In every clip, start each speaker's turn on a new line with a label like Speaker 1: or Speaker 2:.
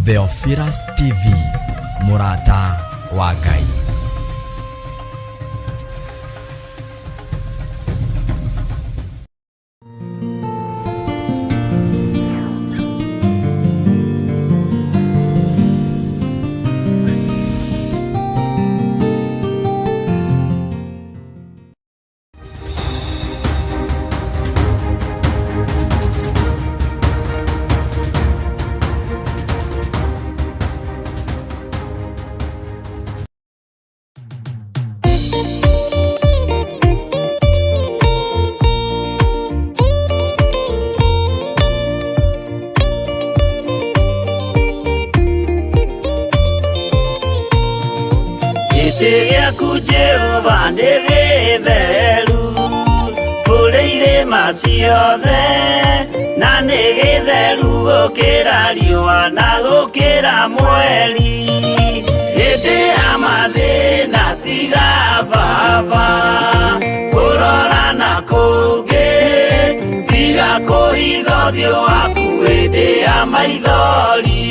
Speaker 1: Theophilus TV, mũrata wa Ngai.
Speaker 2: Gĩtĩ gĩaku Jehova nĩ gĩtheru kũrĩ irĩma ciothe na nĩ gĩtheru gũkĩra riũa na gũkĩra mweri hĩndĩ ya mathĩna tiga baba kũrora na kũngĩ tiga kũhitha ũthiũ waku hĩndĩ ya maithori.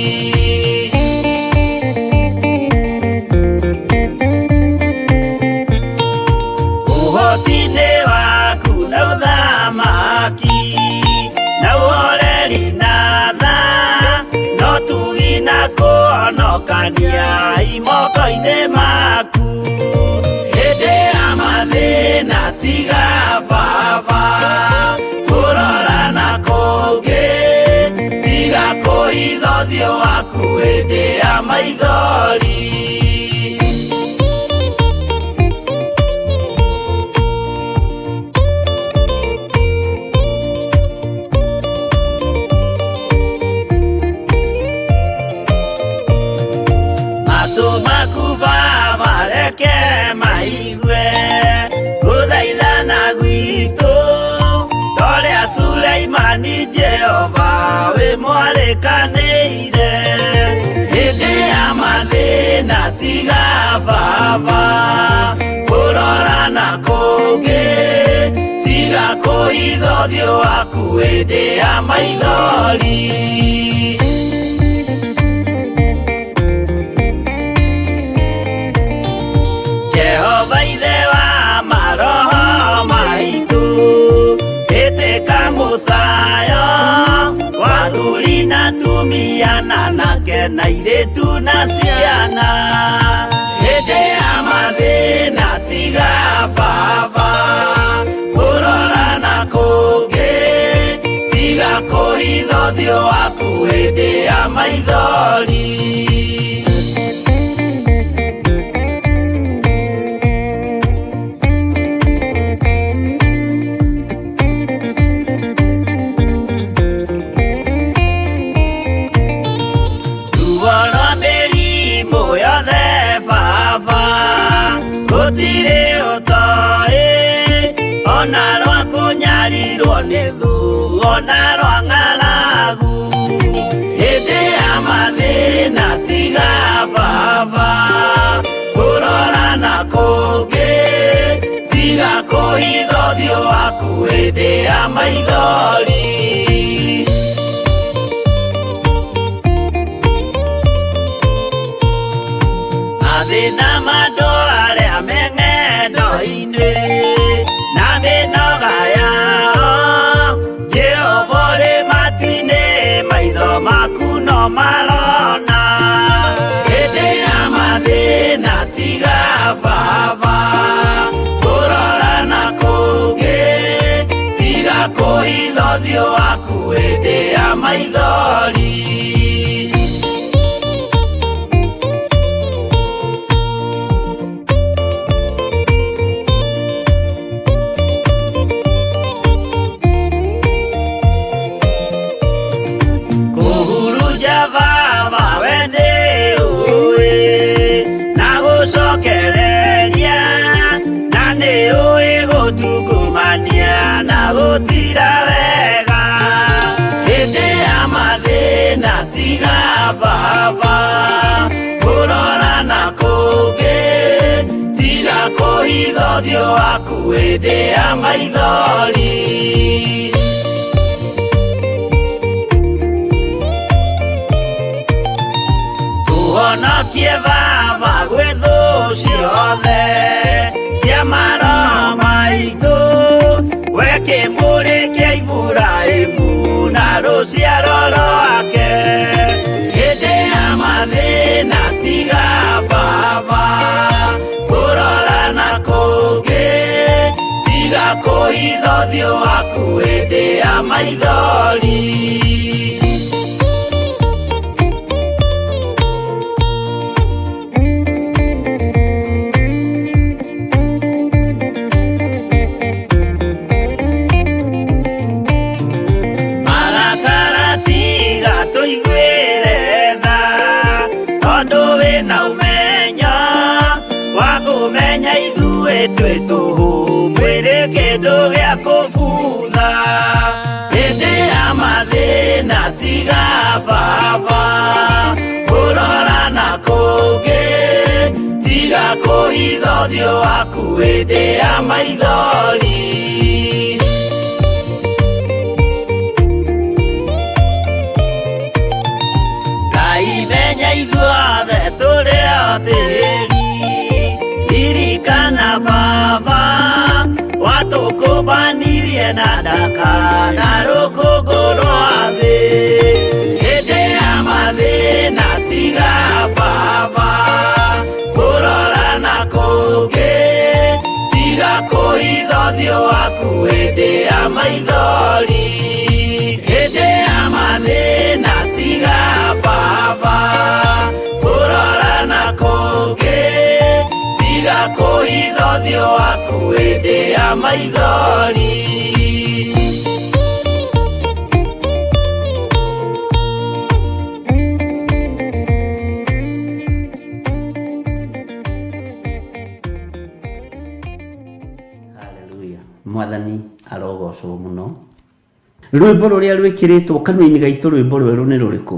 Speaker 2: Ũhoti-inĩ waku na ũthamaki na ũhoreri na tha no tugi na kũhonokania imoko-inĩ maku hĩndĩ ya mathĩna tiga baba kũrora na kũngĩ tiga kũhitha ũthiũ waku hĩndĩ ya maithori. Matũ maku baba reke maigue gũthaithana gwitũ torĩa Suleimani Jehova wĩ mwarĩkanĩire hĩndĩ ya mathĩna tiga baba kũrora na kũngĩ tiga kũhitha ũthiũ waku hĩndĩ ya maithori. Jehova ithe wa maroho maitũ ĩtĩka mũcayo wa athuri na atumia na anake na airĩtu na ciana hĩndĩ ya mathĩna tiga baba kũrora na kũngĩ tiga kũhitha ũthiũ waku hĩndĩ ya maithori. Ruo rwa mĩrimũ yothe baba gũtirĩ ũtoĩ ona rwa kũnyarirwo nĩ thũ ona rwa ng'aragu hĩndĩ ya mathĩna tiga baba kũrora na kũngĩ tiga kũhitha ũthiũ waku hĩndĩ ya maithori. Mathĩna ma andũ arĩa me ng'endo-inĩ na mĩnoga yao Jehova ũrĩ matu-inĩ maitho maku no marona hĩndĩ ya mathĩna tiga baba kũrora na kũngĩ tiga kũhitha ũthiũ waku hĩndĩ ya maithori. Kũhurunja baba we nĩ ũĩ na gũcokereria na nĩ ũĩ gũtungumania na gũtira wega hĩndĩ ya mathĩna tiga baba kũrora na kũngĩ tiga kũhitha ũthiũ waku hĩndĩ ya maithori. Tũhonokie baba gwĩ thũ ciothe cia maroho maitũ, we kĩmũrĩ kĩa Iburahĩmu na rũciaro rwake. Hĩndĩ ya mathĩna tiga baba kũrora na kũngĩ, tiga kũhitha ũthiũ waku hĩndĩ ya maithori. Marakara tiga tũiguĩre tha, tondũ wĩna ũmenyo wa kũmenya ithuĩ twĩ tũhũ, mwĩrĩ kĩndũ gĩa kũbutha. Hĩndĩ ya mathĩna tiga baba kũrora na kũngĩ, tiga kũhitha ũthiũ waku hĩndĩ ya maithori. Ngai menya ithuothe tũrĩ o tĩri, ririkana baba watũkũmbanirie na ndaka na rũkũngũ rwa thĩ. Hĩndĩ ya mathĩna tiga baba kũrora na kũngĩ, tiga kũhitha ũthiũ waku hĩndĩ ya maithori. Hĩndĩ ya mathĩna tiga baba kũrora na kũngĩ, tiga kũhitha ũthiũ waku hĩndĩ ya maithori.
Speaker 3: Haleluya. Mwathani arogocwo mũno. Rwĩmbo rũrĩa rwĩkĩrĩtwo kanua-inĩ gaitũ rwĩmbo rwerũ nĩ rũrĩkũ?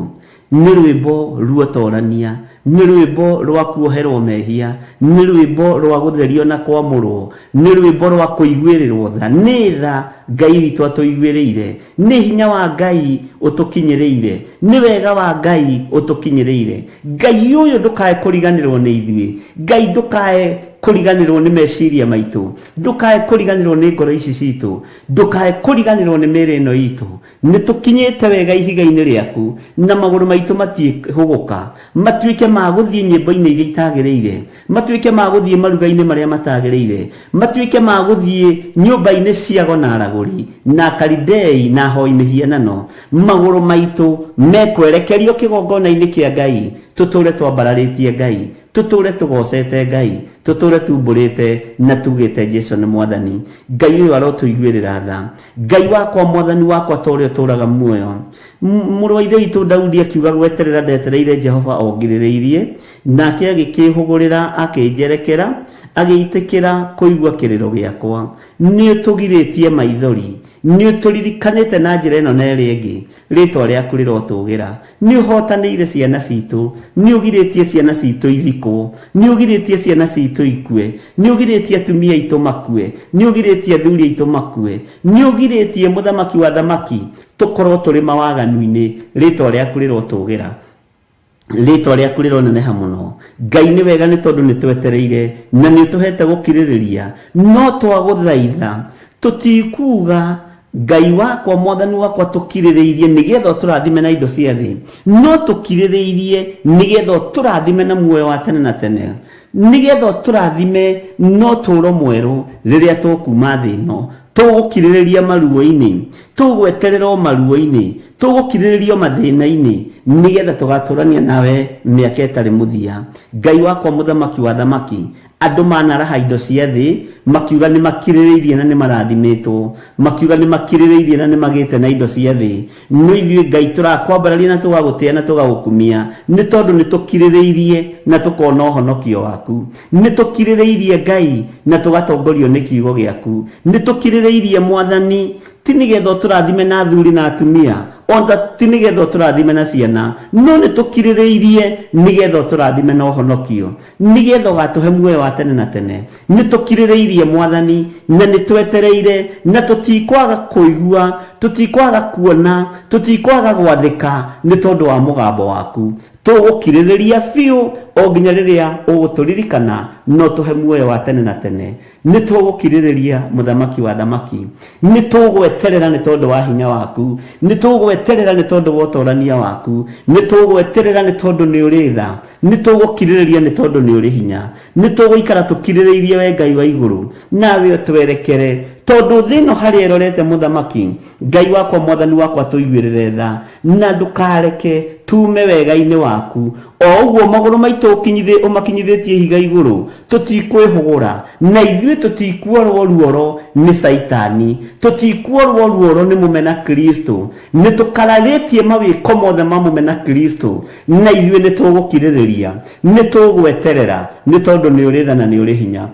Speaker 3: Nĩ rwĩmbo ruotorania, nĩ rwĩmbo rwa kuoherwo mehia, nĩ rwĩmbo rwa gũtherio na kwamũrwo, nĩ rwĩmbo rwa kũiguĩrĩrwo tha. Nĩ tha Ngai witũ atũiguĩrĩire, nĩ hinya wa Ngai ũtũkinyĩrĩire, nĩ wega wa Ngai ũtũkinyĩrĩire. Ngai ũyũ ndũkae kũriganĩrwo nĩ ithuĩ, Ngai ndũkae kũriganĩrwo nĩ meciria maitũ, ndũkae kũriganĩrwo nĩ ngoro ici citũ, ndũkae kũriganĩrwo nĩ mĩĩrĩ ĩno itũ. Nĩ tũkinyĩte wega ihiga-inĩ rĩaku, na magũrũ maitũ matiĩhũgũka, matuĩke ma gũthiĩ nyĩmbo-inĩ iria itagĩrĩire, matuĩke ma gũthiĩ maruga-inĩ marĩa matagĩrĩire, matuĩke ma gũthiĩ nyũmba-inĩ cia ago na aragũri, na Akalidei na ahoi mĩhianano. Magũrũ maitũ mekwerekerio kĩgongona-inĩ kĩa Ngai, tũtũũre twambararĩtie Ngai, tũtũũre tũgocete Ngai, tũtũũre tumbũrĩte na tugĩte Jesu nĩ Mwathani. Ngai ũyũ arotũiguĩrĩra tha. Ngai wakwa, Mwathani wakwa, ta ũrĩa ũtũũraga muoyo. Mũrũ wa Ithe witũ Daudi akiuga, gweterera ndetereire Jehova o ngirĩrĩirie, nake agĩkĩĩhũgũrĩra akĩnjerekera, agĩitĩkĩra kũigua kĩrĩro gĩakwa. Nĩũtũgirĩtie maithori, nĩũtũririkanĩte na njĩra ĩno na ĩrĩa ĩngĩ, rĩĩtwa rĩaku rĩrotũgĩra. Nĩũhotanĩire ciana citũ, nĩũgirĩtie ciana citũ ithikwo, nĩũgirĩtie ciana citũ ikue, nĩũgirĩtie atumia aitũ makue, nĩũgirĩtie athuri aitũ makue, nĩũgirĩtie mũthamaki wa thamaki tũkorwo tũrĩ mawaganu-inĩ, rĩĩtwa rĩaku rĩrotũgĩra. Rĩĩtwa rĩaku rĩroneneha mũno. Ngai nĩ wega nĩ tondũ nĩ twetereire na nĩ ũtũhete gũkirĩrĩria, no twagũthaitha tũtikuga Ngai wakwa mwathani wakwa tũkirĩrĩirie nĩgetha ũtũrathime na indo cia thĩ, no tũkirĩrĩirie nĩgetha ũtũrathime na muoyo wa tene na tene, nĩgetha ũtũrathime na ũtũũro mwerũ rĩrĩa tũkuma thĩ ĩno. Tũgũkirĩrĩria maruo-inĩ, tũgweterera o maruo-inĩ, tũgũkirĩrĩria o mathĩna-inĩ, nĩgetha tũgatũrania nawe mĩaka ĩtarĩ mũthia. Ngai wakwa mũthamaki wa thamaki, andũ manaraha indo cia thĩ, makiuga nĩ makirĩrĩirie na nĩ marathimĩtwo, makiuga nĩ makirĩrĩirie na nĩ magĩte na indo cia thĩ. No ithuĩ Ngai tũrakwambararia na tũgagũtĩa na tũgagũkumia, nĩ tondũ nĩ tũkirĩrĩirie na tũkona ũhonokio waku. Nĩ tũkirĩrĩirie Ngai na tũgatongorio nĩ kiugo gĩaku. Nĩ tũkirĩrĩirie Mwathani, ti nĩgetha ũtũrathime na athuri na atumia, ona ti nĩgetha ũtũrathime na ciana, no nĩ tũkirĩrĩirie nĩgetha ũtũrathime na ũhonokio, nĩgetha ũgatũhe muoyo wa tene na tene. Nĩ tũkirĩrĩirie Mwathani, na nĩ twetereire, na tũtikwaga kũigua Tũtikwaga kuona, tũtikwaga gwathĩka nĩ tondũ wa mũgambo waku. Tũgũkirĩrĩria biũ o nginya rĩrĩa ũgũtũririkana na ũtũhe muoyo wa tene na tene. Nĩ tũgũkirĩrĩria, Mũthamaki wa athamaki. Nĩ tũgweterera nĩ tondũ wa hinya waku. Nĩ tũgweterera nĩ tondũ wa ũtorania waku. Nĩ tũgweterera nĩ tondũ nĩ ũrĩ tha. Nĩ tũgũkirĩrĩria nĩ tondũ nĩ ũrĩ hinya. Nĩ tũgũikara tũkirĩrĩirie we Ngai wa igũrũ, nawe ũtwerekere. Tondũ thĩ ĩno harĩa ĩrorete Mũthamaki, Ngai wakwa Mwathani wakwa tũiguĩrĩre tha, na ndũkareke tuume wega-inĩ waku. O ũguo magũrũ maitũ ũmakinyithĩtie ihiga igũrũ, tũtikwĩhũgũra, na ithuĩ tũtikuorwo ruoro nĩ Caitani, tũtikuorwo ruoro nĩ mũmena Kristo. Nĩ tũkararĩtie mawĩko mothe ma mũmena Kristo, na ithuĩ nĩ tũgũkirĩrĩria, nĩ tũgweterera, nĩ tondũ nĩ ũrĩ tha na nĩ ũrĩ hinya.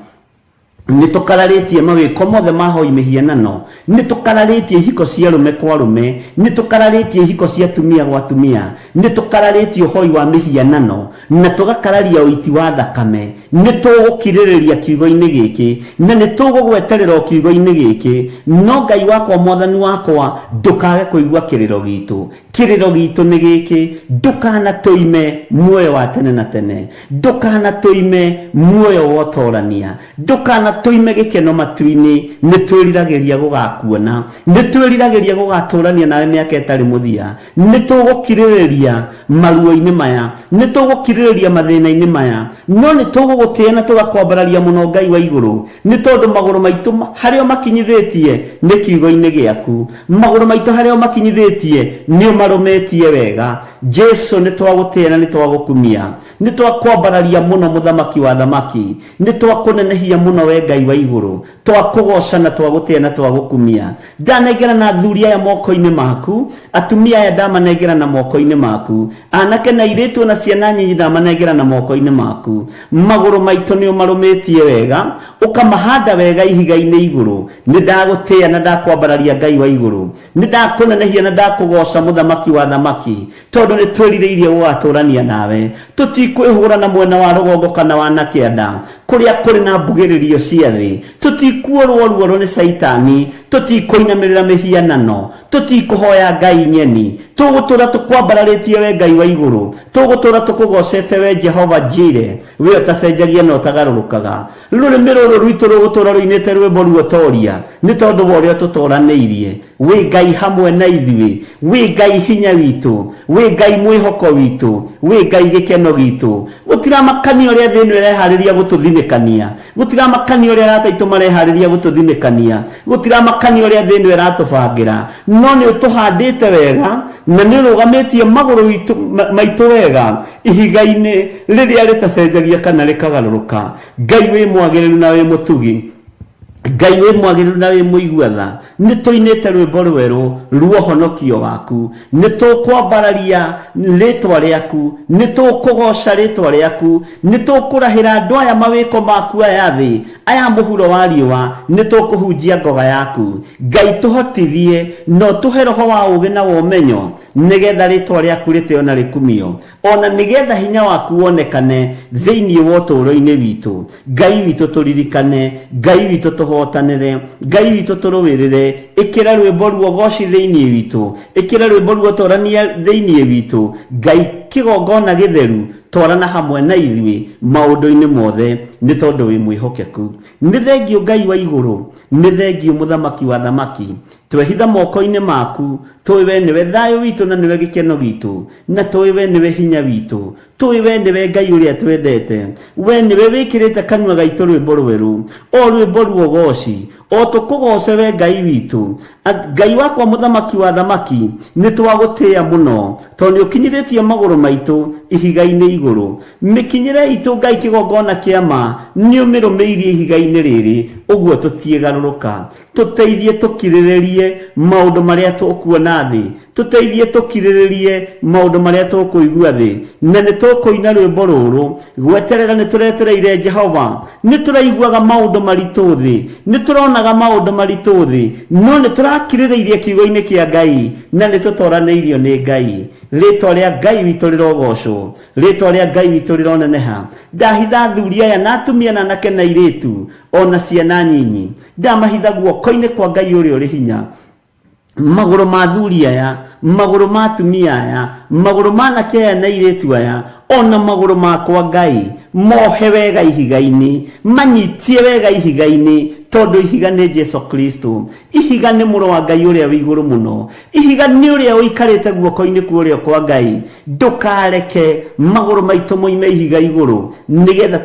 Speaker 3: Nĩ tũkararĩtie mawĩko mothe ma hoi mĩhianano, nĩ tũkararĩtie ihiko cia arũme kwa arũme, nĩ tũkararĩtie ihiko cia atumia gwa atumia, nĩ tũkararĩtie ũhoi wa mĩhianano, na tũgakararia ũiti wa thakame. Nĩ tũgũkirĩrĩria kiugo-inĩ gĩkĩ, na nĩ tũgũgweterera o kiugo-inĩ gĩkĩ, no Ngai wakwa Mwathani wakwa, ndũkage kũigua kĩrĩro gitũ. Kĩrĩro gitũ nĩ gĩkĩ, ndũkanatũime muoyo wa tene na tene, ndũkanatũime muoyo wa ũtorania, ndũkanatũime gĩkeno matu-inĩ. Nĩ twĩriragĩria gũgakuona, nĩ twĩriragĩria gũgatũrania nawe mĩaka ĩtarĩ mũthia. Nĩ tũgũkirĩrĩria maruo-inĩ maya, nĩ tũgũkirĩrĩria mathĩna-inĩ maya, no nĩ tũgũgũtĩĩa na tũgakwambararia mũno Ngai wa igũrũ, nĩ tondũ magũrũ maitũ harĩa ũmakinyithĩtie nĩ kiugo-inĩ gĩaku. Magũrũ maitũ harĩa ũmakinyithĩtie nĩ ũmarũmĩtie wega. Jesu, nĩ twagũtĩĩa na nĩ twagũkumia, nĩ twakwambararia mũno Mũthamaki wa athamaki, nĩ twakũnenehia mũno we Ngai wa igũrũ, twakũgoca na twagũtĩĩa na twagũkumia. Ndanengerana athuri aya moko-inĩ maku, atumia aya ndamanengerana moko-inĩ maku, anake na airĩtu ona ciana nyinyi ndamanengerana moko-inĩ maku. Magũrũ maitũ nĩ ũmarũmĩtie wega, ũkamahanda wega ihiga-inĩ igũrũ. Nĩ ndagũtĩĩa na ndakwambararia Ngai wa igũrũ, nĩ ndakũnenehia na ndakũgoca Mũthamaki wa athamaki, tondũ nĩ twĩrirĩirie gũgatũrania nawe. Tũtikwĩhũgũra na mwena wa rũgongo kana wa na kĩanda, kũrĩa kũrĩ na mbugĩrĩrio cia thĩ. Tũtikuorwo ruoro nĩ Caitani, tũtikũinamĩrĩra mĩhianano, tũtikũhoya ngai nyeni. Tũgũtũra tũkwambararĩtie we Ngai wa igũrũ, tũgũtũra tũkũgocete we Jehova Jire, we ũtacenjagia na ũtagarũrũkaga. Rũrĩmĩ rũrũ rwitũ rũgũtũra rũinĩte rwĩmbo ruotoria, nĩ tondũ wa ũrĩa ũtũtoranĩirie. Wĩ Ngai hamwe na ithuĩ, wĩ Ngai hinya witũ, wĩ Ngai mwĩhoko witũ, wĩ Ngai gĩkeno gitũ. Gũtiramakania ũrĩa thĩ ĩno ĩreharĩria gũtũthinĩkania, gũtiramakania ũrĩa arata aitũ mareharĩria gũtũthinĩkania, gũtiramakania ũrĩa thĩ ĩno ĩratũbangĩra, no nĩ ũtũhandĩte wega na nĩ ũrũgamĩtie magũrũ maitũ wega ihiga-inĩ rĩrĩa rĩtacenjagia kana rĩkagarũrũka. Ngai wĩ mwagĩrĩru na wĩ mũtugi, Ngai wĩ mwagĩrĩru na wĩ mũigua tha, nĩ tũinĩte rwĩmbo rwerũ rwa ũhonokio waku, nĩ tũkwambararia rĩtwa rĩaku, nĩ tũkũgoca rĩtwa rĩaku, nĩ tũkũrahĩra andũ aya mawĩko maku aya thĩ, aya mũhuro wa riũa, nĩ tũkũhunjia ngoga yaku. Ngai tũhotithie na ũtũhe roho wa ũũgĩ na wa ũmenyo, nĩgetha rĩtwa rĩaku rĩtĩo na rĩkumio, ona nĩgetha hinya waku wonekane thĩinĩ wa ũtũũro-inĩ witũ. Ngai witũ tũririkane, Ngai witũ tũhotanĩre, Ngai witũ tũrũĩrĩre. Ĩkĩra rwĩmbo ruogoci thĩinĩ witũ, ĩkĩra rwĩmbo ruotorania thĩinĩ witũ. Ngai kĩgongona gĩtheru, twarana hamwe na ithuĩ maũndũ-inĩ mothe, nĩ tondũ wĩ mwĩhokeku. Nĩ thengiũ Ngai wa igũrũ, nĩ thengiũ Mũthamaki wa athamaki. Twehitha moko-inĩ maku, tũĩ we nĩwe thayũ witũ na nĩwe gĩkeno gitũ, na tũĩ we nĩwe hinya witũ. Tũĩ we nĩwe Ngai ũrĩa twendete. We nĩwe wĩkĩrĩte kanua gaitũ rwĩmbo rwerũ, o rwĩmbo ruogoci, o tũkũgooce we Ngai witũ. Ngai wakwa Mũthamaki wa athamaki, nĩ twagũtĩĩa mũno, tondũ nĩ ũkinyithĩtie magũrũ maitũ ihiga-inĩ igũrũ. Mĩkinyĩre itũ Ngai kĩgongona kĩa ma, nĩ ũmĩrũmĩirie ihiga-inĩ rĩrĩ, ũguo tũtiĩgarũrũka. Tũteithie tũkirĩrĩrie maũndũ marĩa tũkuona thĩ, tũteithie tũkirĩrĩrie maũndũ marĩa tũkũigua thĩ, na nĩ tũkũina rwĩmbo rũrũ, gweterera nĩ tũretereire Jehova. Nĩ tũraiguaga maũndũ maritũ thĩ, nĩ tũronaga maũndũ maritũ thĩ, no nĩ tũrakirĩrĩirie kiugo-inĩ kĩa Ngai na nĩ tũtoranĩirio nĩ Ngai. Rĩtwa rĩa Ngai witũ rĩrogocwo, rĩtwa rĩa Ngai witũ rĩroneneha. Ndahitha athuri aya na atumia na anake na airĩtu, o na ciana nyinyi, ndamahitha guoko-inĩ kwa Ngai ũrĩa ũrĩ hinya. Magũrũ ma athuri aya, magũrũ ma atumia aya, magũrũ ma anake aya na airĩtu aya, ona magũrũ makwa Ngai, mohe wega ihiga-inĩ, manyitie wega ihiga-inĩ, tondũ ihiga nĩ Jesu Kristo. Ihiga nĩ mũrũ wa Ngai ũrĩa wĩ igũrũ mũno. Ihiga nĩ ũrĩa ũikarĩte guoko-inĩ kwa ũrĩo kwa Ngai. Ndũkareke magũrũ maitũ moime ihiga igũrũ, nĩgetha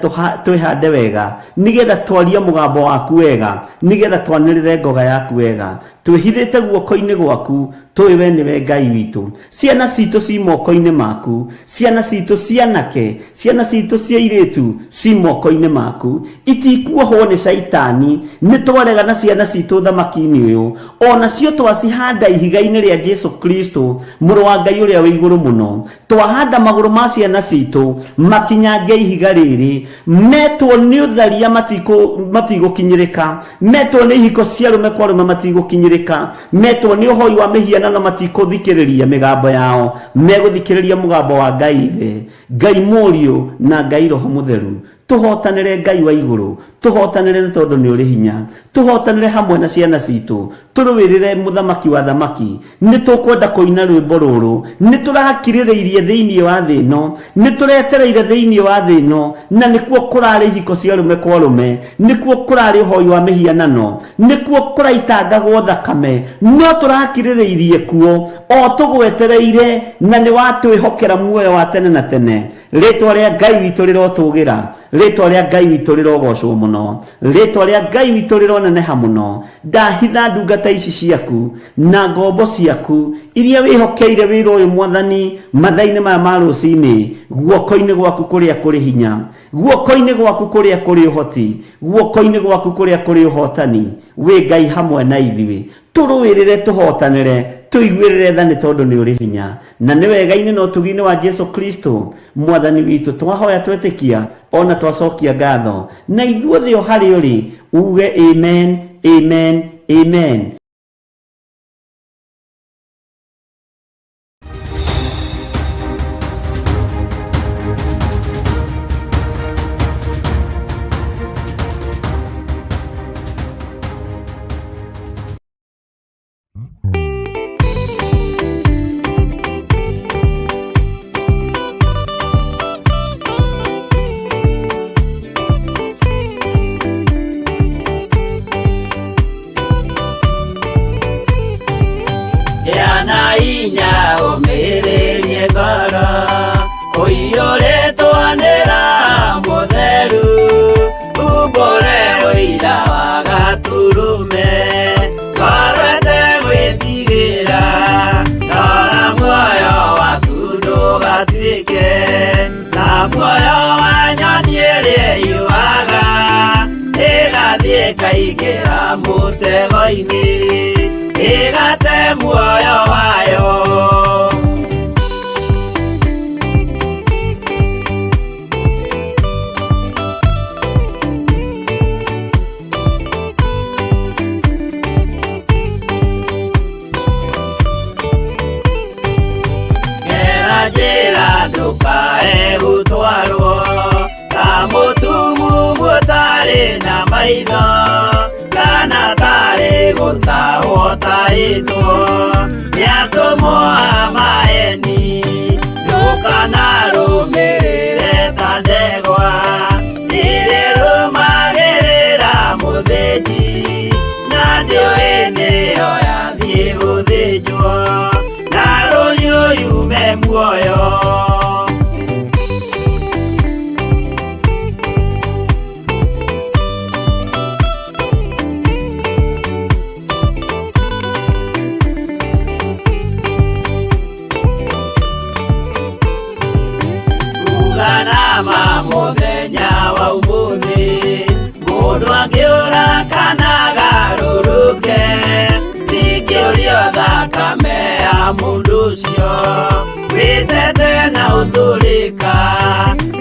Speaker 3: twĩhande wega, nĩgetha twarie mũgambo waku wega, nĩgetha twanĩrĩre ngoga yaku wega. Twĩhithĩte guoko-inĩ gwaku, tũĩ we nĩwe Ngai witũ. Ciana citũ ci moko-inĩ maku, ciana citũ cia anake, ciana citũ cia airĩtu ci moko-inĩ maku. Itikuohwo nĩ Shaitani, nĩ twarega na ciana citũ ũthamaki-inĩ ũyũ. O nacio twacihanda ihiga-inĩ rĩa Jesu Kristo, Mũrũ wa Ngai ũrĩa wĩ igũrũ mũno. Twahanda magũrũ ma ciana citũ makinyange ihiga rĩrĩ, metwo nĩ ũtharia matigũkinyĩrĩka, metwo nĩ ihiko cia arũme kwa arũme matigũkinyĩrĩka, metwo nĩ ũhoi wa mĩhianano matikũthikĩrĩria mĩgambo yao, megũthikĩrĩria mũgambo wa Ngai Ithe, Ngai Mũriũ na Ngai Roho Mũtheru. Tũhotanĩre Ngai wa igũrũ, tũhotanĩre nĩ tondũ nĩ ũrĩ hinya, tũhotanĩre hamwe na ciana citũ, tũrũĩrĩre mũthamaki wa thamaki. Nĩ tũkwenda kũina rwĩmbo rũrũ, nĩ tũrakirĩrĩirie thĩinĩ wa thĩ ĩno, nĩ tũretereire thĩinĩ wa thĩ ĩno, na nĩkuo kũrarĩ ihiko cia arũme kwa arũme, nĩkuo kũrarĩ ũhoi wa mĩhianano, nĩkuo kũraitangagwo thakame, no tũrakirĩrĩirie kuo o tũgwetereire, na nĩ watwĩhokera muoyo wa tene na tene. Rĩtwa rĩa Ngai witũ rĩrotũgĩra, rĩtwa rĩa Ngai witũ rĩrogocwo mũno, rĩtwa rĩa Ngai witũ rĩroneneha mũno. Ndahitha ndungata ici ciaku na ngombo ciaku iria wĩhokeire wĩra ũyũ Mwathani, mathaa-inĩ maya ma rũcinĩ, guoko-inĩ gwaku kũrĩa kũrĩ hinya, guoko-inĩ gwaku kũrĩa kũrĩ ũhoti, guoko-inĩ gwaku kũrĩa kũrĩ ũhotani. Wĩ Ngai hamwe na ithuĩ, tũrũĩrĩre, tũhotanĩre, tũiguĩrĩre tha nĩ tondũ nĩ ũrĩ hinya, na nĩ wega-inĩ na ũtugi-inĩ wa Jesu Kristo Mwathani witũ twahoya twetĩkia ona twacokia ngatho, na ithuothe o harĩ ũrĩ uge amen, amen, amen.
Speaker 2: Gĩa na hinya ũmĩrĩrie ngoro, ũiyũrĩtwo nĩ Roho Mũtheru, umbũre ũira wa Gatũrũme, ngoro ĩtegwĩtigĩra, rora muoyo waku ndũgatuĩke ta muoyo wa nyoni ĩrĩa ĩyũaga, ĩgathiĩ ĩkaingĩra mũtego-inĩ, ĩgate muoyo wayo. Gera njĩra ndũkae gũtwarwo ta mũtumumu ũtarĩ na maitho, kana tarĩ gũtahwo tahĩtwo nĩ atũmwo a maeni. Ndũkanarũmĩrĩre ta ndegwa ĩrĩrũmagĩrĩra mũthĩnji, na ndĩũĩ nĩyo yathiĩ gũthĩnjwo, na rũhiũ yume muoyo. Uganama mũthenya wa ũmũthĩ, mũndũ angĩũra kana agarũrũke, ndingĩũrio thakame ya mũndũ ũcio, wĩtete na ũtũrĩka,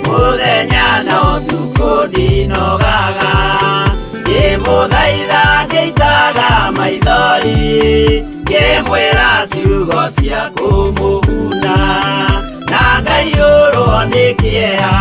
Speaker 2: mũthenya na ũtukũ ndinogaga, ngĩmũthaitha ngĩitaga maithori, ngĩmwĩra ciugo cia kũmũguna, na ngaiyũrwo nĩ kĩeha.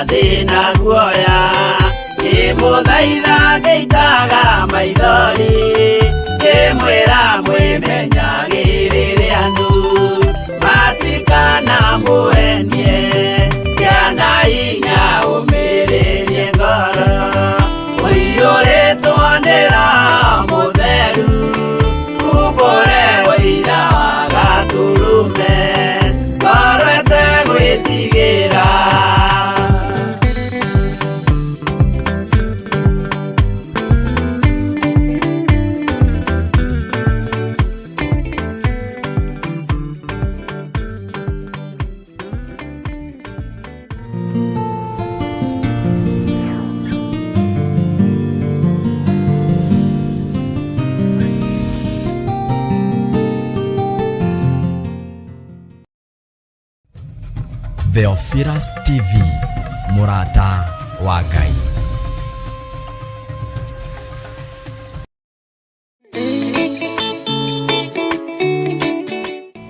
Speaker 2: Ndĩna guoya ngĩmũthaitha ngĩitaga maithori ngĩmwĩra mwĩmenyagĩrĩre andũ matikana mũhenie kĩana inya ũmĩrĩrie ngoro ũiyũrĩtwo nĩ Roho Mũtheru umbũre ũira wa Gatũrũme ngoro ĩtegwĩtigĩra.
Speaker 1: Theophilus TV, mũrata wa Ngai.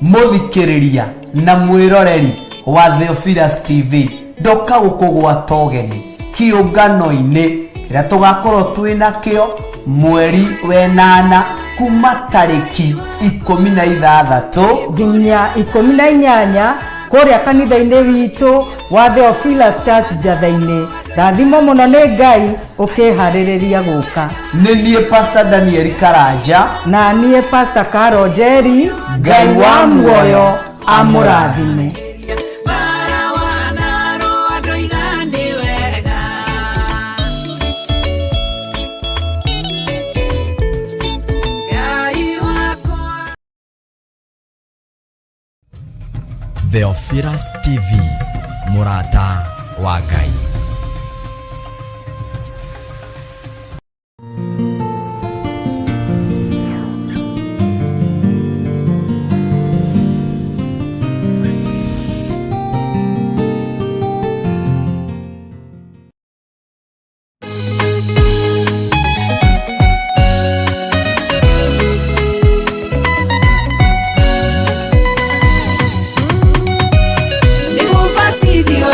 Speaker 4: Muthikiriria na mwiroreri wa Theophilus TV, ndoka gukugwata ũgeni kiũngano-inĩ kĩrĩa tũgakorwo twĩ nakĩo mweri wenana kuma tarĩki 16
Speaker 5: nginya 18 kũrĩa kanitha-inĩ witũ wa Theophilus Church Njatha-inĩ. Rathimo mũno nĩ Ngai ũkĩharĩrĩria gũka.
Speaker 4: Nĩ niĩ Pastor Daniel Karanja
Speaker 5: na niĩ Pastor Caro Njeri.
Speaker 4: Ngai wa muoyo
Speaker 5: amũrathime.
Speaker 1: Theophilus TV, mũrata wa Ngai.
Speaker 2: Nĩgũbatithio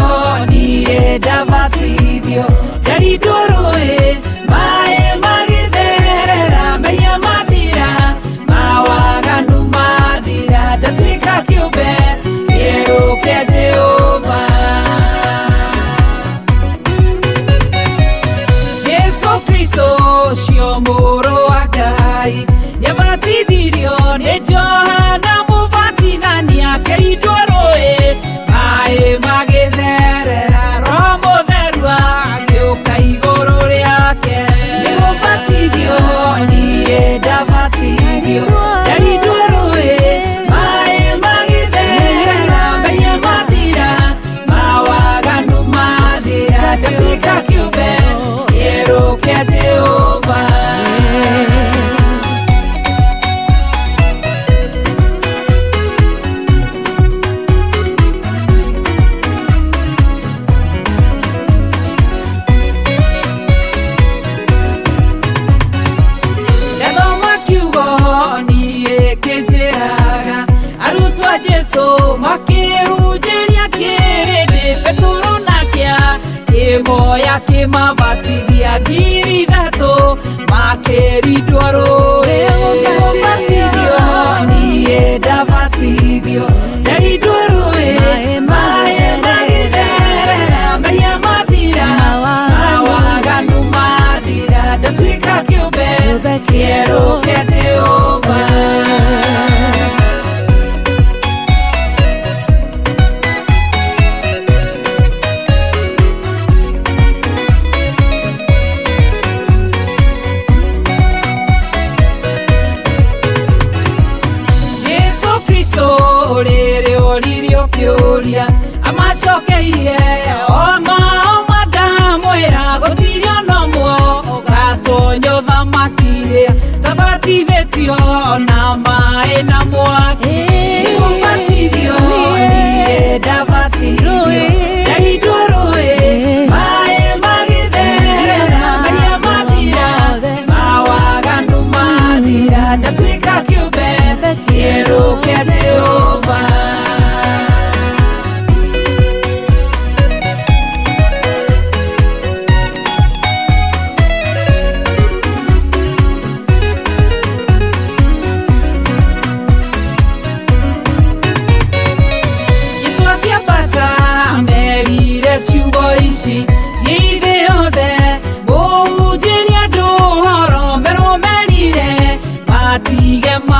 Speaker 2: niĩ ndabatithio ndarindwo rũĩ maĩ magĩtherera mehia mathira mawaganu mathira ndatuĩka kĩũmbe kĩerũ kĩa Jehova. Jesu Kristo ũcio mũrũ wa Ngai nĩabatithirio nĩ Johana Mũbatithania akĩrindwo rũĩ maĩ magĩtherera Roho Mũtheru agĩũka igũrũ rĩake. Nĩgũbatithio niĩ ndabatithio ndarindwo rũĩ maĩ magĩtherera mehia mathira mawaganu mathira ndatuĩka kĩũmbe kĩerũ kĩa Jehova. Ndathoma kiugo niĩ kĩnjĩraga arutwo a Jesũ makĩhunjĩria kĩrĩndĩ Petero nake akĩmoya akĩmabatithia 3,000 makĩrindwo rũĩ. Nĩgũbatithio niĩ ndabatithio ndarindwo rũĩ maĩ magĩtherera mehia mathira mawaganu mathira ndatuĩka kĩũmbe kĩerũ kĩa Jehova. Jesu Kristo rĩrĩ oririo kĩũria amacokeirie oma oma ndamwĩra gũtirĩ ona ũmwe ũgatonya ũthamaki-rĩ tabatithĩtio na maĩ na mwaki. Nĩgũbatithio niĩ ndabatithio ndaindwo rũĩ maĩ magĩtherera mehia mathira mawaganu mathira ndatuĩka kĩũmbe kĩerũ kĩa Jehova.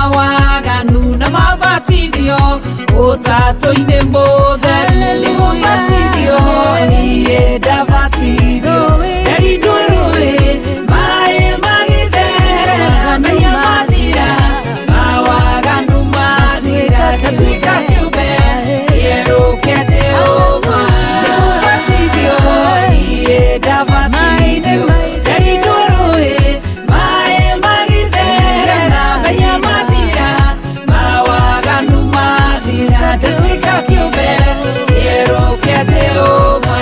Speaker 2: Mawaganu na mabatithio ũtatũ-inĩ mũtheru. Nĩ gũbatithio niĩ ndabatithio, ndarindwo rũĩ maĩ magĩtherera, mehia mathira, mawaganu mathira, ngatuĩka kĩũmbe kĩerũ kĩa Jehova. Nĩ gũbatithio niĩ ndabatithio, ndarindwo rũĩ maĩ magĩtherera, mehia mathira, mawaganu mathira, ngatuĩka kĩũmbe kĩerũ kĩa Jehova.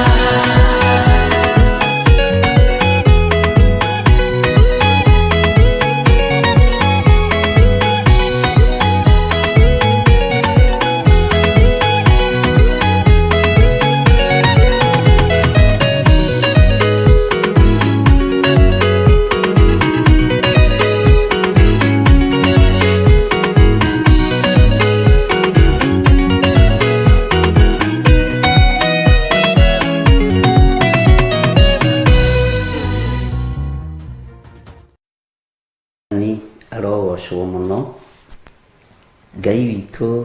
Speaker 3: Ni arogocwo mũno, Ngai witũ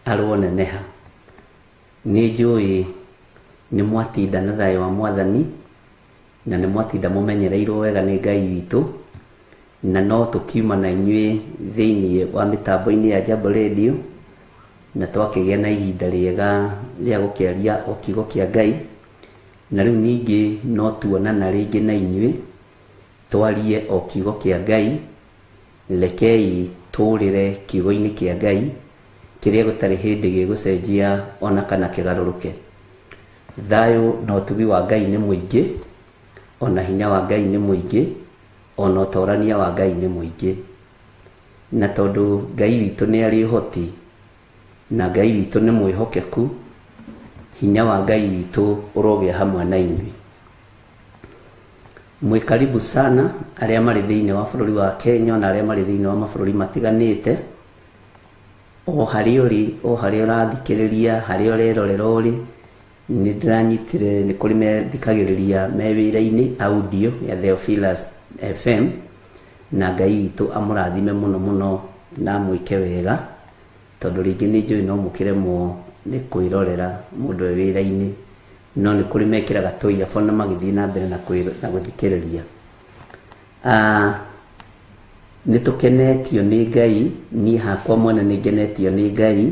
Speaker 3: aroneneha. Nĩ njũĩ nĩ mwatinda na thayũ wa Mwathani, na nĩ mwatinda mũmenyereirwo wega nĩ Ngai witũ, na no tũkiuma na inyuĩ thĩinĩ wa mĩtambo-inĩ ya Jambo Radio, na twakĩgĩa na ihinda rĩega rĩa gũkĩaria o kiugo kĩa Ngai, na rĩu ningĩ no tuonana rĩngĩ na inyuĩ twarie o kiugo kĩa Ngai. Rekei tũrĩre kiugo-inĩ kĩa Ngai kĩrĩa gũtarĩ hĩndĩ gĩgũcenjia ona kana kĩgarũrũke. Thayũ na ũtugi wa Ngai nĩ mũingĩ, ona hinya wa Ngai nĩ mũingĩ, ona ũtorania wa Ngai nĩ mũingĩ. Na tondũ Ngai witũ nĩ arĩ ũhoti, na Ngai witũ nĩ mwĩhokeku, hinya wa Ngai witũ ũrogĩa hamwe na inyuĩ. Mwĩ karibu sana arĩa marĩ thĩinĩ wa bũrũri wa Kenya na arĩa marĩ thĩinĩ wa mabũrũri matiganĩte, o harĩa ũrĩ, o harĩa ũrathikĩrĩria, harĩa ũrerorera ũrĩ, nĩ ndĩranyitire nĩ kũrĩ methikagĩrĩria me wĩra-inĩ audio ya Theophilus FM, na Ngai witũ amũrathime mũno mũno na amwĩke wega, tondũ rĩngĩ nĩ njũĩ no mũkĩremwo nĩ kwĩrorera mũndũ e wĩra-inĩ, no nĩ kũrĩ mekĩraga tũ earphone na magĩthiĩ na mbere na gũthikĩrĩria. Nĩ tũkenetio nĩ Ngai, niĩ hakwa mwene nĩ ngenetio nĩ Ngai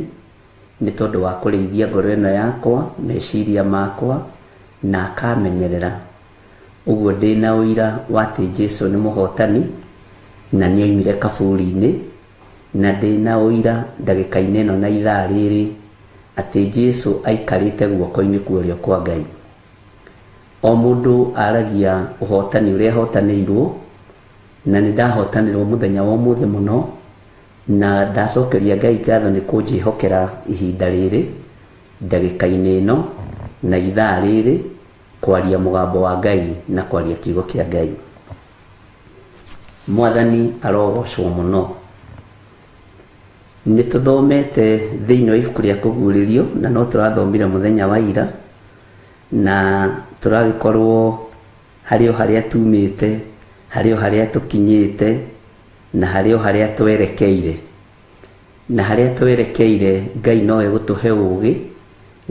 Speaker 3: nĩ tondũ wa kũrĩithia ngoro ĩno yakwa, meciria makwa, na akamenyerera. Ũguo ndĩna ũira wa atĩ Jesũ nĩ mũhotani na nĩ oimire kaburi-inĩ, na ndĩna ũira ndagĩka-inĩ ĩno na ithaa rĩrĩ atĩ Jesũ aikarĩte guoko-inĩ kwa ũrĩo kwa Ngai. O mũndũ aragia ũhotani ũrĩa ahotanĩirwo, na nĩ ndahotanĩrwo mũthenya wa ũmũthĩ mũno, na ndacokeria Ngai ngatho nĩ kũnjĩhokera ihinda rĩrĩ, ndagĩka-inĩ ĩno na ithaa rĩrĩ, kwaria mũgambo wa Ngai na kwaria kiugo kĩa Ngai. Mwathani arogocwo mũno. Nĩ tũthomete thĩinĩ wa ibuku rĩa kũguũrĩrio, na no tũrathomire mũthenya wa ira, na tũragĩkorwo harĩ o harĩa tumĩte, harĩ o harĩa tũkinyĩte, na harĩ o harĩa twerekeire. Na harĩa twerekeire, Ngai no egũtũhe ũũgĩ,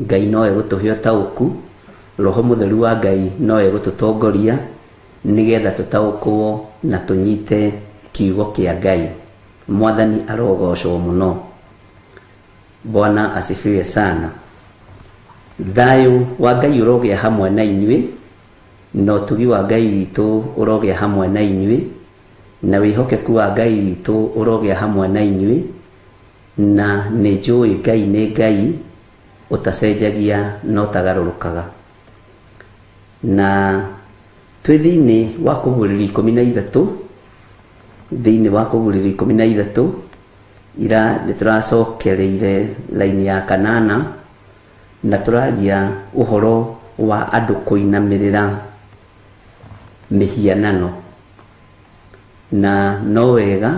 Speaker 3: Ngai no egũtũhe ũtaũku, Roho Mũtheru wa Ngai no egũtũtongoria nĩgetha tũtaũkwo na tũnyite kiugo kĩa Ngai. Mwathani arogocwo mũno. Bwana asifiwe sana. Thayũ wa Ngai ũrogĩa hamwe na inyuĩ, na ũtugi wa Ngai witũ ũrogĩa hamwe na inyuĩ, na wĩhokeku wa Ngai witũ ũrogĩa hamwe na inyuĩ, na nĩ njũĩ Ngai nĩ Ngai ũtacenjagia na ũtagarũrũkaga. Na twĩ thĩinĩ wa kũguũrĩrio 13, thĩinĩ wa kũguũrĩrio 13, ira nĩ tũracokereire laini ya kanana, na tũraria ũhoro wa andũ kũinamĩrĩra mĩhianano. Na no wega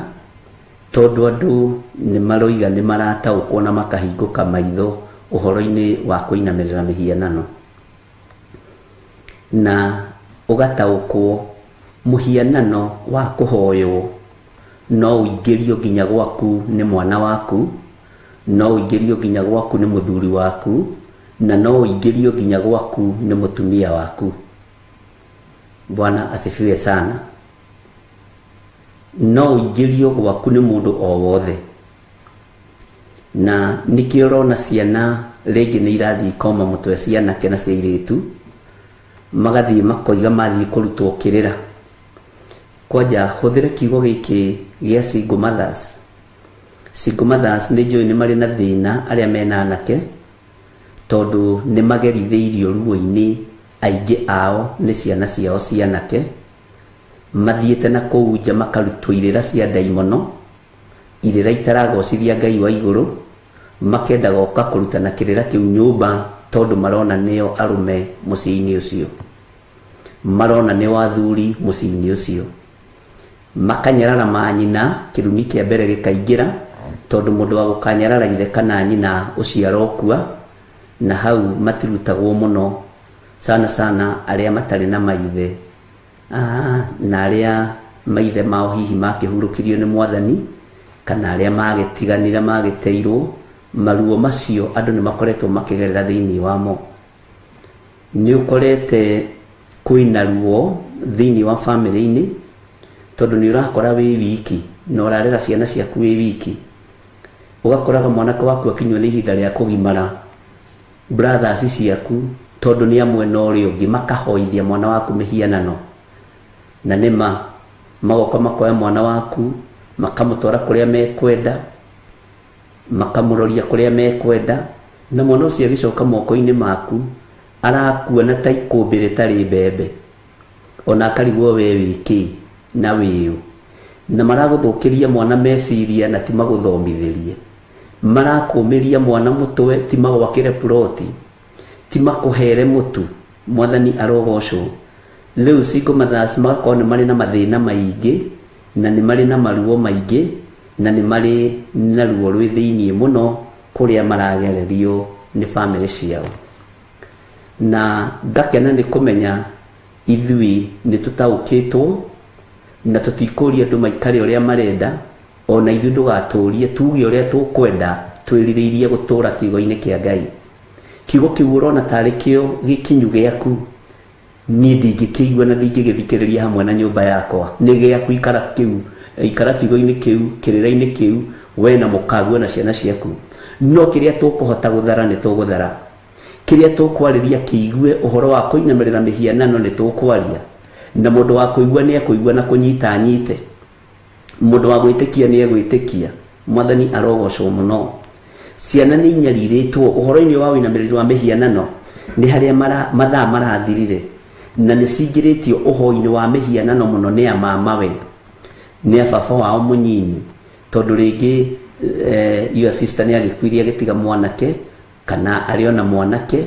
Speaker 3: tondũ andũ nĩ maroiga nĩ marataũkwo na makahingũka maitho ũhoro-inĩ wa kũinamĩrĩra mĩhianano, na ũgataũkwo mũhianano wa kũhoywo No ũingĩrio nginya gwaku nĩ mwana waku, no ũingĩrio nginya gwaku nĩ mũthuri waku, na no ũingĩrio nginya gwaku nĩ mũtumia waku. Bwana asifiwe sana. No ũingĩrio gwaku nĩ mũndũ o wothe. Na nĩkĩo ũrona ciana rĩngĩ nĩ irathiĩ ikoma mũtwe cia anake na cia airĩtu, magathiĩ makoiga mathiĩ kũrutwo kĩrĩra. Kwanja hũthĩre kiugo gĩkĩ gĩa single mothers. Single mothers nĩ njũĩ nĩ marĩ na thĩna arĩa mena anake, tondũ nĩ magerithĩirio ruo-inĩ aingĩ ao nĩ ciana ciao cia anake, mathiĩte na kũu nja makarutwo irĩra cia ndaimono, irĩra itaragocithia Ngai wa igũrũ, makenda goka kũrutana kĩrĩra kĩu nyũmba tondũ marona nĩo arũme mũciĩ-inĩ ũcio, marona nĩo athuri mũciĩ-inĩ ũcio, makanyarara manyina, kĩrumi kĩa mbere gĩkaingĩra, tondũ mũndũ wa gũkanyarara ithe kana nyina ũcio arokua, na hau matirutagwo mũno sana sana arĩa matarĩ na maithe, na arĩa maithe mao hihi makĩhurũkirio nĩ mwathani, kana arĩa magĩtiganire magĩteirwo, maruo macio andũ nĩ makoretwo makĩgerera thĩinĩ wamo. Nĩ ũkorete kwĩna ruo thĩinĩ wa bamĩrĩ-inĩ, tondũ nĩ ũrakora wĩ wiki na ũrarera ciana ciaku wĩ wiki, ũgakoraga mwanake waku akinywo nĩ ihinda rĩa kũgimara, brothers ciaku tondũ nĩ amwe na ũrĩa ũngĩ makahoithia mwana waku mĩhianano, na nĩma magoka makoya mwana waku makamũtwara kũrĩa mekwenda, makamũroria kũrĩa mekwenda, na mwana ũcio agĩcoka moko-inĩ maku arakuona ta ikũmbĩ rĩtarĩ mbembe, ona akarigwo we wĩ kĩ na wĩũ, na maragũthũkĩria mwana meciria na ti magũthomithĩrie, marakũmĩria mwana mũtwe ti magwakĩre ploti, ti makũhere mũtu. Mwathani arogocwo. Rĩu single mothers magakorwo nĩ marĩ na mathĩna maingĩ, na nĩ marĩ na maruo maingĩ, na nĩ marĩ na ruo rwĩ thĩiniĩ mũno kũrĩa maragererio nĩ bamĩrĩ ciao. Na ngakena nĩ kũmenya ithuĩ nĩ tũtaũkĩtwo na tũtikũria andũ maikare ũrĩa marenda, ona ithuĩ ndũgatũrie tuge ũrĩa tũkwenda, twĩrirĩirie gũtũra kiugo-inĩ kĩa Ngai. Kiugo kĩu ũrona tarĩ kĩo gĩkinyu gĩaku, niĩ ndingĩkĩigua na ndingĩgĩthikĩrĩria hamwe na nyũmba yakwa. Nĩ gĩaku, ikara kĩu, ikara kiugo-inĩ kĩu, kĩrĩra-inĩ kĩu, we na mũkaguo na ciana ciaku. No kĩrĩa tũkũhota gũthara nĩ tũgũthara, kĩrĩa tũkwarĩria kĩigue ũhoro wa kũinamĩrĩra mĩhianano nĩ tũkwaria, na mũndũ wa kũigua nĩ ekũigua na kũnyita anyite, mũndũ wa gwĩtĩkia nĩ egwĩtĩkia. Mwathani arogocwo mũno. Ciana nĩ inyarirĩtwo ũhoro-inĩ wa ũinamĩrĩri wa mĩhianano, nĩ harĩa mathaa marathirire, na nĩ cingĩrĩtio ũhoi-inĩ wa mĩhianano mũno nĩ amamawe, nĩ ababa wao mũnyinyi, tondũ rĩngĩ your sister nĩ agĩkuire agĩtiga mwanake, kana arĩ ona mwanake,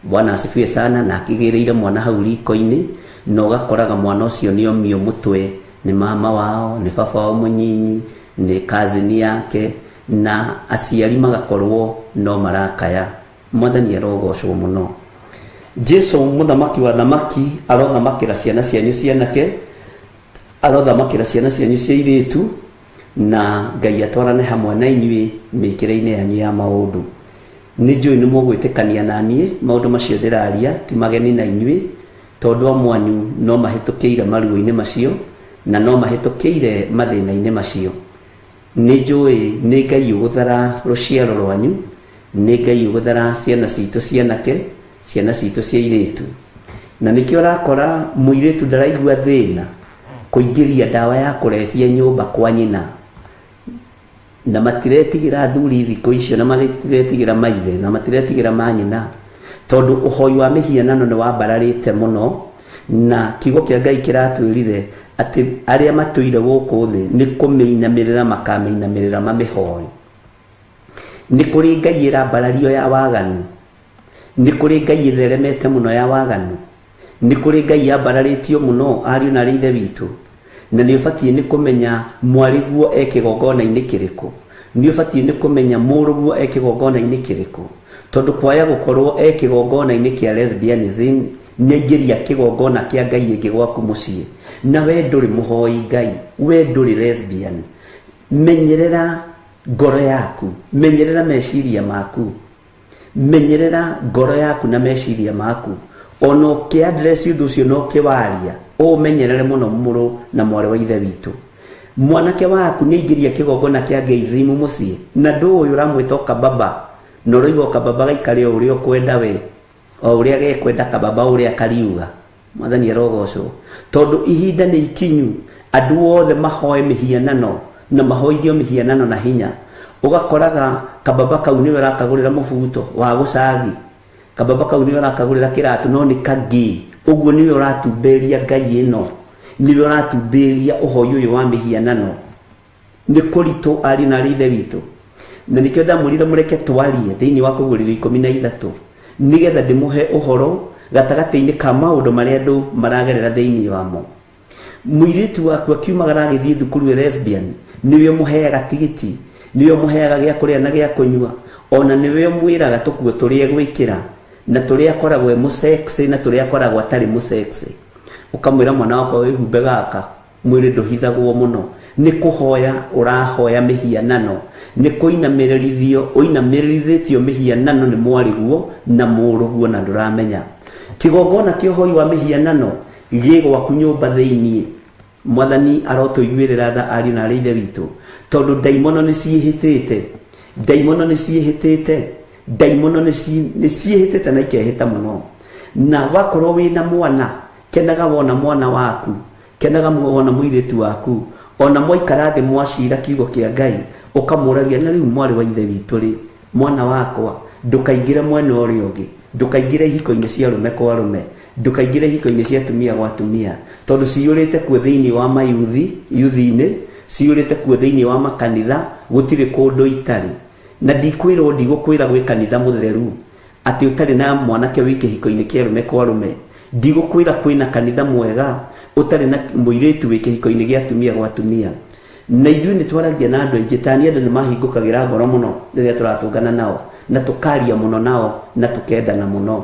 Speaker 3: Bwana asifiwe sana, na akĩgĩrĩire mwana hau riko-inĩ, na ũgakoraga mwana ũcio nĩ omio mũtwe nĩ mama wao, nĩ baba wao mũnyinyi, nĩ cousin yake, na aciari magakorwo no marakaya. Mwathani arogocwo mũno. Jesu mũthamaki wa thamaki arothamakĩra ciana cianyu cianake, arothamakĩra ciana cianyu cia airĩtu, na Ngai atwarane hamwe na inyuĩ mĩkĩre-inĩ yanyu ya maũndũ. Nĩ njũĩ nĩ mũgwĩtĩkania na niĩ maũndũ macio ndĩraria ti mageni na inyuĩ, tondũ amwe anyu no mahĩtũkĩire maruo-inĩ macio na no mahĩtũkĩire mathĩna-inĩ macio. Nĩ njũĩ nĩ Ngai ũgũthara rũciaro rwanyu, nĩ Ngai ũgũthara ciana citũ cianake, ciana citũ cia airĩtu. Na nĩkĩo ũrakora mũirĩtu ndaraigua thĩna kũingĩria ndawa ya kũrebia nyũmba kwa nyina, na matiretigĩra athuri thikũ icio, na matiretigĩra maithe, na matiretigĩra manyina, tondũ ũhoi wa mĩhianano nĩ wambararĩte mũno, na kiugo kĩa Ngai kĩratwĩrire atĩ arĩa matũire gũkũ thĩ nĩ kũmĩinamĩrĩra makamĩinamĩrĩra mamĩhoe. Nĩ kũrĩ Ngai ĩrambarario ya waganu, nĩ kũrĩ Ngai ĩtheremete mũno ya waganu, nĩ kũrĩ Ngai yambararĩtio mũno ariũ na arĩ ithe witũ, na nĩ ũbatiĩ nĩ kũmenya mwarĩguo e kĩgongona-inĩ kĩrĩkũ, nĩ ũbatiĩ nĩ kũmenya mũrũguo e kĩgongona-inĩ kĩrĩkũ, tondũ kwaya gũkorwo e kĩgongona-inĩ kĩa lesbianism nĩ aingĩria kĩgongona kĩa Ngai ĩngĩ gwaku mũciĩ, na we ndũrĩ mũhoi Ngai, we ndũrĩ lesbian, Menyerera ngoro yaku, menyerera meciria maku, menyerera ngoro yaku na meciria maku. Ona ũkĩ address ũndũ ũcio na ũkĩwaria, ũmenyerere mũno mũrũ na mwarĩ wa ithe witũ. Mwanake waku nĩ aingĩria kĩgongona kĩa geizimu mũciĩ, na ndũĩ ũramwĩta ũkababa, na ũroiga ũkababa gaikare o ũrĩa ũkwenda we, o ũrĩa gekwenda kababa ũrĩa kariuga. Mwathani arogocwo, tondũ ihinda nĩ ikinyu andũ othe mahoe mĩhianano na mahoithio mĩhianano na hinya. Ũgakoraga kababa kau nĩwe ũrakagũrĩra mũbuto wa gũcagi, kababa kau nĩwe ũrakagũrĩra kĩratũ, no nĩ kangĩ. Ũguo nĩwe ũratumberia Ngai ĩno, nĩwe ũratumberia ũhoi ũyũ wa mĩhianano. Nĩ kũritũ ariũ na arĩ ithe witũ, na nĩkĩo ndamwĩrire mũreke twarie thĩinĩ wa kũguũrĩrio 13, nĩgetha ndĩmũhe ũhoro gatagatĩ-inĩ ka maũndũ marĩa andũ maragerera thĩinĩ wamo. Mũirĩtu waku akiumagara agĩthiĩ thukuru e lesbian, nĩwe ũmũheaga tigiti, nĩwe ũmũheaga gĩa kũrĩa na gĩa kũnyua, ona nĩwe ũmwĩraga tũkuo tũrĩa egwĩkĩra, na tũrĩa akoragwo e mũsexy na tũrĩa akoragwo atarĩ mũsexy. Ũkamwĩra mwana wakwa wĩhumbe gaka, mwĩrĩ ndũhithagwo mũno. Nĩ kũhoya ũrahoya mĩhianano, nĩ kũinamĩrĩrithio ũinamĩrĩrithĩtio mĩhianano nĩ mwarĩguo na mũrũguo, na ndũramenya. Kĩgongona kĩa ũhoi wa mĩhianano gĩ gwaku nyũmba thĩiniĩ. Mwathani arotũiguĩrĩra tha ariũ na arĩ ithe witũ, tondũ ndaimono nĩ ciĩhĩtĩte, ndaimono nĩ ciĩhĩtĩte, ndaimono nĩ ciĩhĩtĩte na ikehĩta mũno. Na wakorwo wĩna mwana, kenaga wona mwana waku, kenaga wona mũirĩtu waku, ona mwaikara thĩ mwacira kiugo kĩa Ngai, ũkamũragia na rĩu mwarĩ wa ithe witũ rĩ, mwana wakwa, ndũkaingĩre mwena ũrĩa ũngĩ, ndũkaingĩre ihiko-inĩ cia arũme kwa arũme, ndũkaingĩre ihiko-inĩ cia atumia gwa atumia, tondũ ciyũrĩte kuo thĩinĩ wa mayuthi, yuthi-inĩ, ciyũrĩte kuo thĩinĩ wa makanitha, gũtirĩ kũndũ itarĩ. Na ndikwĩrwo, ndigũkwĩra gwĩ kanitha mũtheru atĩ ũtarĩ na mwanake wĩ kĩhiko-inĩ kĩa arũme kwa arũme, ndigũkwĩra kwĩna kanitha mwega ũtarĩ na mũirĩtu wĩ kĩhiko-inĩ gĩa atumia gwa atumia. Na ithuĩ nĩ twaragia na andũ aingĩ, tani andũ nĩ mahingũkagĩra ngoro mũno rĩrĩa tũratũngana nao, na tũkaria mũno nao, na tũkendana mũno.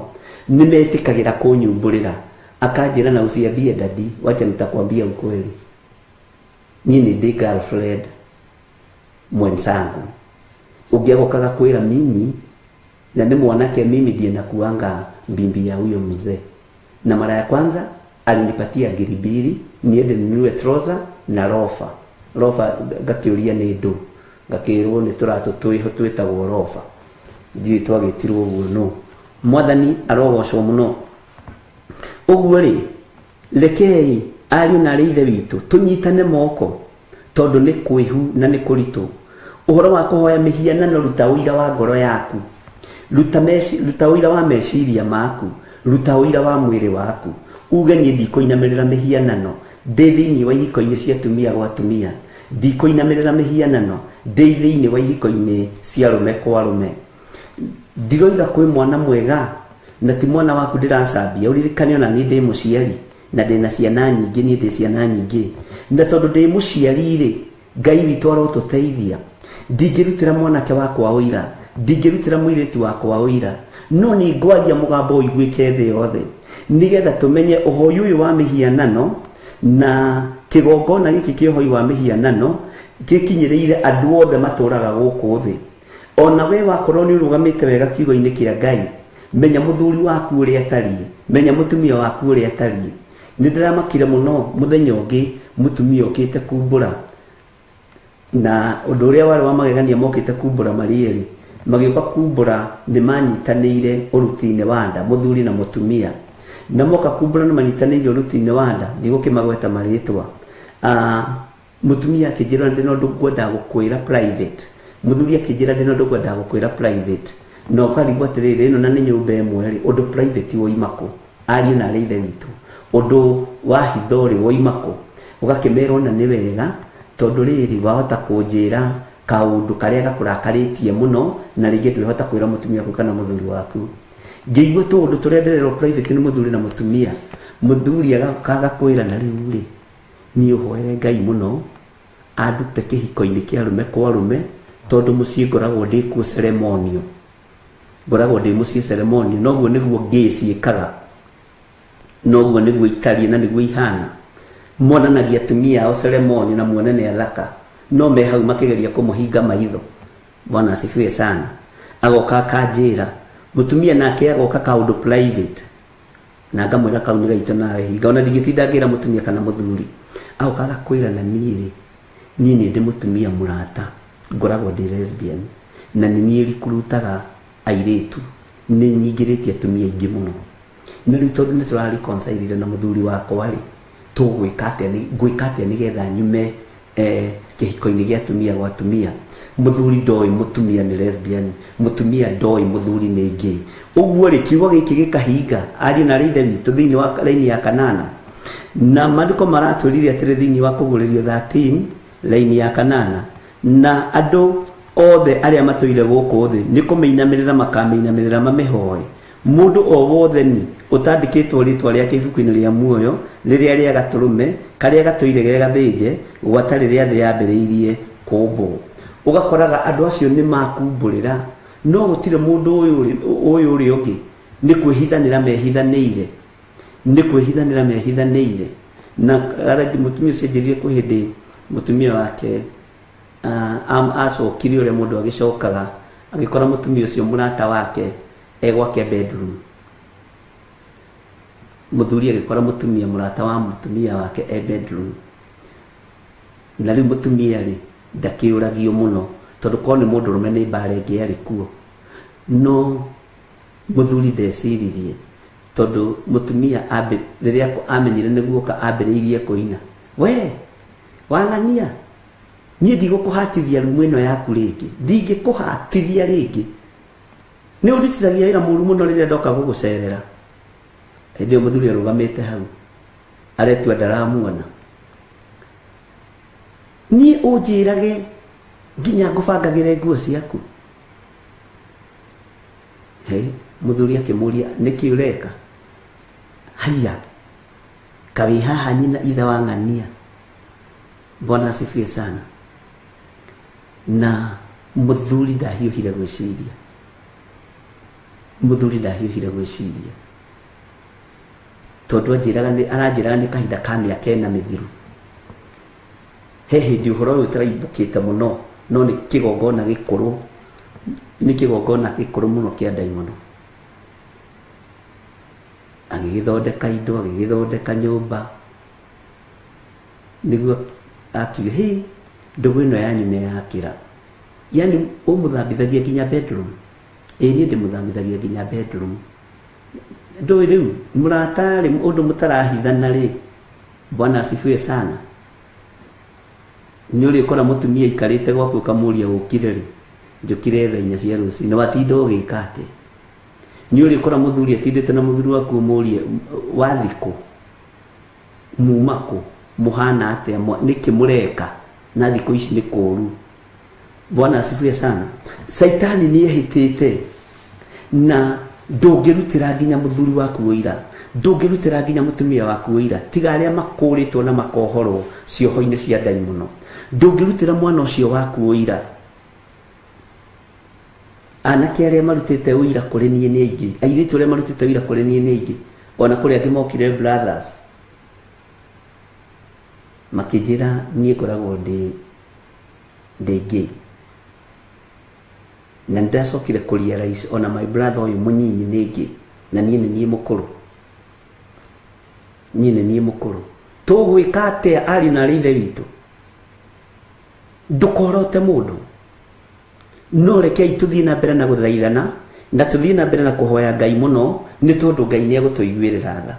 Speaker 3: Nĩ metĩkagĩra kũnyumbũrĩra, akanjĩra na usiambie dadi, wacha nitakwambia ukweli, niĩ nĩ ndĩ girlfriend mwenzangu. Ũngĩ agokaga kwĩra mimi, na nĩ mwanake, mimi ndiye nakuanga mbimbi ya huyo mzee, na mara ya kwanza alinipatia 2,000 niende ninunue trouser na rofa. Rofa ngakĩũria nĩ ndũ, ngakĩrwo nĩ tũratũ twĩho twĩtagwo rofa, ndiũĩ twagĩtirwo ũguo no. Mwathani arogocwo mũno. Ũguo rĩ, rekei ariũ na arĩ ithe witũ tũnyitane moko, tondũ nĩ kwĩhu na nĩ kũritũ. Ũhoro wa kũhoya mĩhianano, ruta ũira wa ngoro yaku, ruta ũira wa meciria maku, ruta ũira wa mwĩrĩ waku, uge niĩ ndikũinamĩrĩra mĩhianano ndĩ thĩinĩ wa ihiko-inĩ cia atumia gwa atumia, ndikũinamĩrĩra mĩhianano ndĩ thĩinĩ wa ihiko-inĩ cia arũme kwa arũme. Ndiroiga kwĩ mwana mwega, na ti mwana waku ndĩracambia, ũririkane ona niĩ ndĩ mũciari na ndĩna ciana nyingĩ, niĩ ndĩ ciana nyingĩ, na tondũ ndĩ mũciari rĩ, Ngai witũ arotũteithia. Ndingĩrutĩra mwanake wakwa ũira, ndingĩrutĩra mũirĩtu wakwa ũira, no nĩ ngwaria mũgambo ũiguĩke thĩ yothe, nĩgetha tũmenye ũhoi ũyũ wa mĩhianano na kĩgongona gĩkĩ kĩa ũhoi wa mĩhianano gĩkinyĩrĩire andũ othe matũraga gũkũ thĩ. Ona we wakorwo nĩ ũrũgamĩte wega kiugo-inĩ kĩa Ngai, menya mũthuri waku ũrĩa atariĩ, menya mũtumia waku ũrĩa atariĩ. Nĩ ndĩramakire mũno mũthenya ũngĩ mũtumia okĩte kumbũra, na ũndũ ũrĩa warĩ wa magegania, mokĩte kumbũra marĩ erĩ, magĩũka kumbũra nĩ manyitanĩire ũruti-inĩ wa nda, mũthuri na mũtumia, na moka kumbũra nĩ manyitanĩire ũruti-inĩ wa nda, ndigũkĩmagweta marĩtwa. Mũtumia akĩnjĩra ndĩna ũndũ ngwendaga gũkwĩra private, mũthuri akĩnjĩra ndĩna ũndũ ngwendaga gũkwĩra private, na ũkarigwo atĩrĩrĩ, ĩno na nĩ nyũmba ĩmwe rĩ, ũndũ private woima kũ? Ariũ na arĩ ithe witũ, ũndũ wa hitho rĩ woima kũ? Ũgakĩmerwo na nĩ wega, tondũ rĩrĩ wahota kũnjĩra kaũndũ karĩa gakũrakarĩtie mũno, na rĩngĩ ndwĩhota kwĩra mũtumia waku kana mũthuri waku. Ngĩigua tũũndũ tũrĩa ndĩrerwo private nĩ mũthuri na mũtumia, mũthuri agoka agakwĩra na rĩu rĩ, niĩ ũhoere Ngai mũno andute kĩhiko-inĩ kĩa arũme kwa arũme, tondũ mũciĩ ngoragwo ndĩ kuo ceremonial, ngoragwo ndĩ mũciĩ ceremonial, noguo nĩguo ngĩ ciĩkaga, noguo nĩguo itariĩ na nĩguo ihana. Monanagia atumia ao ceremonial na muone nĩ athaka, No me hau makĩgeria kũmũhinga maitho. Bwana asifiwe sana. Agoka akanjĩra, mũtumia nake agoka kaũndũ private, na ngamwĩra kau nĩ gaitũ nawe hinga, ona ndingĩtinda ngĩra mũtumia kana mũthuri. Agoka agakwĩra, na niĩ rĩ, niĩ nĩ ndĩ mũtumia mũrata, ngoragwo ndĩ lesbian, na nĩ niĩ rikurutaga airĩtu, nĩ nyingĩrĩtie atumia aingĩ mũno, na rĩu tondũ nĩ tũrareconcilire na mũthuri wakwa rĩ, tũgwĩka atĩa, ngwĩka atĩa nĩgetha nyume kĩhiko-inĩ gĩa atumia gwa atumia? Mũthuri ndoĩ mũtumia nĩ lesbian, mũtumia ndoĩ mũthuri nĩ gay. Ũguo rĩ, kiugo gĩkĩ gĩkahinga, ariũ na arĩ ithe witũ, thĩinĩ wa raini ya kanana. Na maandĩko maratwĩrire atĩrĩ thĩinĩ wa Kũguũrĩrio 13 raini ya kanana, na andũ othe arĩa matũire gũkũ thĩ nĩ kũmĩinamĩrĩra makamĩinamĩrĩra mamĩhoe, mũndũ o wothe ni ũtandĩkĩtwo rĩtwa rĩake ibuku-inĩ rĩa muoyo rĩrĩa rĩa Gatũrũme karĩa gatũire ge gathĩnje gwata rĩrĩa thĩ yambĩrĩirie kũmbwo. Ũgakoraga andũ acio nĩ makumbũrĩra, no gũtirĩ mũndũ ũyũ ũyũ ũrĩa ũngĩ, nĩ kwĩhithanĩra mehithanĩire, nĩ kwĩhithanĩra mehithanĩire. Na arathi mũtumia ũcio anjĩrire kwĩ hĩndĩ mũtumia wake acokire, ũrĩa mũndũ agĩcokaga agĩkora mũtumia ũcio mũrata wake e gwake bedroom. Mũthuri agĩkora mũtumia mũrata wa mũtumia wake e bedroom. Na rĩu mũtumia rĩ, ndakĩũragio mũno, tondũ korwo nĩ mũndũrũme nĩ mbara ĩngĩ yarĩ kuo. No mũthuri ndeciririe, tondũ mũtumia rĩrĩa amenyire nĩguoka, ambĩrĩirie kũina, "We wang'ania, niĩ ndigũkũhatithia rumu ĩno yaku rĩngĩ, ndingĩkũhatithia rĩngĩ, nĩ ũndutithagia wĩra mũru mũno rĩrĩa ndoka gũgũcerera." Hĩndĩ ĩyo mũthuri arũgamĩte hau aretua ndaramuona. "Niĩ ũnjĩrage nginya ngũbangagĩre nguo ciaku?" He mũthuri akĩmũria, "Nĩkĩ ũreka?" "Haiya, kawĩ haha nyina ithe wa ng'ania." Bwana asifiwe sana. Na mũthuri ndahiũhire gwĩciria, mũthuri ndahiũhire gwĩciria, tondũ anjĩraga nĩ aranjĩraga nĩ kahinda ka mĩaka 4 mĩthiru. He hĩndĩ ũhoro ũyũ ũtaraimbũkĩte mũno, no nĩ kĩgongona gĩkũrũ, nĩ kĩgongona gĩkũrũ mũno kĩa ndaimono. Agĩgĩthondeka indo, agĩgĩthondeka nyũmba, nĩguo akiuga, "Hĩ, ndũgũ ĩno yanyu nĩ yakĩra, yani ũmũthambithagia nginya bedroom?" "Ĩĩ, niĩ ndĩmũthambithagia nginya bedroom." Ndũĩ rĩu mũrata rĩ, ũndũ mũtarahithana rĩ. Bwana asifiwe sana. Nĩ ũrĩkora mũtumia aikarĩte gwaku, ũkamũria, "Ũkire rĩ?" "Njũkire thaa 4 cia rũcinĩ." "Watinda ũgĩka atĩa?" Nĩ ũrĩkora mũthuri atindĩte na mũthuri waku, ũmũrie, "Wathi kũ? Muma kũ? Mũhana atĩa? Nĩkĩ mũreka na thikũ ici nĩ kũũru?" Bwana asifiwe sana. Caitani nĩ ehĩtĩte, na ndũngĩrutĩra nginya mũthuri waku ũira, ndũngĩrutĩra nginya mũtumia waku ũira, tiga arĩa makũrĩtwo na makohorwo cioho-inĩ cia ndaimono. Ndũngĩrutĩra mwana ũcio waku ũira. Anake arĩa marutĩte ũira kũrĩ niĩ nĩ aingĩ, airĩtu arĩa marutĩte ũira kũrĩ niĩ nĩ aingĩ. Ona kũrĩ angĩ mokire, brothers, makĩnjĩra, "Niĩ ngoragwo ndĩ gay." Na nĩndacokire kũ realize ona my brother ũyũ mũnyinyi nĩ gay, na niĩ nĩ niĩ mũkũrũ, niĩ nĩ niĩ mũkũrũ. Tũgwĩka atĩa, ariũ na arĩ ithe witũ? Ndũkorote mũndũ, no rekei tũthiĩ na mbere na gũthaithana, na tũthiĩ na mbere na kũhoya Ngai mũno, nĩ tondũ Ngai nĩ egũtũiguĩrĩra tha.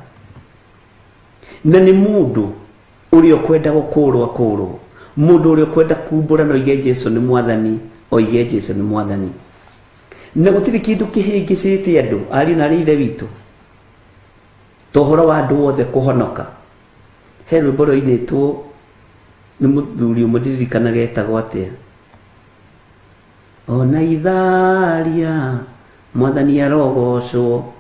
Speaker 3: Na nĩ mũndũ ũrĩa ũkwenda gũkũrwo akũrwo, mũndũ ũrĩa ũkwenda kumbũra na oige Jesu nĩ Mwathani, oige Jesu nĩ Mwathani. Na gũtirĩ kĩndũ kĩhĩngĩcĩte andũ, ariũ na arĩ ithe witũ, ta ũhoro wa andũ othe kũhonoka. He rwĩmbo rwainĩtwo nĩ mũthuri ũmwe, ndirikanaga etagwo atĩa, "Ona itharia Mwathani arogocwo."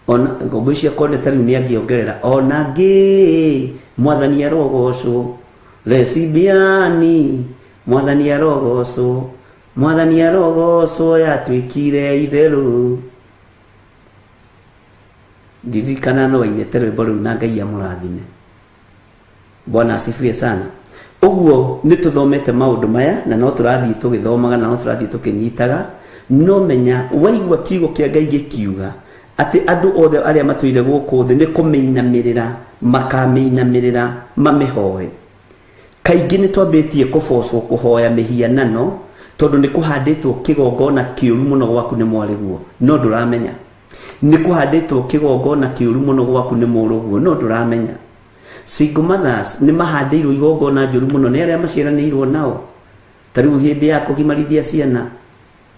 Speaker 3: Ona ngwĩciria konde ta rĩu nĩ angĩongerera, "Ona ngĩ Mwathani arogocwo, lesibiani Mwathani arogocwo, Mwathani arogocwo, yatuĩkire itherũ." Ndirikana no wainĩte rwĩmbo rũu, na Ngai amũrathime. Bwana asifiwe sana. Ũguo nĩ tũthomete maũndũ maya na no tũrathiĩ tũgĩthomaga na no tũrathiĩ tũkĩnyitaga. No menya waigua kiugo kĩa Ngai gĩkiuga atĩ andũ othe arĩa matũire gũkũ thĩ nĩ kũmĩinamĩrĩra makamĩinamĩrĩra mamĩhoe. Kaingĩ nĩ twambĩtie kũbocwo kũhoya mĩhianano tondũ nĩ kũhandĩtwo kĩgongona kĩũru mũno gwaku nĩ mwarĩguo no ndũramenya. Nĩ kũhandĩtwo kĩgongona kĩũru mũno gwaku nĩ mũrũguo no ndũramenya. Single mothers nĩ mahandĩirwo igongona njũru mũno nĩ arĩa maciaranĩirwo nao. Ta rĩu hĩndĩ ya kũgimarithia ciana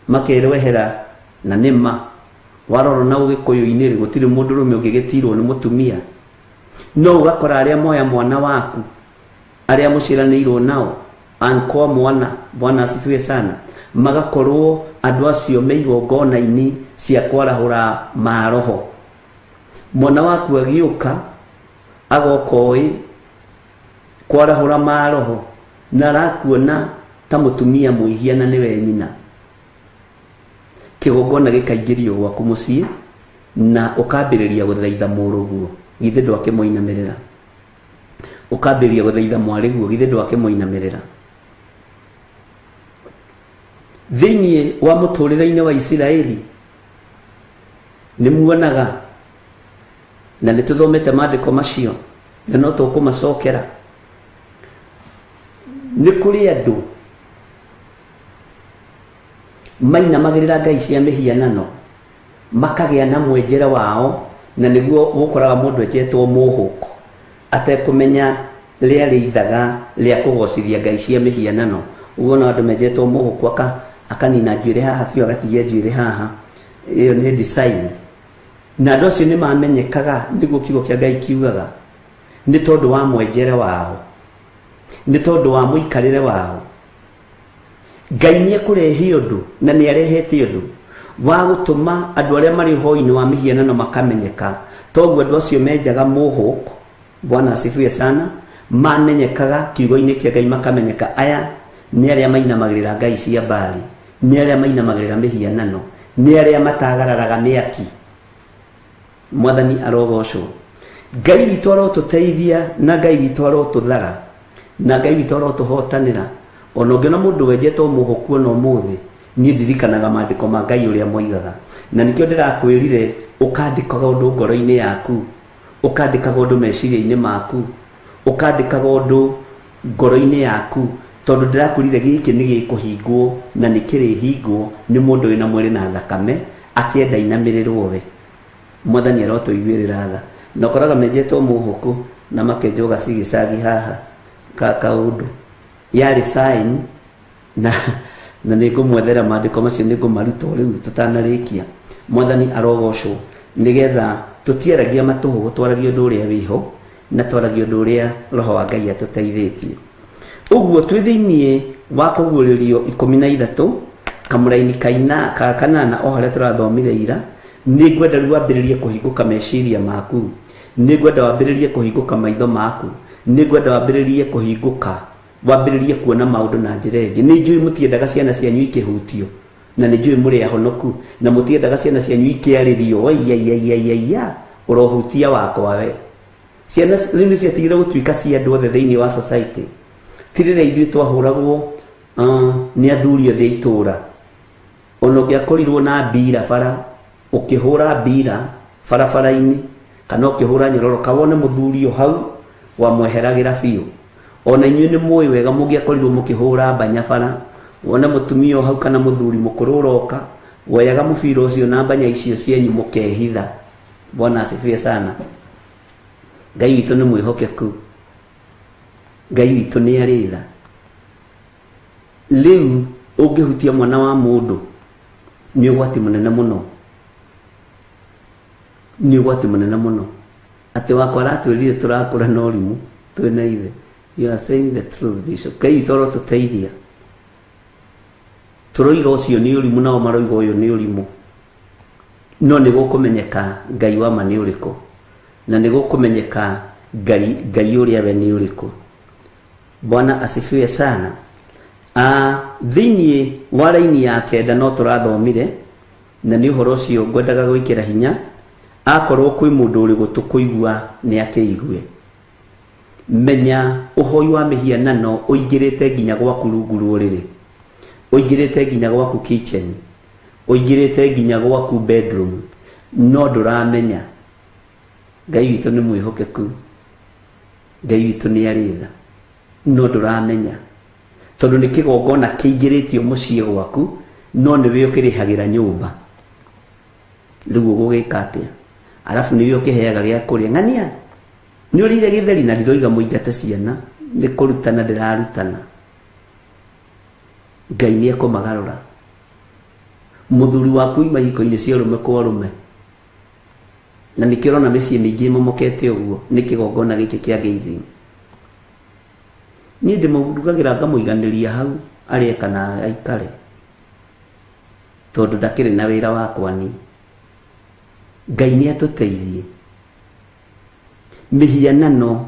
Speaker 3: makerwo ehera na nĩ ma. Warora na ũgĩkũyũ-inĩ rĩ, gũtirĩ mũndũrũme ũngĩgĩtirwo nĩ mũtumia. No ũgakora arĩa moya mwana waku, arĩa mũciaranĩirwo nao, ankwa mwana, Bwana asifiwe sana, magakorwo andũ acio me igongona-inĩ cia kwarahũra maroho. Mwana waku agĩũka, agoka oĩ kwarahũra maroho, na arakuona ta mũtumia mwĩhia na nĩwe nyina. Kĩgongona gĩkaingĩrio gwaku mũciĩ na ũkambĩrĩria gũthaitha mũrũguo, githĩ ndwakĩmũinamĩrĩra. Ũkambĩrĩria gũthaitha mwarĩguo, githĩ ndwakĩmũinamĩrĩra. Thĩinĩ wa mũtũrĩre-inĩ wa Isiraeli nĩ muonaga, na nĩ tũthomete maandĩko macio na no tũkũmacokera, nĩ kũrĩ andũ mainamagĩrĩra ngai cia mĩhianano makagĩa na mwenjere wao, na nĩguo gũkoraga mũndũ enjetwo mũhũko atekũmenya rĩarĩ ithaga rĩa kũgocithia ngai cia mĩhianano. Ũguo no andũ menjetwo mũhũko akanina njuĩrĩ haha biũ, agatigia njuĩrĩ haha, ĩyo nĩ design. Na andũ acio nĩ mamenyekaga, nĩguo kiugo kĩa Ngai kiugaga, nĩ tondũ wa mwenjere wao, nĩ tondũ wa mũikarĩre wao. Ngai nĩ ekũrehe ũndũ na nĩ arehete ũndũ wa gũtũma andũ arĩa marĩ ũhoi-inĩ wa mĩhianano makamenyeka. Toguo andũ acio menjaga mũhũko, Bwana asifiwe sana, mamenyekaga kiugo-inĩ kĩa Ngai, makamenyeka aya nĩ arĩa mainamagĩrĩra ngai cia Baali, nĩ arĩa mainamagĩrĩra mĩhianano, nĩ arĩa matagararaga mĩaki. Mwathani arogocwo. Ngai witũ arotũteithia na Ngai witũ arotũthara na Ngai witũ arotũhotanĩra. Ona ũngĩona mũndũ wenjetwo mũhũku ona ũmũthĩ, niĩ ndirikanaga maandĩko ma Ngai ũrĩa moigaga. Na nĩkĩo ndĩrakwĩrire ũkandĩkaga ũndũ ngoro-inĩ yaku, ũkandĩkaga ũndũ meciria-inĩ maku, ũkandĩkaga ũndũ ngoro-inĩ yaku, tondũ ndĩrakwĩrire gĩkĩ nĩ gĩkũhingwo na nĩ kĩrĩhingwo nĩ mũndũ wĩna mwĩrĩ na thakame akĩenda inamĩrĩrwo we. Mwathani arotũiguĩrĩra tha. Na ũkoraga menjetwo mũhũkũ na makenjwo gacigicagi haha ka kaũndũ yarĩ sign, na nĩ ngũmwethera maandĩko macio, nĩ ngũmaruta o rĩu tũtanarĩkia. Mwathani arogocwo, nĩgetha tũtiaragia matũhũhũ, twaragia ũndũ ũrĩa wĩho na twaragia ũndũ ũrĩa Roho wa Ngai atũteithĩtie. Ũguo twĩ thĩiniĩ wa kũguũrĩrio 13 kamũraini kaina ka kanana o harĩa tũrathomire ira, nĩ ngwenda rĩu wambĩrĩrie kũhingũka meciria maku, nĩ ngwenda wambĩrĩrie kũhingũka maitho maku, nĩ ngwenda wambĩrĩrie kũhingũka, wambĩrĩrie kuona maũndũ na njĩra ĩngĩ. Nĩ njũĩ mũtiendaga ciana cianyu ikĩhutio, na nĩ njũĩ mũrĩ ahonoku, na mũtiendaga ciana cianyu ikĩarĩrio, oi, ai, ai, ai, ai, ũrohutia wakwa we. Ciana rĩu nĩ ciatigire gũtuĩka cia andũ othe thĩinĩ wa society. Ti rĩrĩa ithuĩ twahũragwo nĩ athuri othe a itũũra. Ona ũngĩakorirwo na mbira bara, ũkĩhũra mbira barabara-inĩ kana ũkĩhũra nyororoka, wone mũthuri o hau wamweheragĩra biũ. Ona inyuĩ nĩ mũĩ wega mũngĩakorirwo mũkĩhũra mbanya bara, wone mũtumia o hau kana mũthuri mũkũrũ ũroka, woyaga mũbira ũcio na mbanya icio cianyu mũkehitha. Bwana asifiwe sana. Ngai witũ nĩ mwĩhokeku, Ngai witũ nĩ arĩ tha. Rĩu ũngĩhutia mwana wa mũndũ nĩ ũgwati mũnene mũno, nĩ ũgwati mũnene mũno. Atĩ wakwa aratwĩrire tũrakũra na ũrimũ twĩna ithe. You are saying the truth, Bishop. Ngai witũ arotũteithia. Tũroiga ũcio nĩ ũrimũ, nao maroiga ũyũ nĩ ũrimũ, no nĩ gũkũmenyeka Ngai wa ma nĩ ũrĩkũ, na nĩ gũkũmenyeka Ngai ũrĩa we nĩ ũrĩkũ. Bwana asifiwe sana. Thĩinĩ wa raini ya 9 no tũrathomire, na nĩ ũhoro ũcio ngwendaga gwĩkĩra hinya, akorwo kwĩ mũndũ ũrĩ gũtũ kũigua nĩ akĩigue. Menya ũhoi wa mĩhianano ũingĩrĩte nginya gwaku rungu rwa ũrĩrĩ, ũingĩrĩte nginya gwaku kitchen, ũingĩrĩte nginya gwaku bedroom, no ndũramenya. Ngai witũ nĩ mwĩhokeku, Ngai witũ nĩ arĩ tha, no ndũramenya tondũ nĩ kĩgongona kĩingĩrĩtio mũciĩ gwaku, no nĩwe ũkĩrĩhagĩra nyũmba. Rĩu ũgũgĩka atĩa? Arabu nĩwe ũkĩheaga gĩa kũrĩa. Ng'ania nĩ ũrĩire gĩtheri? Na ndiroiga mũingate ciana, nĩ kũrutana ndĩrarutana. Ngai nĩ ekũmagarũra. Mũthuri waku ima ihiko-inĩ cia ũrũme kwa ũrũme, na nĩkĩo ũrona mĩciĩ mĩingĩ ĩmomokete ũguo nĩ kĩgongona gĩkĩ kĩa gayism. Niĩ ndĩmũrugagĩra ngamũiganĩria hau arĩe kana aikare, tondũ ndakĩrĩ na wĩra wakwa niĩ. Ngai nĩ atũteithie. Mĩhianano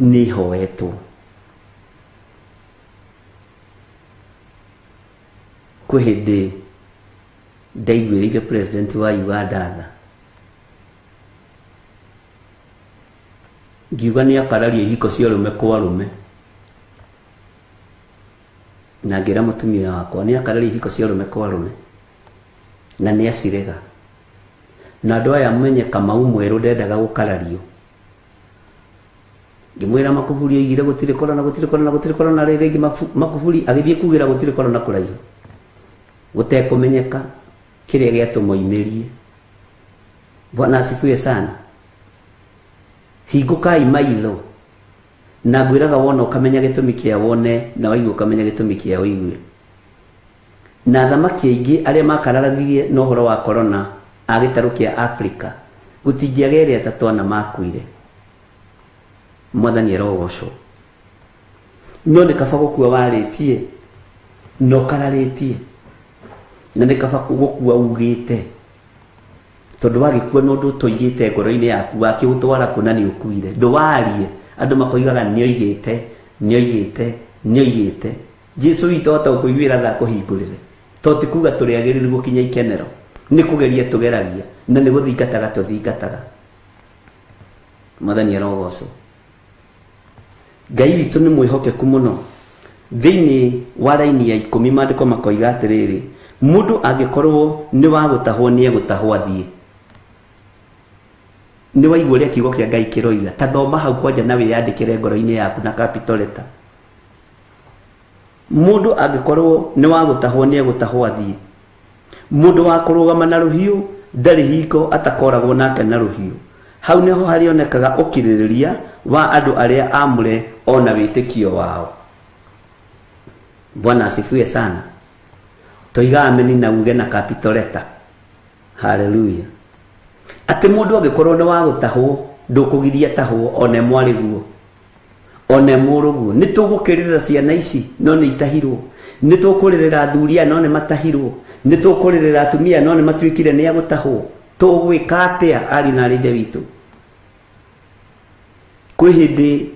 Speaker 3: nĩ ĩhoetwo. Kwĩ hĩndĩ ndaiguĩrĩire president wa Uganda tha, ngiuga nĩ akararia ihiko cia ũrũme kwa ũrũme, na ngĩra mũtumia wakwa nĩ akararia ihiko cia ũrũme kwa ũrũme, na nĩ acirega. Na andũ aya menye Kamau mwerũ ndendaga gũkarario. Ngĩmwĩra Makuburi oigire gũtirĩ korona, gũtirĩ korona, gũtirĩ korona. Rĩngĩ Makuburi agĩthiĩ kugĩra gũtirĩ korona kũraihu, gũtekũmenyeka kĩrĩa gĩatũmoimĩrie. Bwana asifiwe sana. Hingũkai maitho, na ngwĩraga wona ũkamenya gĩtũmi kĩa wone, na waigua ũkamenya gĩtũmi kĩa ũigue. Na athamaki aingĩ arĩa makararanirie na ũhoro wa korona a gĩtarũ kĩa Afrika, gũtingĩaga erĩ atatũ ana makuire. Mwathani arogocwo. No nĩ kaba gũkua warĩtie na ũkararĩtie, na nĩ kaba gũkua ugĩte, tondũ wagĩkua na ũndũ ũtoigĩte ngoro-inĩ yaku, wakĩũtwara kũ na nĩ ũkuire. Ndũwarie, andũ makoigaga nĩoigĩte, nĩoigĩte, nĩoigĩte. Jesu witũ ahota gũkũiguĩra tha akũhingũrĩre, to ti kuga tũrĩ agĩrĩru gũkinya ikenero, nĩ kũgeria tũgeragia, na nĩ gũthingataga tũthingataga. Mwathani arogocwo. Ngai witũ nĩ mwĩhokeku mũno. Thĩinĩ wa raini ya 10 maandĩko makoiga atĩrĩrĩ, mũndũ angĩkorwo nĩ wa gũtahwo nĩ egũtahwo athiĩ. Nĩ waigua ũrĩa kiugo kĩa Ngai kĩroiga, ta thoma hau kwanja na wĩyandĩkĩre ngoro-inĩ yaku na capital letter. Mũndũ angĩkorwo nĩ wa gũtahwo nĩ egũtahwo athiĩ. Mũndũ wa kũrũgama na rũhiũ ndarĩ hingo atakoragwo nake na rũhiũ. Hau nĩho harĩonekaga ũkirĩrĩria wa andũ arĩa aamũre ona wĩtĩkio wao. Bwana asifiwe sana. Toiga ameni na uge na capital letter. Haleluya. Atĩ mũndũ angĩkorwo nĩ wa gũtahwo, ndũkũgiria tahwo one mwarĩ guo, one mũrũguo. Nĩ tũgũkĩrĩrĩra ciana ici no nĩ itahirwo, nĩ tũkũrĩrĩra athuri aya no nĩ matahirwo, nĩ tũkũrĩrĩra atumia no nĩ matuĩkire nĩ agũtahwo. Tũgwĩka atĩa ariũ na arĩ ithe witũ? Kwĩ hĩndĩ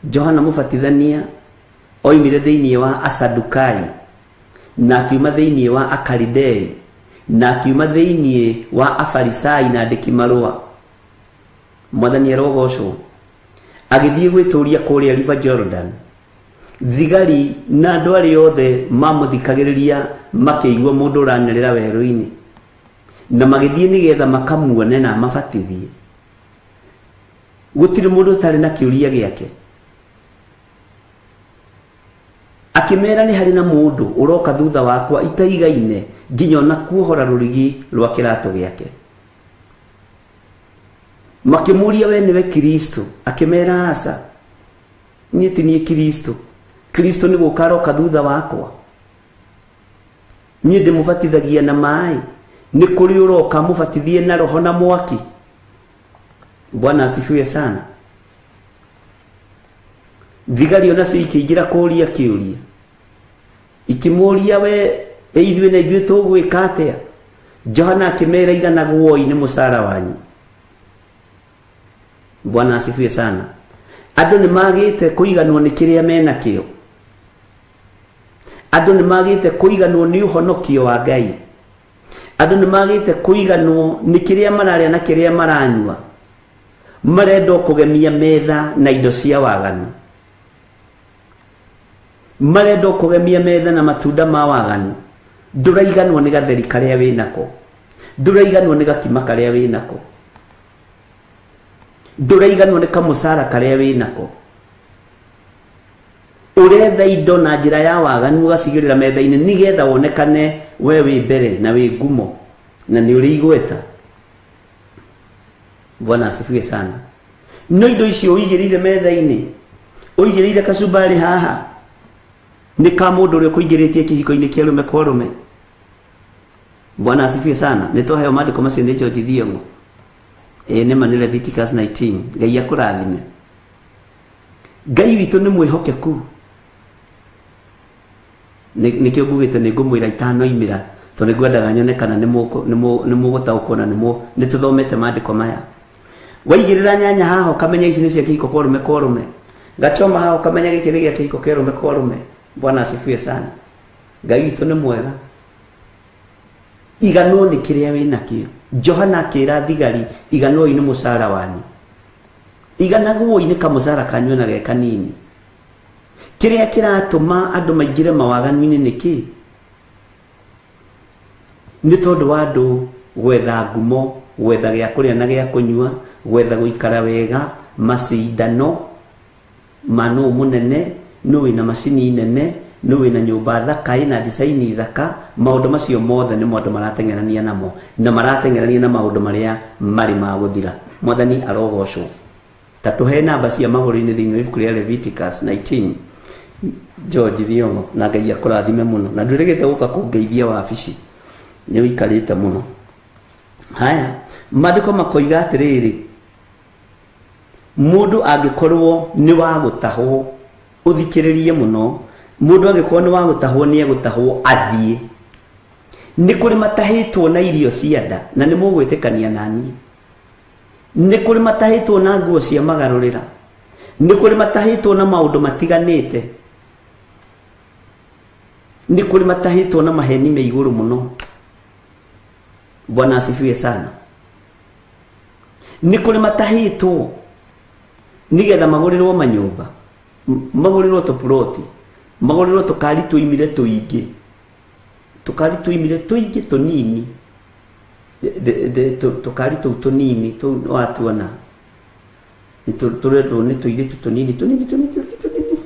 Speaker 3: Johana Mũbatithania oimire thĩinĩ wa Asadukai, na akiuma thĩinĩ wa Akaridei, na akiuma thĩinĩ wa Afarisai na andĩki marũa. Mwathani arogocwo. Agĩthiĩ gwĩtũria kũrĩa River Jordan. Thigari na andũ arĩa othe mamũthikagĩrĩria makĩigua mũndũ ũranĩrĩra werũ-inĩ, na magĩthiĩ nĩgetha makamuone na amabatithie. Gũtirĩ mũndũ ũtarĩ na kĩũria gĩake. Akĩmera nĩ harĩ na mũndũ ũroka thutha wakwa itaigaine nginya ona kuohora rũrigi rwa kĩratũ gĩake. Makĩmũria, we nĩwe Kristo? Akĩmera, aca, niĩ ti niĩ Kristo. Kristo nĩ gũka aroka thutha wakwa. Niĩ ndĩmũbatithagia na maĩ, nĩ kũrĩ ũroka mũbatithie na roho na mwaki. Bwana asifiwe sana. Thigari onacio ikĩingĩra kũũria kĩũria, ikĩmũũria, we ithuĩ na ithuĩ tũgwĩka atĩa? Johana akĩmera, iganagwoi nĩ mũcara wanyu. Bwana asifiwe sana. Andũ nĩ magĩte kũiganwo nĩ kĩrĩa menakĩo. Andũ nĩ magĩte kũiganwo nĩ ũhonokio wa Ngai. Andũ nĩ magĩte kũiganwo nĩ kĩrĩa mararĩa na kĩrĩa maranyua. Marenda o kũgemia metha na indo cia waganu. Marenda o kũgemia metha na matunda ma waganu. Ndũraiganwo nĩ gatheri karĩa wĩnako. Ndũraiganwo nĩ gakima karĩa wĩnako. Ndũraiganwo nĩ kamũcara karĩa wĩnako. Ũretha indo na njĩra ya waganu ũgacigĩrĩra metha-inĩ nĩgetha wonekane we wĩ mbere na wĩ ngumo na nĩ ũrĩ igweta. Bwana asifiwe sana. No indo icio ũigĩrĩire metha-inĩ, ũigĩrĩire kacumbari haha, nĩ ka mũndũ ũrĩa ũkũingĩrĩtie kĩhiko-inĩ kĩa rũme kwa rũme. Bwana asifiwe sana. Nĩ twaheo maandĩko macio nĩ George Thiong'o. Ĩĩ nĩma nĩ Leviticus 19. Ngai akũrathime. Ngai witũ nĩ mwĩhokeku. Nĩkĩo ngugĩte nĩ ngũmwĩra itanoimĩra, tondũ nĩ ngwendaga nyone kana nĩ mũgũtaũkwo na nĩ tũthomete maandĩko maya. Waigĩrĩra nyanya haha ũkamenya ici nĩ cia kĩhiko kwa rũme kwa rũme. Gachoma haha ũkamenya gĩkĩ nĩ gĩa kĩhiko kĩa rũme kwa rũme. Bwana asifiwe sana. Ngai witũ nĩ mwega. Iganwo nĩ kĩrĩa wĩnakĩo. Johana akĩra thigari, iganwoi nĩ mũcara wanyu. Iganagwoi nĩ kamũcara kanyu ona ge kanini. Kĩrĩa kĩratũma andũ maingĩre mawaganu-inĩ nĩ kĩ? Nĩ tondũ wa andũ gwetha ngumo, gwetha gĩa kũrĩa na gĩa kũnyua, gwetha gũikara wega, macindano ma nũ mũnene, nũ wĩna macini nene, nũ wĩna nyũmba thaka ĩna design thaka. Maũndũ macio mothe nĩmo andũ marateng'erania namo, na marateng'erania na maũndũ marĩa marĩ ma gũthira. Mwathani arogocwo. Ta tũhe namba cia magũrũ-inĩ thĩinĩ wa ibuku rĩa Leviticus 19. George Thiong'o, na Ngai akũrathime mũno. Na ndwĩrĩgĩte gũka kũngeithia wabici, nĩ ũikarĩte mũno. Haya, maandĩko makoiga atĩrĩrĩ, mũndũ angĩkorwo nĩ wa gũtahwo, ũthikĩrĩrie mũno, mũndũ angĩkorwo nĩ wa gũtahwo nĩ egũtahwo athiĩ. Nĩ kũrĩ matahĩtwo na irio cia nda, na nĩ mũgwĩtĩkania na niĩ. Nĩ kũrĩ matahĩtwo na nguo cia magarũrĩra. Nĩ kũrĩ matahĩtwo na maũndũ matiganĩte. Nĩ kũrĩ matahĩtwo na maheni me igũrũ mũno. Bwana asifiwe sana. Nĩ kũrĩ matahĩtwo nĩgetha magũrĩrwo manyũmba, magũrĩrwo tũploti, magũrĩrwo tũkari tũimire tũingĩ, tũkari tũimire tũingĩ tũnini, tũkari tũu tũnini tũu watuona tũrendwo nĩ tũirĩtu tũnini tũnini tũnini tũnini,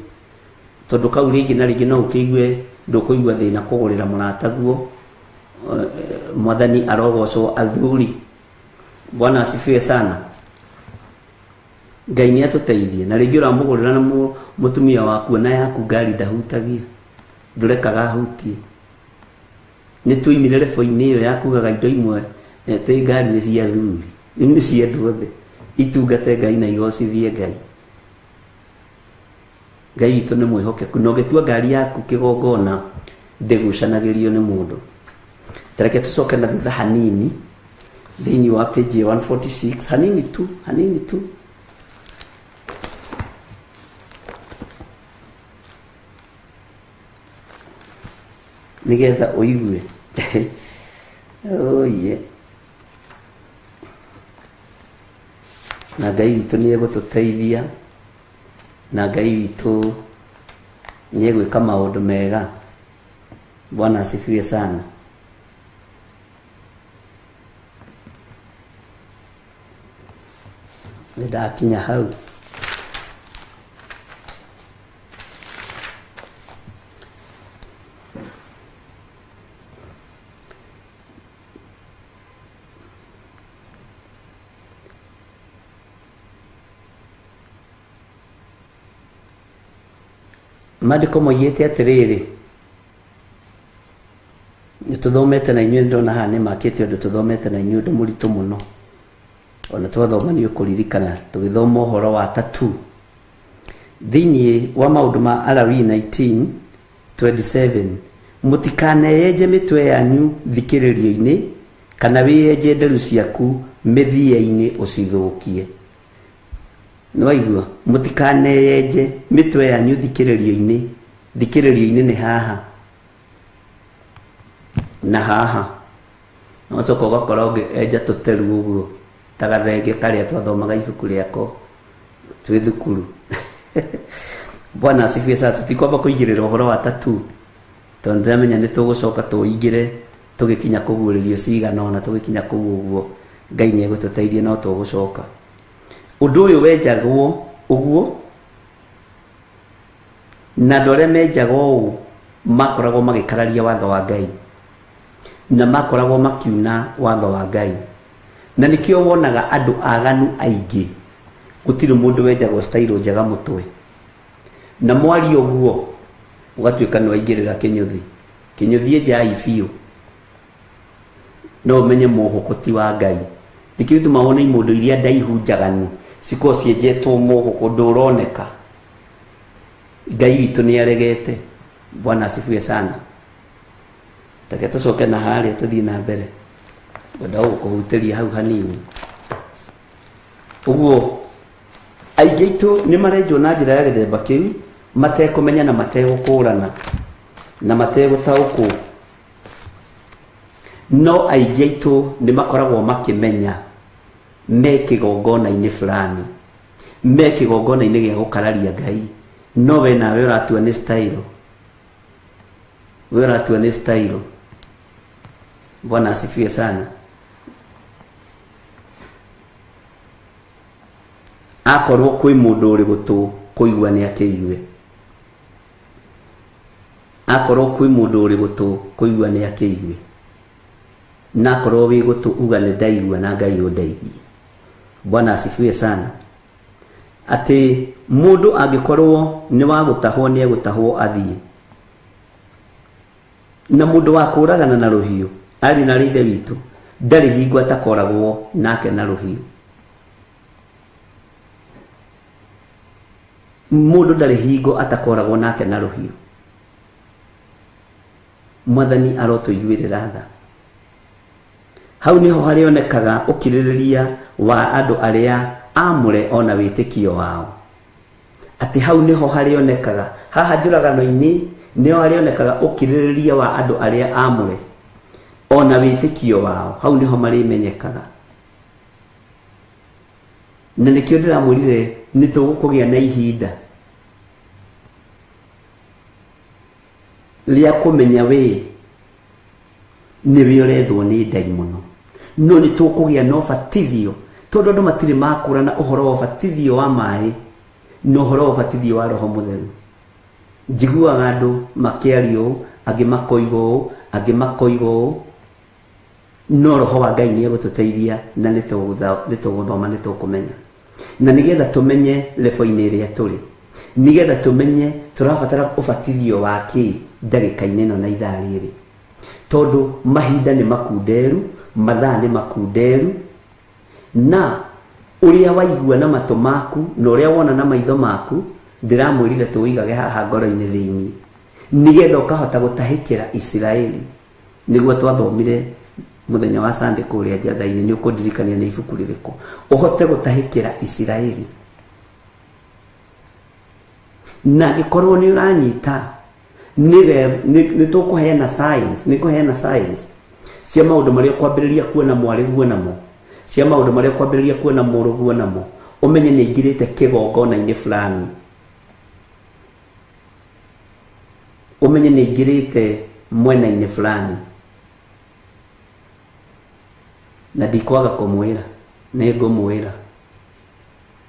Speaker 3: tondũ kau rĩngĩ na rĩngĩ no ũkĩigue ndũkũigua thĩna kũgũrĩra mũrataguo. Mwathani arogocwo. Athuri, Bwana asifiwe sana. Ngai nĩ atũteithie. Na rĩngĩ ũramũgũrĩra na mũtumia waku na yaku ngari ndahutagia, ndũrekaga ahutie. Nĩ tũimire rebo-inĩ ĩyo ya kugaga indo imwe atĩ ngari nĩ cia athuri, nĩ cia andũ othe. Itungate Ngai na igocithie Ngai. Ngai witũ nĩ mwĩhokeku, na ũngĩtua ngari yaku kĩgongona ndĩgucanagĩrio nĩ mũndũ. Tareke tũcoke na thutha hanini thĩinĩ wa page 146, hanini tu, hanini tu. Nĩgetha ũigue. Oye. Na Ngai witũ nĩ egũtũteithia, na Ngai witũ nĩ egwĩka maũndũ mega. Bwana asifiwe sana. Nĩ ndakinya hau. Maandĩko moigĩte atĩrĩrĩ, nĩtũthomete na inyuĩ, ndona haha nĩ makĩte ũndũ tũthomete na inyuĩ ũndũ mũritũ mũno. Ona twathoma nĩ ũkũririkana tũgĩthoma ũhoro wa tattoo. Thĩinĩ wa maũndũ ma Alawii 19:27, mũtikaneyenje mĩtwe yanyu thikĩrĩrio-inĩ, kana wĩyenje nderu ciaku mĩthia-inĩ ũcithũkie. Nĩwaigua? Mũtikaneyenje mĩtwe yanyu thikĩrĩrio-inĩ. Thikĩrĩrio-inĩ nĩ haha na haha. Na ũgacoka ũgakora ũngĩ enja tũteru ũguo. Ta gathenge karĩa twathomaga ibuku rĩako twĩ thukuru. Bwana asifiwe sana. Tũtikwamba kũigĩrĩra ũhoro wa tattoo tondũ ndĩramenya nĩ tũgũcoka tũingĩre tũgĩkinya kũguũrĩrio cigana ũna, tũgĩkinya kũu ũguo Ngai nĩ egũtũteithia, no tũgũcoka. Ũndũ ũyũ wenjagwo ũguo, na andũ arĩa menjaga ũũ makoragwo magĩkararia watho wa Ngai na makoragwo makiuna watho wa Ngai, na nĩkĩo wonaga andũ aganu aingĩ gũtirĩ mũndũ wenjagwo style njega mũtwe, na mwaria ũguo ũgatuĩka nĩ waingĩrĩra kĩnyũthi. Kĩnyũthi enjai biũ, no ũmenye mũhũkũ ti wa Ngai. Nĩkĩo gĩtũmaga wone imũndũ iria ndaihu njaganu cikorwo cienjetwo mũhũkũ ndũroneka. Ngai witũ nĩ aregete. Bwana asifiwe sana. Take tũcoke na harĩa tũthiĩ na mbere, ngwenda gũkũhutĩria hau hanini. Ũguo aingĩ aitũ nĩ marenjwo na njĩra ya gĩthemba kĩu matekũmenya na mategũkũrana na mategũtaũkwo, no aingĩ aitũ nĩ makoragwo makĩmenya me kĩgongona-inĩ fulani, me kĩgongona-inĩ gĩa gũkararia Ngai, no we nawe ũratua nĩ style, we ũratua nĩ style. Bwana asifiwe sana. Akorwo kwĩ mũndũ ũrĩ gũtũ kũigua nĩ akĩigue, akorwo kwĩ mũndũ ũrĩ gũtũ kũigua nĩ akĩigue, na akorwo wĩ gũtũ uga nĩ ndaigua na Ngai ũndeithie. Bwana asifiwe sana. Atĩ mũndũ angĩkorwo nĩ wa gũtahwo nĩ egũtahwo athiĩ, na mũndũ wa kũragana na rũhiũ arĩ na ithe witũ ndarĩ hingo atakoragwo nake na rũhiũ. Mũndũ ndarĩ hingo atakoragwo nake na rũhiũ. Mwathani arotũiguĩrĩra tha. Hau nĩho harĩonekaga ũkirĩrĩria wa andũ arĩa amũre ona wĩtĩkio wao. Atĩ hau nĩho harĩonekaga, haha njũragano-inĩ nĩho harĩonekaga ũkirĩrĩria wa andũ arĩa amũre ona wĩtĩkio wao, hau nĩho marĩmenyekaga. Na nĩkĩo ndĩramwĩrire nĩ tũgũkũgĩa na ihinda rĩa kũmenya we nĩwe ũrethwo nĩ ndaimono, no nĩ tũkũgĩa na ũbatithio, tondũ andũ matirĩ makũrana ũhoro wa ũbatithio wa maĩ na ũhoro wa ũbatithio wa Roho Mũtheru. Njiguaga andũ makĩaria ũũ, angĩ makoiga ũũ, angĩ makoiga ũũ, no Roho wa Ngai nĩ egũtũteithia na nĩ tũgũthoma, nĩ tũkũmenya, na nĩgetha tũmenye level-inĩ ĩrĩa tũrĩ, nĩgetha tũmenye tũrabatara ũbatithio wa kĩ ndagĩka-inĩ ĩno na ithaa rĩrĩ, tondũ mahinda nĩ makunderu, mathaa nĩ makunderu, na ũrĩa waigua na matũ maku na ũrĩa wona na maitho maku ndĩramwĩrire tũwĩigage haha ngoro-inĩ thĩinĩ, nĩgetha ũkahota gũtahĩkĩra Isiraeli. Nĩguo twathomire mũthenya wa Sunday kũrĩa Njatha-inĩ, nĩ ũkũndirikania nĩ ibuku rĩrĩkũ, ũhote gũtahĩkĩra Isiraeli. Na angĩkorwo nĩ ũranyita, nĩ tũkũheana signs, nĩ kũheana signs cia maũndũ marĩa ũkwambĩrĩria kuona mwarĩguo namo, cia maũndũ marĩa ũkwambĩrĩria kuona mũrũguo namo, ũmenye nĩ aingĩrĩte kĩgongona-inĩ fulani, ũmenye nĩ aingĩrĩte mwena-inĩ fulani. Na ndikwaga kũmwĩra, nĩ ngũmwĩra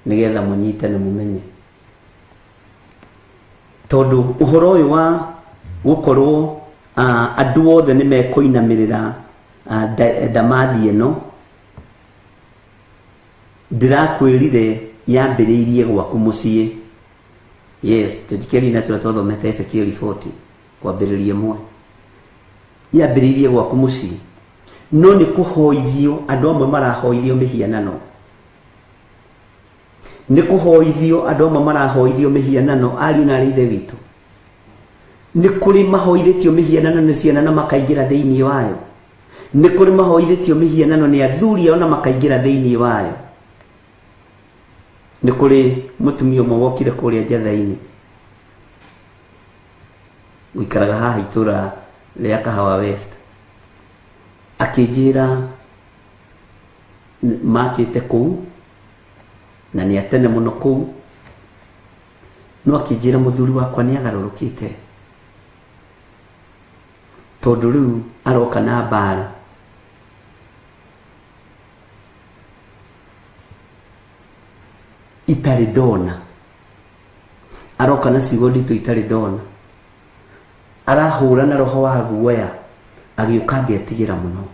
Speaker 3: nĩgetha mũnyite na mũmenye, tondũ ũhoro ũyũ wa gũkorwo andũ othe nĩ mekũinamĩrĩra ndamathi ĩno, ndĩrakwĩrire yambĩrĩirie gwaku mũciĩ. Yes, tũthikĩrĩrie na tũrĩa twathomete Ezekiel 40 kwambĩrĩria ĩmwe, yambĩrĩirie gwaku mũciĩ, no nĩ kũhoithio andũ amwe marahoithio mĩhianano, nĩ kũhoithio andũ amwe marahoithio mĩhianano. Ariũ na aarĩ ithe witũ, nĩ kũrĩ mahoithĩtio mĩhianano nĩ ciana na makaingĩra thĩinĩ wayo, nĩ kũrĩ mahoithĩtio mĩhianano nĩ athuri ao na makaingĩra thĩinĩ wayo. Nĩ kũrĩ mũtumia ũmwe wokire kũrĩa Njatha-inĩ, ũikaraga haha itũra rĩa Kahawa West, akĩnjĩra Makĩte kũu na nĩ atene mũno kũu, no akĩnjĩra mũthuri wakwa nĩ agarũrũkĩte tondũ rĩu aroka na mbara. Itarĩ ndona, aroka na ciugo nditũ itarĩ ndona, arahũra na roho wa guoya, agĩũka ngetigĩra mũno.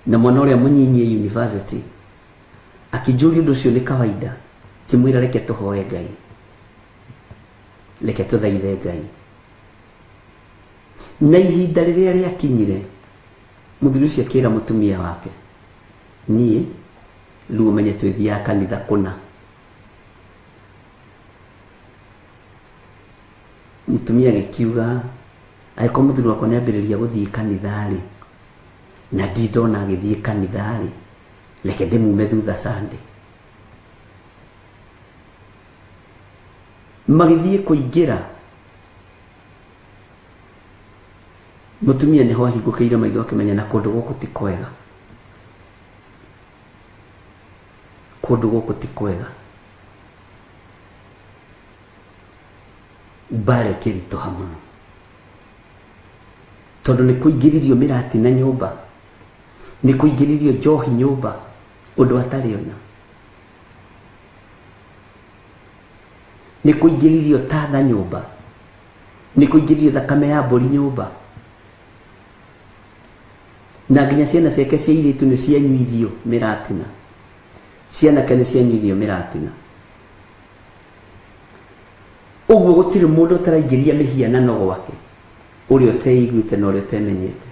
Speaker 3: Na mwana ũrĩa mũnyinyi university akĩnjũria ũndũ ũcio nĩ kawaida, kĩmwĩra reke tũhoe Ngai, reke tũthaithe Ngai. Na ihinda rĩrĩa rĩakinyire, mũthuri ũcio akĩra mũtumia wake, niĩ rĩu ũmenye twĩthiaga kanitha kũna. Mũtumia agĩkiuga angĩkorwo mũthuri wakwa nĩ ambĩrĩria gũthiĩ kanitha rĩ, na ndindona agĩthiĩ kanitha rĩ, reke ndĩmume thutha Sunday. Magĩthiĩ kũingĩra, mũtumia nĩho ahingũkĩire maitho akĩmenya na kũndũ gũkũ ti kwega, kũndũ gũkũ ti kwega. Mbara ĩkĩritũha mũno tondũ nĩ kũingĩririo mĩratina nyũmba, nĩ kũingĩririo njohi nyũmba, ũndũ atarĩ ona, nĩ kũingĩririo tatha nyũmba, nĩ kũingĩririo thakame ya mbũri nyũmba, na nginya ciana ciake cia airĩtu nĩ cianyuithio mĩratina, cianake nĩ cianyuithio mĩratina. Ũguo gũtirĩ mũndũ ũtaraingĩria mĩhianano gwake, ũrĩa ũteiguĩte na ũrĩa ũtemenyete.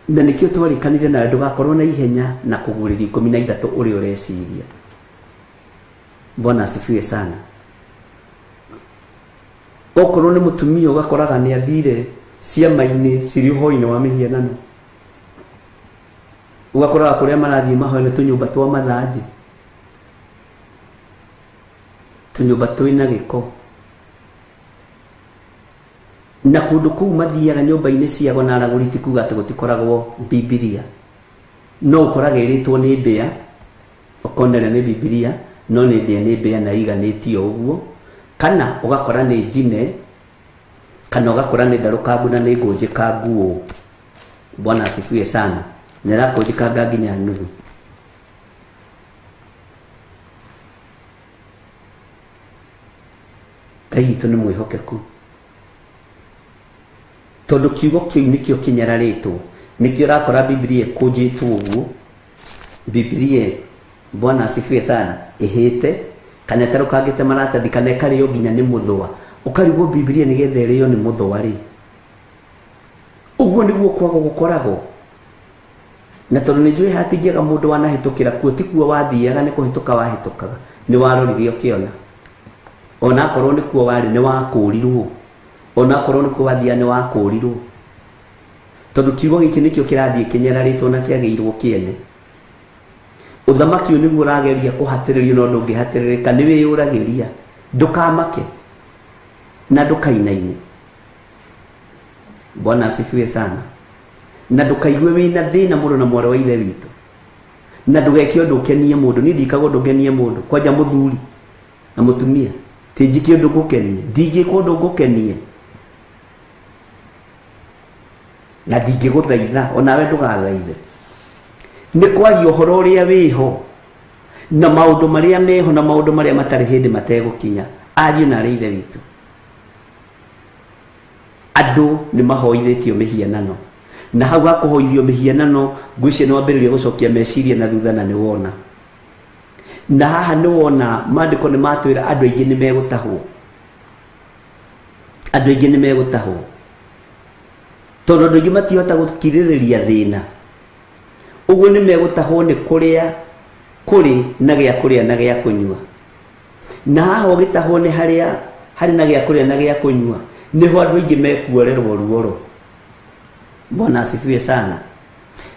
Speaker 3: Na nĩkĩo twarĩkanire nawe ndũgakorwo na ihenya na kũgũrĩria 13 ũrĩa ũreciria. Bwana asifiwe sana. Okorwo nĩ mũtumia ũgakoraga nĩ athire ciama-inĩ cirĩ ũhoi-inĩ wa mĩhianano, ũgakoraga kũrĩa marathiĩ mahoya nĩ tũnyũmba twa mathanjĩ, tũnyũmba twĩna gĩko, na kũndũ kũu mathiaga nyũmba-inĩ ciago na aragũri ti kuga atĩ gũtikoragwo Bibilia, no ũkoraga ĩrĩtwo nĩ mbĩa, ũkonera nĩ Bibilia no nĩ ndĩa nĩ mbĩa na iganĩtio ũguo, kana ũgakora nĩ njine, kana ũgakora nĩ ndarũkangu na nĩ ngũnjĩkangu ũũ. Bwana asifiwe sana. Na ĩrakũnjĩkanga nginya nuthu. Ngai witũ nĩ mwĩhokeku, tondũ kiugo kĩu nĩkĩo kĩnyararĩtwo, nĩkĩo ũrakora Bibilia ĩkũnjĩtwo ũguo. Bibilia, Bwana asifiwe sana, ĩhĩte kana ĩtarũkangĩte maratathi kana ĩkarĩo nginya nĩ mũthũa, ũkarigwo Bibilia nĩgetha ĩrĩo nĩ mũthũa rĩ. Ũguo nĩguo kwaga gũkoragwo. Na tondũ nĩ njũĩ hatingĩaga mũndũ wanahĩtũkĩra kuo, ti kuo wathiaga, nĩ kũhĩtũka wahĩtũkaga, nĩ warorire ũkĩona, ona akorwo nĩ kuo warĩ nĩ wakũrirwo, ona akorwo nĩ kuo wathiaga nĩ wakũrirwo, tondũ kiugo gĩkĩ nĩkĩo kĩrathiĩ kĩnyararĩtwo na kĩagĩirwo kĩene. Ũthamaki ũyũ nĩguo ũrageria kũhatĩrĩrio, no ndũngĩhatĩrĩrĩka, nĩ wĩyũragĩria. Ndũkamake na ndũkainaine. Bwana asifiwe sana. Na ndũkaigue wĩna thĩna mũno na mwarĩ wa ithe witũ, na ndũgeke ũndũ ũkenie mũndũ. Niĩ ndikaga ũndũ ngenie mũndũ, kwanja mũthuri na mũtumia ti njike ũndũ ngũkenie, ndingĩka ũndũ ngũkenie na ndingĩgũthaitha, onawe ndũgathaithe. Nĩ kwaria ũhoro ũrĩa wĩho na maũndũ marĩa meho na maũndũ marĩa matarĩ hĩndĩ mategũkinya. Ariũ na arĩ ithe witũ, andũ nĩ mahoithĩtio mĩhianano, na hau hakũhoithio mĩhianano ngwĩciria nĩ wambĩrĩria gũcokia meciria na thutha, na nĩ wona. Na haha nĩ wona maandĩko nĩ matwĩra andũ aingĩ nĩ megũtahwo, andũ aingĩ nĩ megũtahwo, tondũ andũ aingĩ matihota gũkirĩrĩria thĩna. Ũguo nĩ megũtahwo nĩ kũrĩa kũrĩ na gĩa kũrĩa na gĩa kũnyua. Na haha ũgĩtahwo nĩ harĩa harĩ na gĩa kũrĩa na gĩa kũnyua, nĩho andũ aingĩ mekuorerwo ruoro. Bwana asifiwe sana.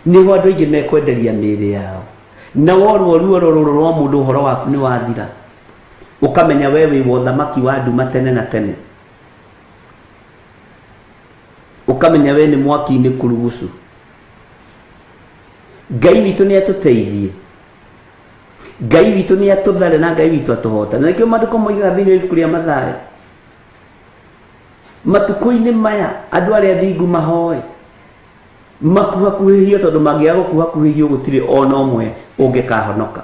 Speaker 3: Nĩho andũ aingĩ mekwenderia mĩĩrĩ yao, na worwo ruoro rũrũ rwa mũndũ ũhoro waku nĩ wathira, ũkamenya we wĩ wa ũthamaki wa nduma tene na tene, ũkamenya we nĩ mwaki-inĩ kurugucu. Ngai witũ nĩ atũteithie, Ngai witũ nĩ atũthare na Ngai witũ atũhota. Na nĩkĩo maandĩko moigaga thĩinĩ wa ibuku rĩa Mathayo, matukũ-inĩ maya andũ arĩa athingu mahoe makuhakuhĩhio, tondũ mangĩaga gũkuhakuhĩhio gũtirĩ ona ũmwe ũngĩkahonoka.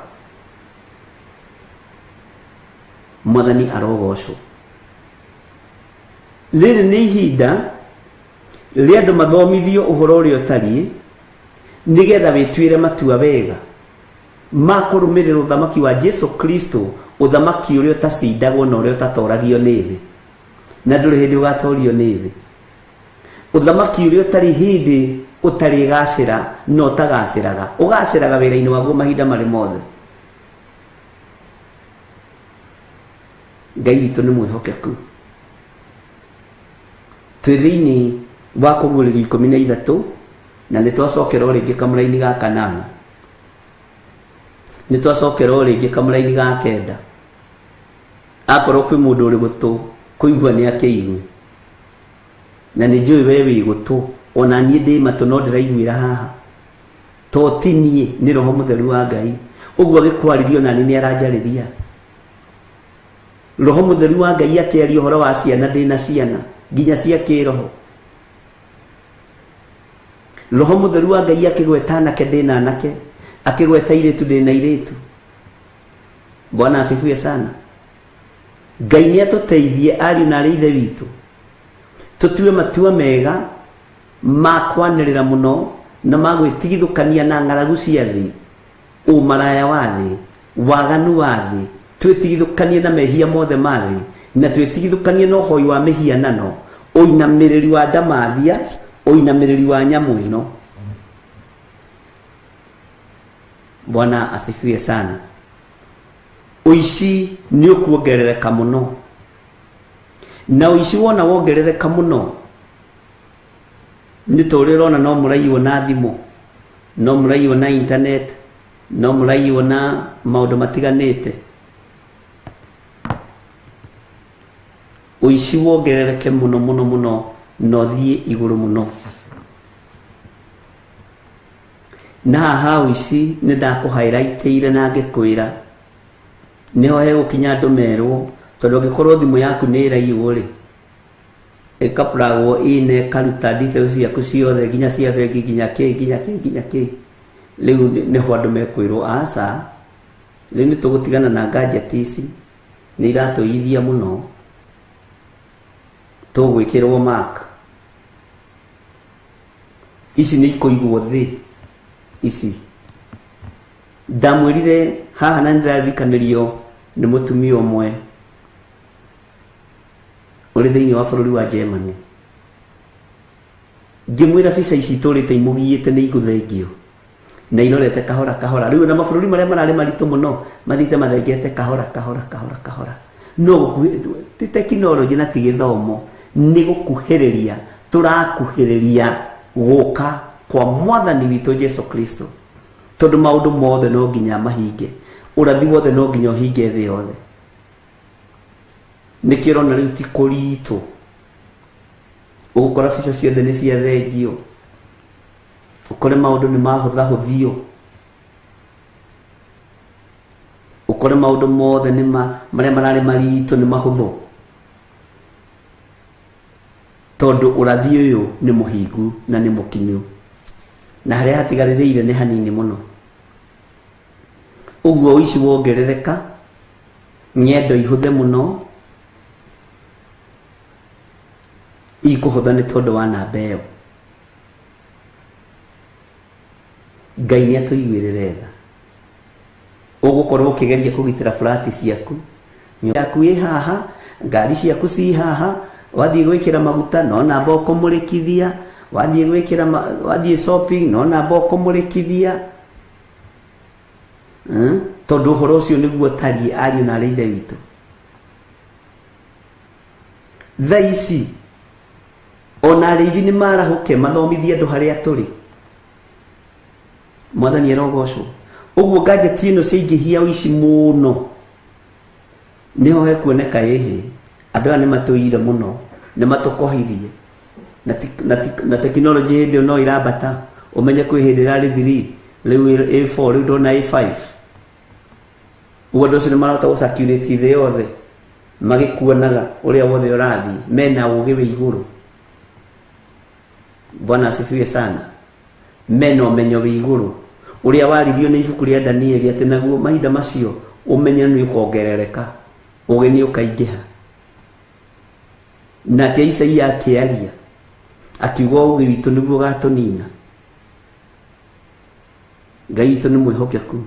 Speaker 3: Mwathani arogocwo. Rĩrĩ nĩ ihinda rĩa andũ mathomithio ũhoro ũrĩa ũtariĩ, nĩgetha wĩtuĩre matua wega ma kũrũmĩrĩra ũthamaki wa Jesu Kristo, ũthamaki ũrĩa ũtacindagwo na ũrĩa ũtatoragio nĩ thĩ, na ndũrĩ hĩndĩ ũgatorio nĩ thĩ, ũthamaki ũrĩa ũtarĩ hĩndĩ ũtarĩgacĩra na ũtagacĩraga, ũgacĩraga wĩra-inĩ waguo mahinda marĩ mothe. Ngai witũ nĩ mwĩhokeku. Twĩ thĩinĩ wa kũguũrĩrio 13, na nĩ twacokera o rĩngĩ kamũraini ga 8, nĩ twacokera o rĩngĩ kamũraini ga 9. Akorwo kwĩ mũndũ ũrĩ gũtũ kũigua nĩ akĩigue, na nĩ njũĩ we wĩ gũtũ, ona niĩ ndĩ matũ no ndĩraiguĩra haha, to ti niĩ, nĩ Roho Mũtheru wa Ngai. Ũguo agĩkwarĩria ona niĩ nĩ aranjarĩria. Roho Mũtheru wa Ngai akĩaria ũhoro wa ciana, ndĩna ciana nginya cia kĩroho. Roho Mũtheru wa Ngai akĩgweta anake, ndĩna anake, akĩgweta airĩtu, ndĩna airĩtu. Bwana asifiwe sana. Ngai nĩ atũteithie ariũ na arĩ ithe witũ, tũtue matua mega ma kwanĩrĩra mũno na ma gwĩtigithũkania na ng'aragu cia thĩ, ũmaraya wa thĩ, waganu wa thĩ, twĩtigithũkanie na mehia mothe ma thĩ, na twĩtigithũkanie na ũhoi wa mĩhianano, ũinamĩrĩri wa ndamathia, ũinamĩrĩri wa nyamũ ĩno. Bwana asifiwe sana. Ũici nĩ ũkuongerereka mũno, na ũici wona wongerereka mũno nĩ ta ũrĩa ũrona no mũraiywo na thimũ, no mũraiywo na internet, no mũraiywo na maũndũ matiganĩte. Ũici wongerereke mũno mũno mũno na ũthiĩ igũrũ mũno. Na haha ũici nĩ ndakũhighlightĩire na ngĩkwĩra nĩho hegũkinya andũ merwo, tondũ angĩkorwo thimũ yaku nĩ ĩraiywo rĩ, ĩkaplagwo in, ĩkaruta details ciaku ciothe, nginya cia bengi, nginya kĩ, nginya kĩ, nginya kĩ. Rĩu nĩho andũ mekwĩrwo aca, rĩu nĩ tũgũtigana na gadget ici, nĩ iratũithia mũno, tũgwĩkĩrwo mark. Ici nĩ ikũigwo thĩ ici. Ndamwĩrire haha na nĩndĩraririkanĩrio nĩ mũtumia ũmwe ũrĩ thĩinĩ wa bũrũri wa Germany. Ngĩmwĩra bica ici itũrĩte imũgiĩte nĩ igũthengio na irorete kahora kahora. Rĩu na mabũrũri marĩa mararĩ maritũ mũno mathiĩte mathengete kahora kahora kahora kahora. No gũkuhĩ, ti tekinoronjĩ na ti gĩthomo, nĩ gũkuhĩrĩria tũrakuhĩrĩria gũka kwa Mwathani witũ Jesu Kristo, tondũ maũndũ mothe no nginya mahinge, ũrathi wothe no nginya ũhinge thĩ yothe. Nĩkĩo ũrona rĩu ti kũritũ, ũgũkora bica ciothe nĩ ciathengio, ũkore maũndũ nĩ mahũthahũthio, ũkore maũndũ mothe nĩ marĩa mararĩ maritũ nĩ mahũthũ, tondũ ũrathi ũyũ nĩ mũhingu na nĩ mũkinyu, na harĩa hatigarĩrĩire nĩ hanini mũno. Ũguo ũici wongerereka, ng'endo ihũthe mũno, ikũhũtha nĩ tondũ wa namba ĩyo. Ngai nĩ atũiguĩrĩre tha. Ũgũkorwo ũkĩgeria kũgitĩra flat ciaku, nyũmba yaku ĩ haha, ngari ciaku ci haha, wathiĩ gwĩkĩra maguta no namba ũkũmũrĩkithia, wathiĩ gwĩkĩra wathiĩ shopping no namba ũkũmũrĩkithia. Tondũ ũhoro ũcio nĩguo ũtariĩ ariũ na arĩ ithe witũ. Thaa ici ona arĩithi nĩ marahũke mathomithie andũ harĩa tũrĩ. Mwathani arogocwo. Ũguo gadget ĩno ciaingĩhia ũici mũno, nĩho hekuoneka ĩhĩ andũ aya nĩ matũire mũno, nĩ matũkohirie, na tekinoronjĩ hĩndĩ ĩyo no ĩrambata. Ũmenye kwĩ hĩndĩ ĩrarĩ 3, Rĩu A4 rĩu ndona A5. Ũguo andũ acio nĩ marahota gũ-circulate thĩ yothe magĩkuonaga ũrĩa wothe ũrathiĩ, mena ũgĩ wĩ igũrũ. Bwana asifiwe sana. Mena ũmenyo wĩ igũrũ ũrĩa waririo nĩ ibuku rĩa Danieli atĩ naguo mahinda macio ũmenyo nĩ ũkongerereka, ũgĩ nĩ ũkaingĩha. Nake Isaia akĩaria akiuga ũgĩ witũ nĩguo ũgatũnina. Ngai witũ nĩ mwĩhokeku.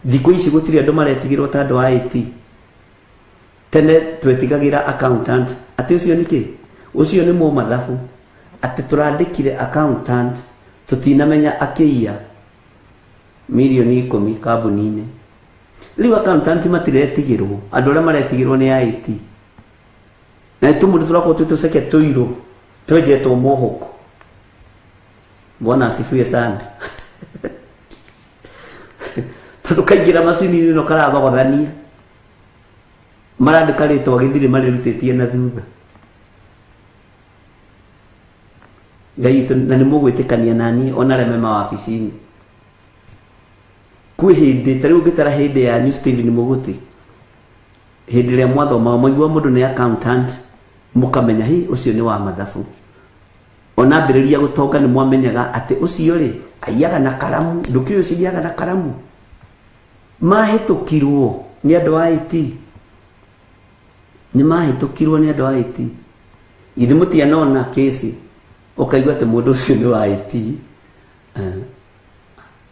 Speaker 3: Thikũ ici gũtirĩ andũ maretigĩrwo ta andũ a IT. Tene twetigagĩra accountant atĩ ũcio nĩ kĩ, ũcio nĩ mũmathabu, atĩ tũrandĩkire accountant tũtinamenya akĩiya mirioni 10 kambuni-inĩ. Rĩu accountant matiretigĩrwo, andũ arĩa maretigĩrwo nĩ IT. Na nĩ tũmũndũ tũrakorwo twĩ tũceke tũirũ twenjetwo mohoko. Bwana asifiwe sana. Tondũ kaingĩra macini-inĩ ĩno karathogothania, marandĩka rĩtwa gĩthirĩ marĩrutĩtie na thutha. Ngai witũ, na nĩ mũgwĩtĩkania naniĩ ona arĩa me mawabici-inĩ. Kwĩ hĩndĩ, ta rĩu ũngĩtara hĩndĩ yanyu Stephen Mũgũti, hĩndĩ ĩrĩa mwathomaga mwaigua mũndũ nĩ accountant, mũkamenya hi ũcio nĩ wa mathabu. Ona ambĩrĩria gũtonga nĩ mwamenyaga atĩ ũcio rĩ aiyaga na karamu, ndũkĩũĩ ũcio aiyaga na karamu. Mahĩtũkirwo nĩ andũ a IT. Nĩ mahĩtũkirwo nĩ andũ a IT. Ithe mũtianona kesi ũkaigua atĩ mũndũ ũcio nĩ wa IT.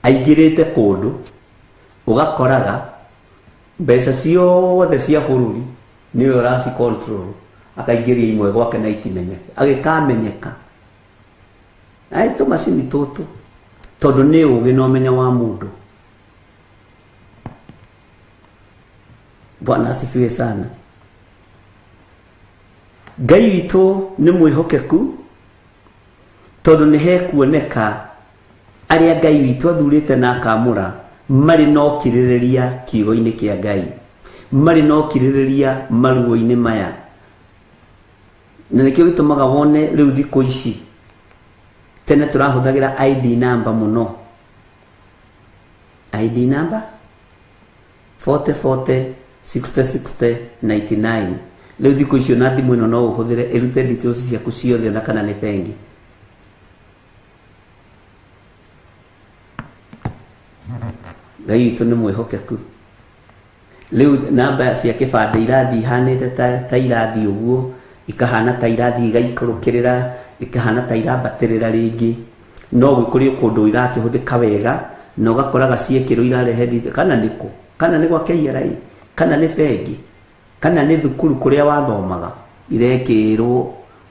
Speaker 3: Aingĩrĩte kũndũ ũgakoraga mbeca ciothe cia bũrũri nĩwe ũraci control, akaingĩria imwe gwake na itimenyeke, agĩkamenyeka. Ai tũmacini tũtũ tondũ nĩ ũgĩ na ũmenyo wa mũndũ. Bwana asifiwe sana. Ngai witũ nĩ mwĩhokeku tondũ nĩ hekuoneka arĩa Ngai witũ athurĩte na akamũra marĩ na ũkirĩrĩria kiugo-inĩ kĩa Ngai, marĩ na ũkirĩrĩria maruo-inĩ maya. Na nĩkĩo gĩtũmaga wone rĩu thikũ ici tene tũrahũthagĩra ID number mũno. ID number 40 40 60 60 99. Rĩu thikũ icio na thimũ ĩno no ũhũthĩre ĩrute details ciaku ciothe ona kana nĩ bengi. Ngai witũ nĩ mwĩhokeku. Rĩu namba cia kĩbandĩ irathiĩ ihanĩte ta irathiĩ ũguo, ikahana ta irathiĩ igaikũrũkĩrĩra, ikahana ta irambatĩrĩra rĩngĩ. No kũrĩ kũndũ irakĩhũthĩka wega na ũgakoraga ciekĩrwo irarehe kana nĩ kũ, kana nĩ gwa KRA, kana nĩ bengi, kana nĩ thukuru kũrĩa wathomaga irekĩrwo,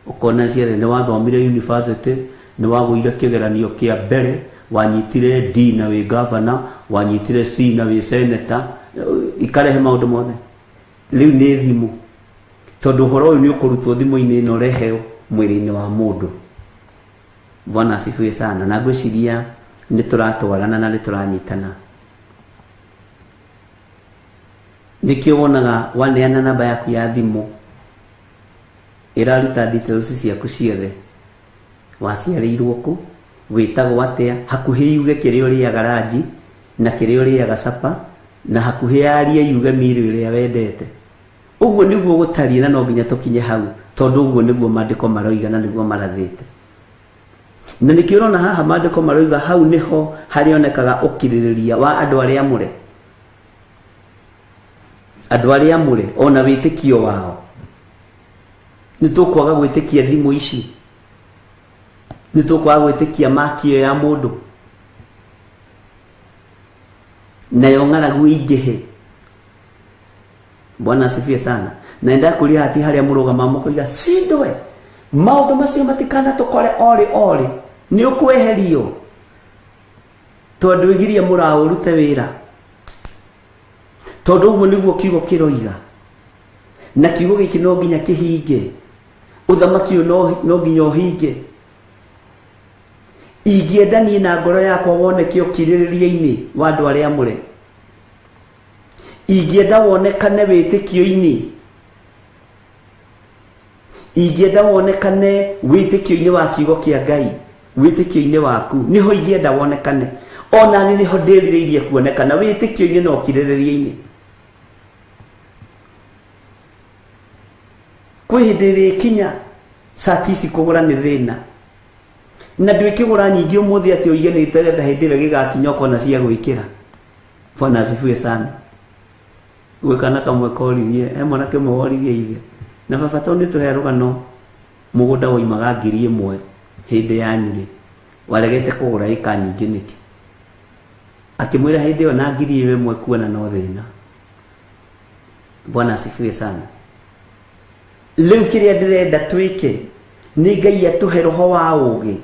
Speaker 3: ũkona ciana nĩ wathomire university, nĩ wagũire kĩgeranio kĩa mbere, wanyitire D na wĩ governor, wanyitire C na wĩ senator, ikarehe maũndũ mothe. Rĩu nĩ thimũ, tondũ ũhoro ũyũ nĩ ũkũrutwo thimũ-inĩ ĩno ũreheo mwĩrĩ-inĩ wa mũndũ. Bwana asifiwe sana. Na ngwĩciria nĩ tũratwarana na nĩ tũranyitana. Nĩkĩo wonaga waneana namba yaku ya thimũ ĩraruta details ciaku ciothe, waciarĩirwo kũ, wĩtagwo atĩa, hakuhĩ yuge kĩrĩa ũrĩaga ranji na kĩrĩa ũrĩaga capa, na hakuhĩ yarie yuge miro ĩrĩa wendete. Ũguo nĩguo gũtariĩ na no nginya tũkinye hau, tondũ ũguo nĩguo maandĩko maroiga na nĩguo marathĩte. Na nĩkĩo ũrona haha maandĩko maroiga hau nĩho harĩonekaga ũkirĩrĩria wa andũ arĩa amũre. Andũ arĩa amũre ona wĩtĩkio wao. Nĩ tũkwaga gwĩtĩkia thimũ ici, nĩ tũkwaga gwĩtĩkia maki ĩyo ya mũndũ, nayo ng'aragu ĩingĩhe. Bwana asifiwe sana. Na ndakũria hati harĩa mũrũgama mũkoiga cindwe, maũndũ macio matikanatũkore orĩ orĩ, nĩ ũkweherio tondũ ĩgirie mũraũ ũrute wĩra, tondũ ũguo nĩguo kiugo kĩroiga, na kiugo gĩkĩ no nginya kĩhinge, ũthamaki ũyũ no nginya ũhinge. Ingĩenda niĩ na ngoro yakwa woneke ũkirĩrĩria-inĩ wa andũ arĩa amũre, ingĩenda wonekane wĩtĩkio-inĩ, ingĩenda wonekane wĩtĩkio-inĩ wa kiugo kĩa Ngai. Wĩtĩkio-inĩ waku nĩho ingĩenda wonekane. Ona niĩ nĩho ndĩrirĩirie kuonekana wĩtĩkio-inĩ na ũkirĩrĩria-inĩ. Kwĩ hĩndĩ ĩrĩkinya cati ici kũgũra nĩ thĩna. Na ndwĩkĩgũra nyingĩ ũmũthĩ atĩ ũige nĩ getha hĩndĩ ĩrĩa gĩgakinya ũkona cia gwĩkĩra. Bwana asifiwe sana. Gwĩ kana kamwe koririe, he mwanake ũmwe woririe ithe, na baba tondũ nĩ tũhe rũgano mũgũnda woimaga 1000 hĩndĩ yanyu rĩ, waregete kũgũra ĩka nyingĩ nĩkĩ? Akĩmwĩra hĩndĩ ĩyo na 1000 kuona no thĩna. Bwana asifiwe sana. Rĩu kĩrĩa ndĩrenda twĩke nĩ Ngai atũhe roho wa ũũgĩ,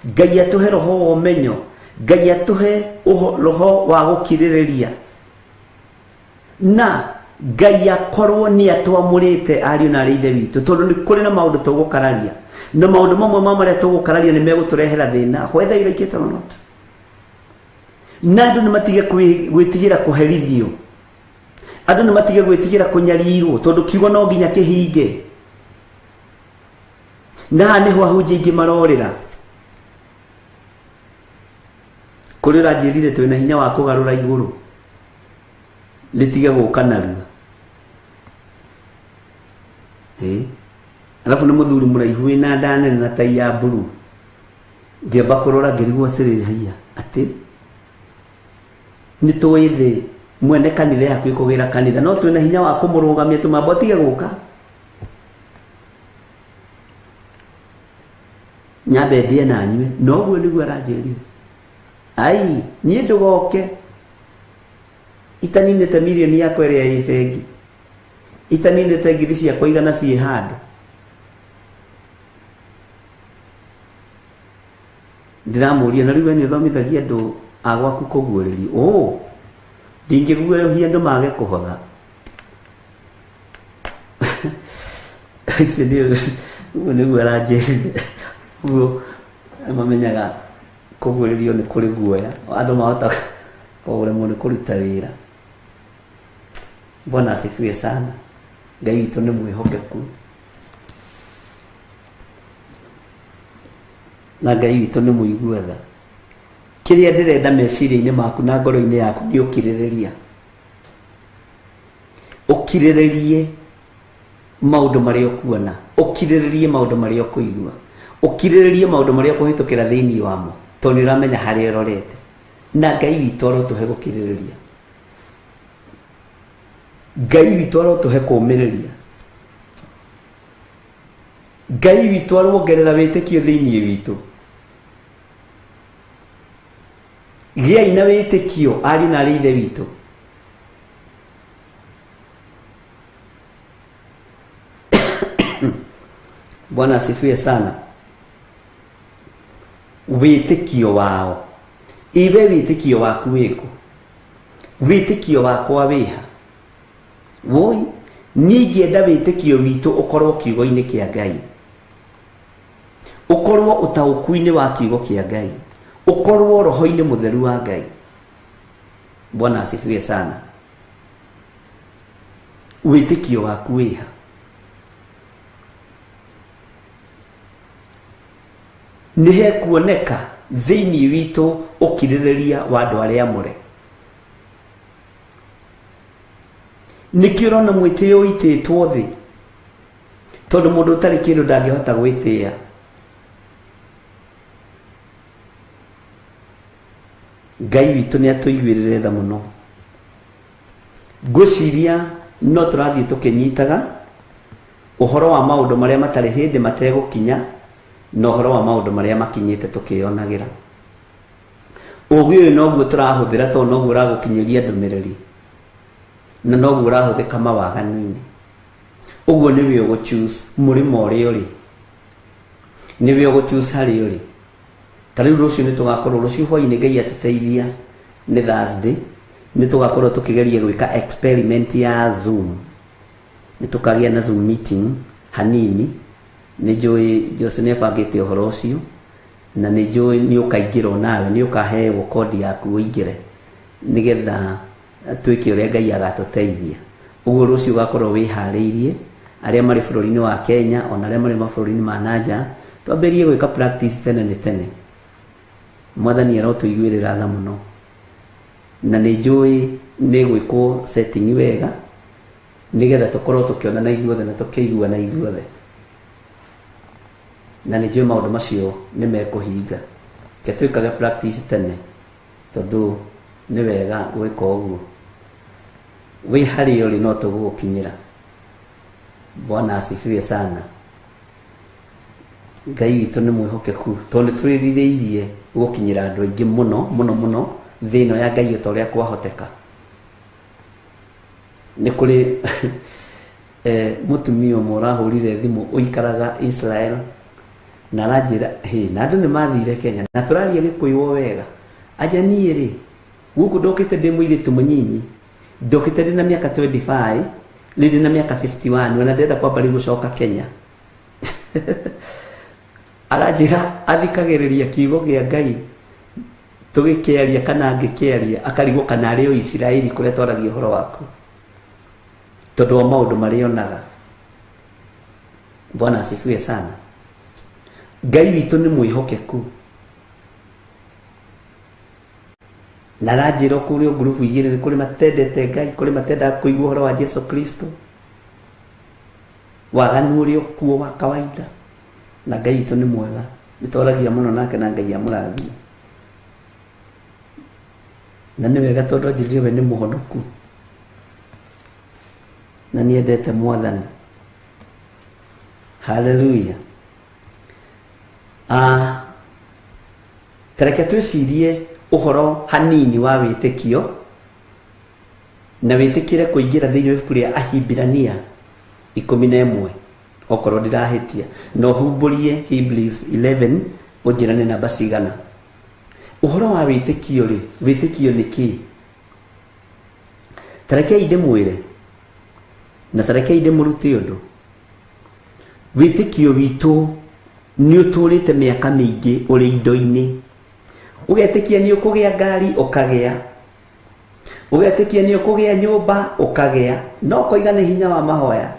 Speaker 3: Ngai atũhe roho wa ũmenyo, Ngai atũhe roho wa gũkirĩrĩria, na Ngai akorwo nĩ atwamũrĩte ariũ na arĩ ithe witũ, tondũ nĩ kũrĩ na maũndũ tũgũkararia, na maũndũ mamwe ma marĩa tũgũkararia nĩ megũtũrehera thĩna, whether you like it or not. Na andũ nĩ matige gwĩtigĩra kũherithio, andũ nĩ matige gwĩtigĩra kũnyarirwo, tondũ kiugo no nginya kĩhinge. Na haha nĩho ahunjia aingĩ marorĩra. Kũrĩ ũranjĩrire twĩna hinya wa kũgarũra igũrũ rĩtige gũka narua. Alafu nĩ mũthuri mũraihu wĩna nda nene na tai ya mburu. Ngĩamba kũrora ngĩrigwo atĩrĩrĩ, haiya, atĩ nĩ tũĩ thĩ mwene kanitha yaku ĩkũgĩra kanitha, no twĩna hinya wa kũmũrũgamia tũmambo atige gũka. Nyambe ndĩe na nyue, no ũguo nĩguo aranjĩrire. Ai, niĩ ndũgoke itaninĩte mirioni yakwa ĩrĩa ĩ bengi, itaninĩte ngiri ciakwa igana ciĩ handũ. Ndĩramũria, na rĩu we nĩ ũthomithagia andũ a gwaku kũguũrĩrio? Ũ, ndingĩguũrĩria andũ mage kũhotha. Icio nĩ ũguo nĩguo aranjĩrire. Ũguo mamenyaga kũguũrĩrio nĩ kũrĩ guoya, andũ mahota kũremwo nĩ kũruta wĩra. Bwana asifiwe sana. Ngai witũ nĩ mwĩhokeku, na Ngai witũ nĩ mũigua tha. Kĩrĩa ndĩrenda meciria-inĩ maku na ngoro-inĩ yaku nĩ ũkirĩrĩria. Ũkirĩrĩrie maũndũ marĩa ũkuona, ũkirĩrĩrie maũndũ marĩa ũkũigua, ũkirĩrĩrie maũndũ marĩa ũkũhĩtũkĩra thĩinĩ wamo, tondũ nĩ ũramenya harĩa ũrorete. Na Ngai witũ arotũhe gũkirĩrĩria, Ngai witũ arotũhe kũũmĩrĩria, Ngai witũ arongerera wĩtĩkio thĩinĩ witũ. Gĩai na wĩtĩkio ariũ na arĩ ithe witũ. Bwana asifiwe sana. Wĩtĩkio wao, iwe wĩtĩkio waku wĩkũ? Wĩtĩkio wakwa wĩha? Woi, niĩ ingĩenda wĩtĩkio witũ ũkorwo kiugo-inĩ kĩa Ngai, ũkorwo ũtaũku-inĩ wa kiugo kĩa Ngai, ũkorwo roho-inĩ mũtheru wa Ngai. Bwana asifiwe sana. Wĩtĩkio waku wĩha? Nĩ hekuoneka thĩinĩ witũ ũkirĩrĩria wa andũ arĩa amũre. Nĩkĩo ũrona mwĩtĩo ũitĩtwo thĩ, tondũ mũndũ ũtarĩ kĩndũ ndangĩhota gwĩtĩĩa. Ngai witũ nĩ atũiguĩrĩre tha mũno. Ngwĩciria no tũrathiĩ tũkĩnyitaga ũhoro wa maũndũ marĩa matarĩ hĩndĩ mategũkinya, na ũhoro wa maũndũ marĩa makinyĩte tũkĩyonagĩra. Ũũgĩ ũyũ noguo tũrahũthĩra, tondũ noguo ũragũkinyĩria ndũmĩrĩri, na noguo ũrahũthĩka mawaganu-inĩ. Ũguo nĩwe ũgũ choose mũrĩmo ũrĩa ũrĩ, nĩwe ũgũ choose harĩa ũrĩ. Ta rĩu rũciũ nĩ tũgakorwo, rũciũ hwaĩ-inĩ Ngai atũteithia nĩ Thursday, nĩ tũgakorwo tũkĩgeria gwĩka experiment ya Zoom. Nĩ tũkagĩa na Zoom meeting hanini. Nĩ njũĩ Jose nĩ abangĩte ũhoro ũcio, na nĩ njũĩ nĩ ũkaingĩra onawe, nĩ ũkaheo kodi yaku ũingĩre, nĩgetha twĩke ũrĩa Ngai agatũteithia. Ũguo rũciũ ũgakorwo wĩharĩirie, arĩa marĩ bũrũri-inĩ wa Kenya ona arĩa marĩ mabũrũri-inĩ ma na nja, twambĩrĩrie gwĩka practice tene nĩ tene. Mwathani arotũiguĩrĩra tha mũno, na nĩ njũĩ nĩ gwĩkwo setting wega nĩgetha tũkorwo tũkĩonana ithuothe na tũkĩiguana ithuothe, na nĩ njũĩ maũndũ macio nĩ mekũhinga. Reke twĩkage practice tene, tondũ nĩ wega gwĩka ũguo. Wĩ harĩa ũrĩ no tũgũgũkinyĩra. Bwana asifiwe sana. Ngai witũ nĩ mwĩhokeku, tondũ nĩ twĩrirĩirie gũkinyĩra andũ aingĩ mũno mũno mũno thĩ ĩno ya Ngai o ta ũrĩa kwahoteka. Nĩ kũrĩ mũtumia ũmwe ũrahũrire thimũ ũikaraga Israel, na aranjĩra hĩ, na andũ nĩ mathire Kenya na tũraria Gĩkũyũ o wega. Anja niĩ rĩ, gũkũ ndokĩte ndĩ mũirĩtu mũnyinyi, ndokĩte ndĩ na mĩaka 25, rĩu ndĩ na mĩaka 51, ona ndĩrenda kwamba rĩu gũcoka Kenya. Aranjĩra athikagĩrĩria kiugo kĩa Ngai tũgĩkĩaria kana ngĩkĩaria, akarigwo kana arĩ o Isiraeli kũrĩa twaragia ũhoro waku, tondũ wa maũndũ marĩa onaga. Bwana asifiwe sana. Ngai witũ nĩ mwĩhokeku, na aranjĩra kũrĩ o ngurubu igĩrĩ, nĩ kũrĩ matendete Ngai, kũrĩ matendaga kũigua ũhoro wa Jesu Kristo, waganu ũrĩa ũkuo wa kawaida. Na Ngai witũ nĩ mwega, nĩ twaragia mũno nake na Ngai amũrathime. Na nĩ wega tondũ anjĩrire we nĩ mũhonoku na nĩendete Mwathani. Haleluya. Tareke twĩcirie ũhoro hanini wa wĩtĩkio, na wĩtĩkĩre kũingĩra thĩinĩ wa ibuku rĩa Ahibirania 11, okorwo ndĩrahĩtia, na ũhumbũrie Hebrews 11 ũnjĩrane namba cigana. Ũhoro wa wĩtĩkio rĩ, wĩtĩkio nĩ kĩĩ? Tarekei ndĩmwĩre, na tarekei ndĩmũrute ũndũ. Wĩtĩkio witũ nĩ ũtũrĩte mĩaka mĩingĩ ũrĩ indo-inĩ. Ũgetĩkia nĩ ũkũgĩa ngari, ũkagĩa. Ũgetĩkia nĩ ũkũgĩa nyũmba, ũkagĩa. No ũkoiga nĩ hinya wa mahoya.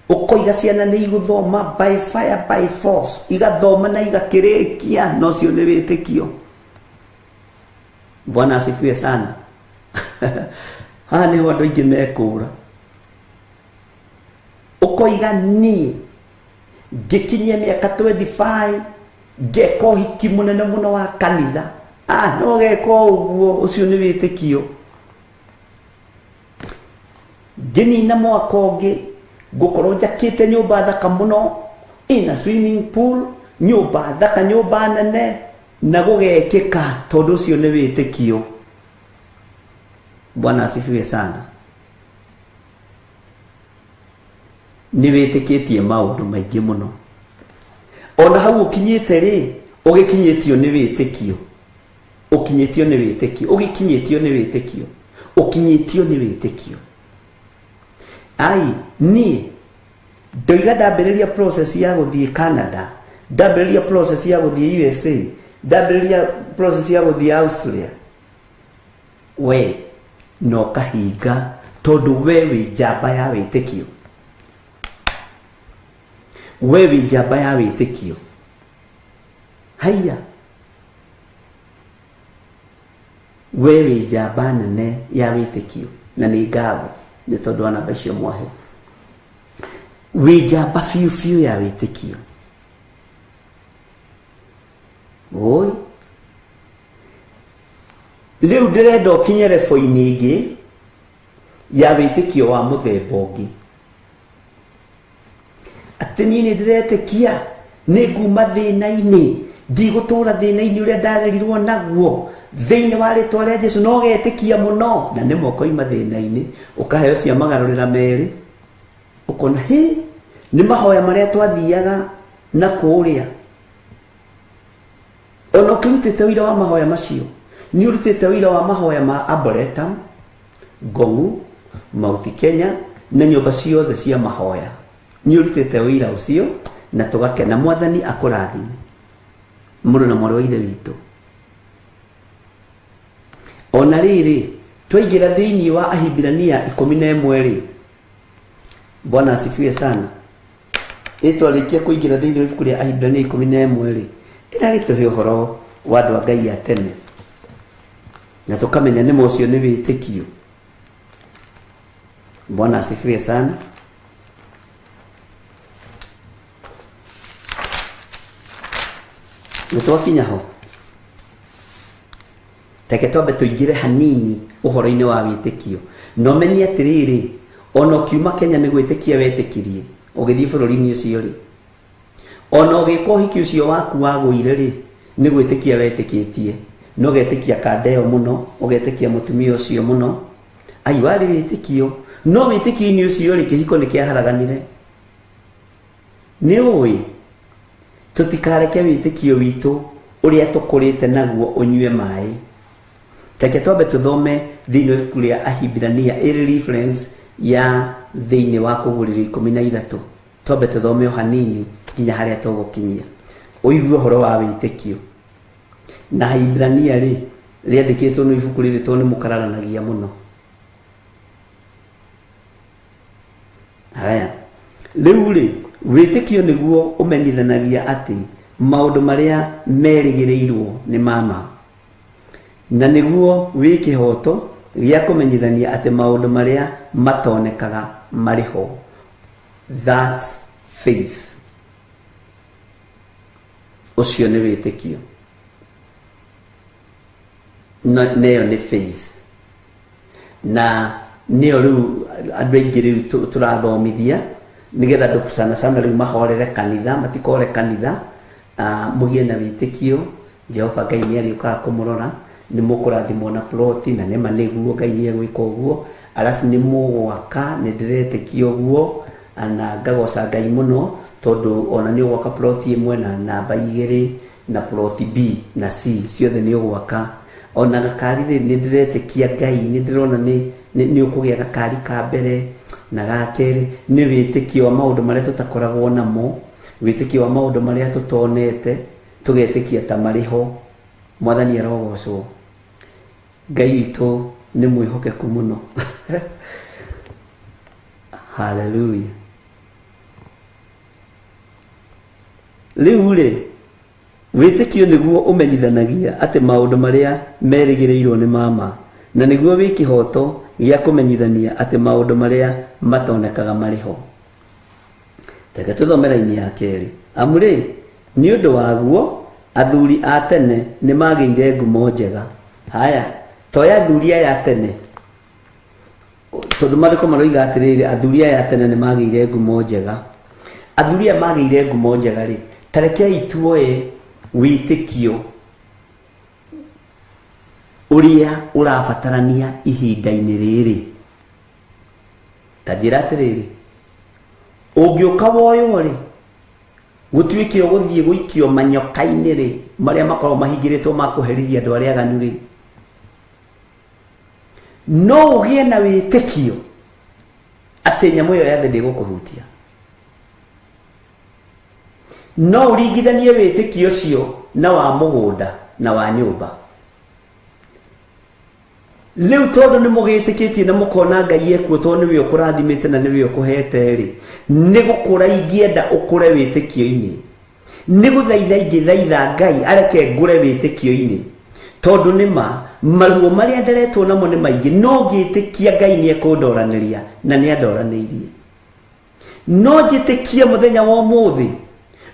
Speaker 3: Ũkoiga ciana nĩ igũthoma by fire by force, igathoma na igakĩrĩkia, na ũcio nĩ wĩtĩkio. Bwana asifiwe sana. Haha nĩho andũ aingĩ mekũra. Ũkoiga niĩ ngĩkinyia mĩaka 25 ngeka ũhiki mũnene mũno wa kanitha. No geka ũguo, ũcio nĩ wĩtĩkio. Ngĩnina mwaka ũngĩ ngũkorwo njakĩte nyũmba thaka mũno, ĩna swimming pool, nyũmba thaka, nyũmba nene, na gũgekĩka, tondũ ũcio nĩ wĩtĩkio. Bwana asifiwe sana. Nĩ wĩtĩkĩtie maũndũ maingĩ mũno. Ona hau ũkinyĩte rĩ, ũgĩkinyĩtio nĩ wĩtĩkio. Ũkinyĩtio nĩ wĩtĩkio, ũgĩkinyĩtio nĩ wĩtĩkio, ũkinyĩtio nĩ wĩtĩkio. Ai, niĩ ndoiga ndambĩrĩria process ya gũthiĩ Canada, ndambĩrĩria process ya gũthiĩ USA, ndambĩrĩria process ya gũthiĩ Australia. We no kahinga, tondũ we wĩ njamba ya wĩtĩkio. We wĩ njamba ya wĩtĩkio. Haiya, we wĩ njamba nene ya wĩtĩkio, na nĩ ngatho nĩ tondũ wa namba icio mwahe. Wĩ njamba biũ biũ ya wĩtĩkio. Oi, rĩu ndĩrenda ũkinye level-inĩ ĩngĩ ya wĩtĩkio wa mũthemba ũngĩ. Atĩ niĩ nĩ ndĩretĩkia nĩ nguma thĩna-inĩ, ndigũtũra thĩna-inĩ ũrĩa ndarerirwo naguo, thĩinĩ wa rĩtwa rĩa Jesũ. No ũgetĩkia mũno, na nĩmo ũkoima thĩna-inĩ, ũkaheo cia magarũrĩra merĩ, ũkona hĩ, nĩ mahoya marĩa twathiaga na kũrĩa. Ona ũkĩrutĩte ũira wa mahoya macio, nĩ ũrutĩte ũira wa mahoya ma Arboretum, Ngong'u, Mount Kenya, na nyũmba ciothe cia mahoya. Nĩ ũrutĩte ũira ũcio, na tũgakena. Mwathani akũrathime mũrũ na mwarĩ wa Ithe witũ. Ona rĩrĩ, twaingĩra thĩinĩ wa Ahibirania 11 rĩ, Bwana asifiwe sana. Ĩ twarĩkia kũingĩra thĩinĩ wa ibuku rĩa Ahibirania 11 rĩ, Ĩragĩtũhe ũhoro wa andũ a Ngai a tene na tũkamenya nĩma ũcio nĩ wĩtĩkio. Bwana asifiwe sana. Nĩ twakinya ho, reke twambe tũingĩre hanini ũhoro-inĩ wa wĩtĩkio na ũmenye atĩrĩrĩ, ona ũkiuma Kenya nĩ gwĩtĩkia wetĩkirie ũgĩthiĩ bũrũri-inĩ ũcio rĩ, ona ũgĩka ũhiki ũcio waku wagũire rĩ, nĩ gwĩtĩkia wetĩkĩtie na ũgetĩkia kanda ĩyo mũno, ũgetĩkia mũtumia ũcio mũno, ai warĩ wĩtĩkio. No wĩtĩkio-inĩ ũcio rĩ, kĩhiko nĩ kĩaharaganire. Nĩ ũĩ tũtikareke wĩtĩkio witũ ũrĩa tũkũrĩte naguo ũnyue maĩ. Reke twambe tũthome thĩinĩ wa ibuku rĩa Ahibirania ĩrĩ reference ya thĩinĩ wa kũgũrĩrio 13. Twambe tũthome o hanini nginya harĩa tũgũkinyia ũigue ũhoro wa wĩtĩkio. Na Ahibirania rĩ, rĩandĩkĩtwo nĩ ibuku rĩrĩ tondũ nĩ mũkararanagia mũno. Haya, rĩu rĩ, wĩtĩkio nĩguo ũmenyithanagia atĩ maũndũ marĩa merĩgĩrĩirwo nĩ ma ma, na nĩguo wĩ kĩhooto gĩa kũmenyithania atĩ maũndũ marĩa matonekaga marĩ ho. That's faith. Ũcio nĩ wĩtĩkio. Na ĩyo nĩ faith. Na nĩyo rĩu andũ aingĩ rĩu tũrathomithia nĩgetha andũ sana sana rĩu mahorere kanitha, matikore kanitha, mũgĩe na wĩtĩkio. Jehova Ngai nĩ arĩũkaga kũmũrora, nĩ mũkũrathimwo na ploti, na nĩma nĩguo Ngai nĩ egwĩka ũguo, arabu nĩ mũgwaka, nĩ ndĩretĩkia ũguo, na ngagoca Ngai mũno tondũ ona nĩ ũgwaka ploti ĩmwe na namba 2 na ploti B na C ciothe nĩ ũgwaka. Ona gakari rĩ, nĩ ndĩretĩkia Ngai, nĩ ndĩrona nĩ ũkũgĩa gakari ka mbere na ga kerĩ. Nĩ wĩtĩkio wa maũndũ marĩa tũtakoragwo namo, wĩtĩkio wa maũndũ marĩa tũtonete, tũgetĩkia ta marĩ ho. Mwathani arogocwo. Ngai witũ nĩ mwĩhokeku mũno. Hallelujah. Rĩu rĩ, wĩtĩkio nĩguo ũmenyithanagia atĩ maũndũ marĩa merĩgĩrĩirwo nĩ ma ma, na nĩguo wĩ kĩhooto gĩa kũmenyithania atĩ maũndũ marĩa matonekaga marĩ ho. Reke tũthome raini ya kerĩ. Amu rĩ, nĩ ũndũ waguo athuri a tene nĩ magĩire ngumo njega. Haya, toya athuri aya a tene, tondũ maandĩko maroiga atĩrĩrĩ, athuri aya a tene nĩ magĩire ngumo njega. Athuri aya magĩire ngumo njega rĩ, ta rekei tuoe wĩtĩkio ũrĩa ũrabatarania ihinda-inĩ rĩrĩ. Ta njĩra atĩrĩrĩ, ũngĩũka woywo rĩ, gũtuĩke ũgũthiĩ gũikio manyoka-inĩ rĩ, marĩa makoragwo mahingĩrĩtwo ma kũherithia andũ arĩa aganu rĩ, no ũgĩe na wĩtĩkio atĩ nyamũ ĩyo ya thĩ ndĩgũkũhutia. No ũringithanie wĩtĩkio ũcio na wa mũgũnda na wa nyũmba. Rĩu tondũ nĩ mũgĩtĩkĩtie na mũkona Ngai ekuo, tondũ nĩwe ũkũrathimĩte na nĩwe ũkũhete rĩ, nĩ gũkũra ingĩenda ũkũre wĩtĩkio-inĩ. Nĩ gũthaitha ingĩthaitha Ngai areke ngũre wĩtĩkio-inĩ, tondũ nĩ ma maruo marĩa nderetwo namo nĩ maingĩ, no ngĩtĩkia Ngai nĩ ekũndoranĩria na nĩ andoranĩirie. No njĩtĩkie mũthenya wa ũmũthĩ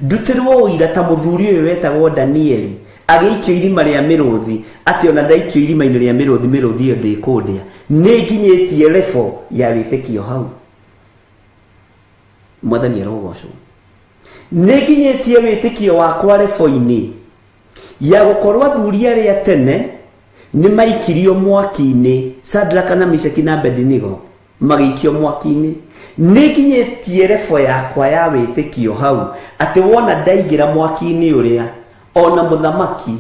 Speaker 3: ndutĩrwo ũira ta mũthuri ũyũ wetagwo Danieli agĩikio irima rĩa mĩrũthi, atĩ ona ndaikio irima-inĩ rĩa mĩrũthi, mĩrũthi ĩyo ndĩkũndĩa. Nĩ nginyĩtie level ya wĩtĩkio hau. Mwathani arogocwo. Nĩ nginyĩtie wĩtĩkio wakwa level-inĩ ya gũkorwo athuri arĩa tene nĩ maikirio mwaki-inĩ, Shadraka na Meshaki na Abednego magĩikio mwaki-inĩ. Nĩ nginyĩtie level yakwa ya wĩtĩkio hau atĩ wona ndaingĩra mwaki-inĩ ũrĩa, ona mũthamaki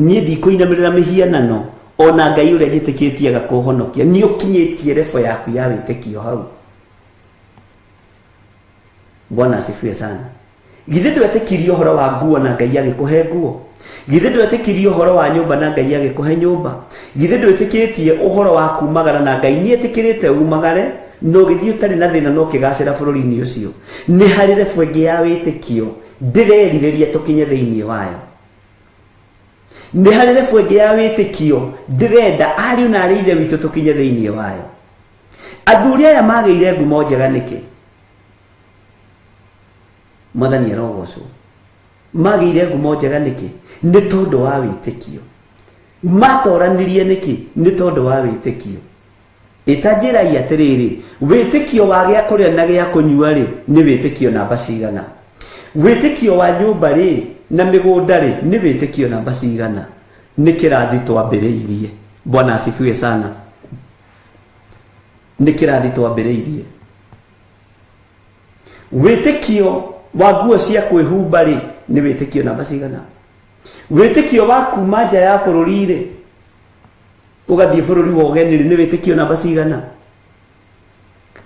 Speaker 3: niĩ ndikũinamĩrĩra mĩhianano, ona Ngai ũrĩa njĩtĩkĩtie agakũhonokia. Nĩ ũkinyĩtie level yaku ya wĩtĩkio hau. Bwana asifiwe sana. Githĩ ndwetĩkirie ũhoro wa nguo na Ngai agĩkũhe nguo? Githĩ ndwetĩkirie ũhoro wa nyũmba na Ngai agĩkũhe nyũmba? Githĩ ndwetĩkĩtie ũhoro wa kumagara na Ngai nĩetĩkĩrĩte umagare, na ũgĩthiĩ ũtarĩ na thĩna na ũkĩgacĩra bũrũri-inĩ ũcio? Nĩ harĩ level ĩngĩ ya wĩtĩkio Ndĩrerirĩria tũkinye thĩinĩ wayo. Nĩ harĩ level ĩngĩ ya wĩtĩkio ndĩrenda ariũ na arĩ ithe witũ tũkinye thĩinĩ wayo. Athuri aya magĩire ngumo njega nĩkĩ? Mwathani arogocwo. Magĩire ngumo njega nĩkĩ? Nĩ tondũ wa wĩtĩkio. Matoranirie nĩkĩ? Nĩ tondũ wa wĩtĩkio. Ĩtanjĩrai atĩrĩrĩ, wĩtĩkio wa gĩa kũrĩa na gĩa kũnyua rĩ, nĩ wĩtĩkio namba cigana? Wĩtĩkio wa nyũmba rĩ na mĩgũnda rĩ, nĩ wĩtĩkio namba cigana? Nĩ kĩrathi twambĩrĩirie. Bwana asifiwe sana. Nĩ kĩrathi twambĩrĩirie. Wĩtĩkio wa nguo cia kwĩhumba rĩ, nĩ wĩtĩkio namba cigana? Wĩtĩkio wa kuma nja ya bũrũri rĩ, ũgathiĩ bũrũri wa ũgeni rĩ, nĩ wĩtĩkio namba cigana?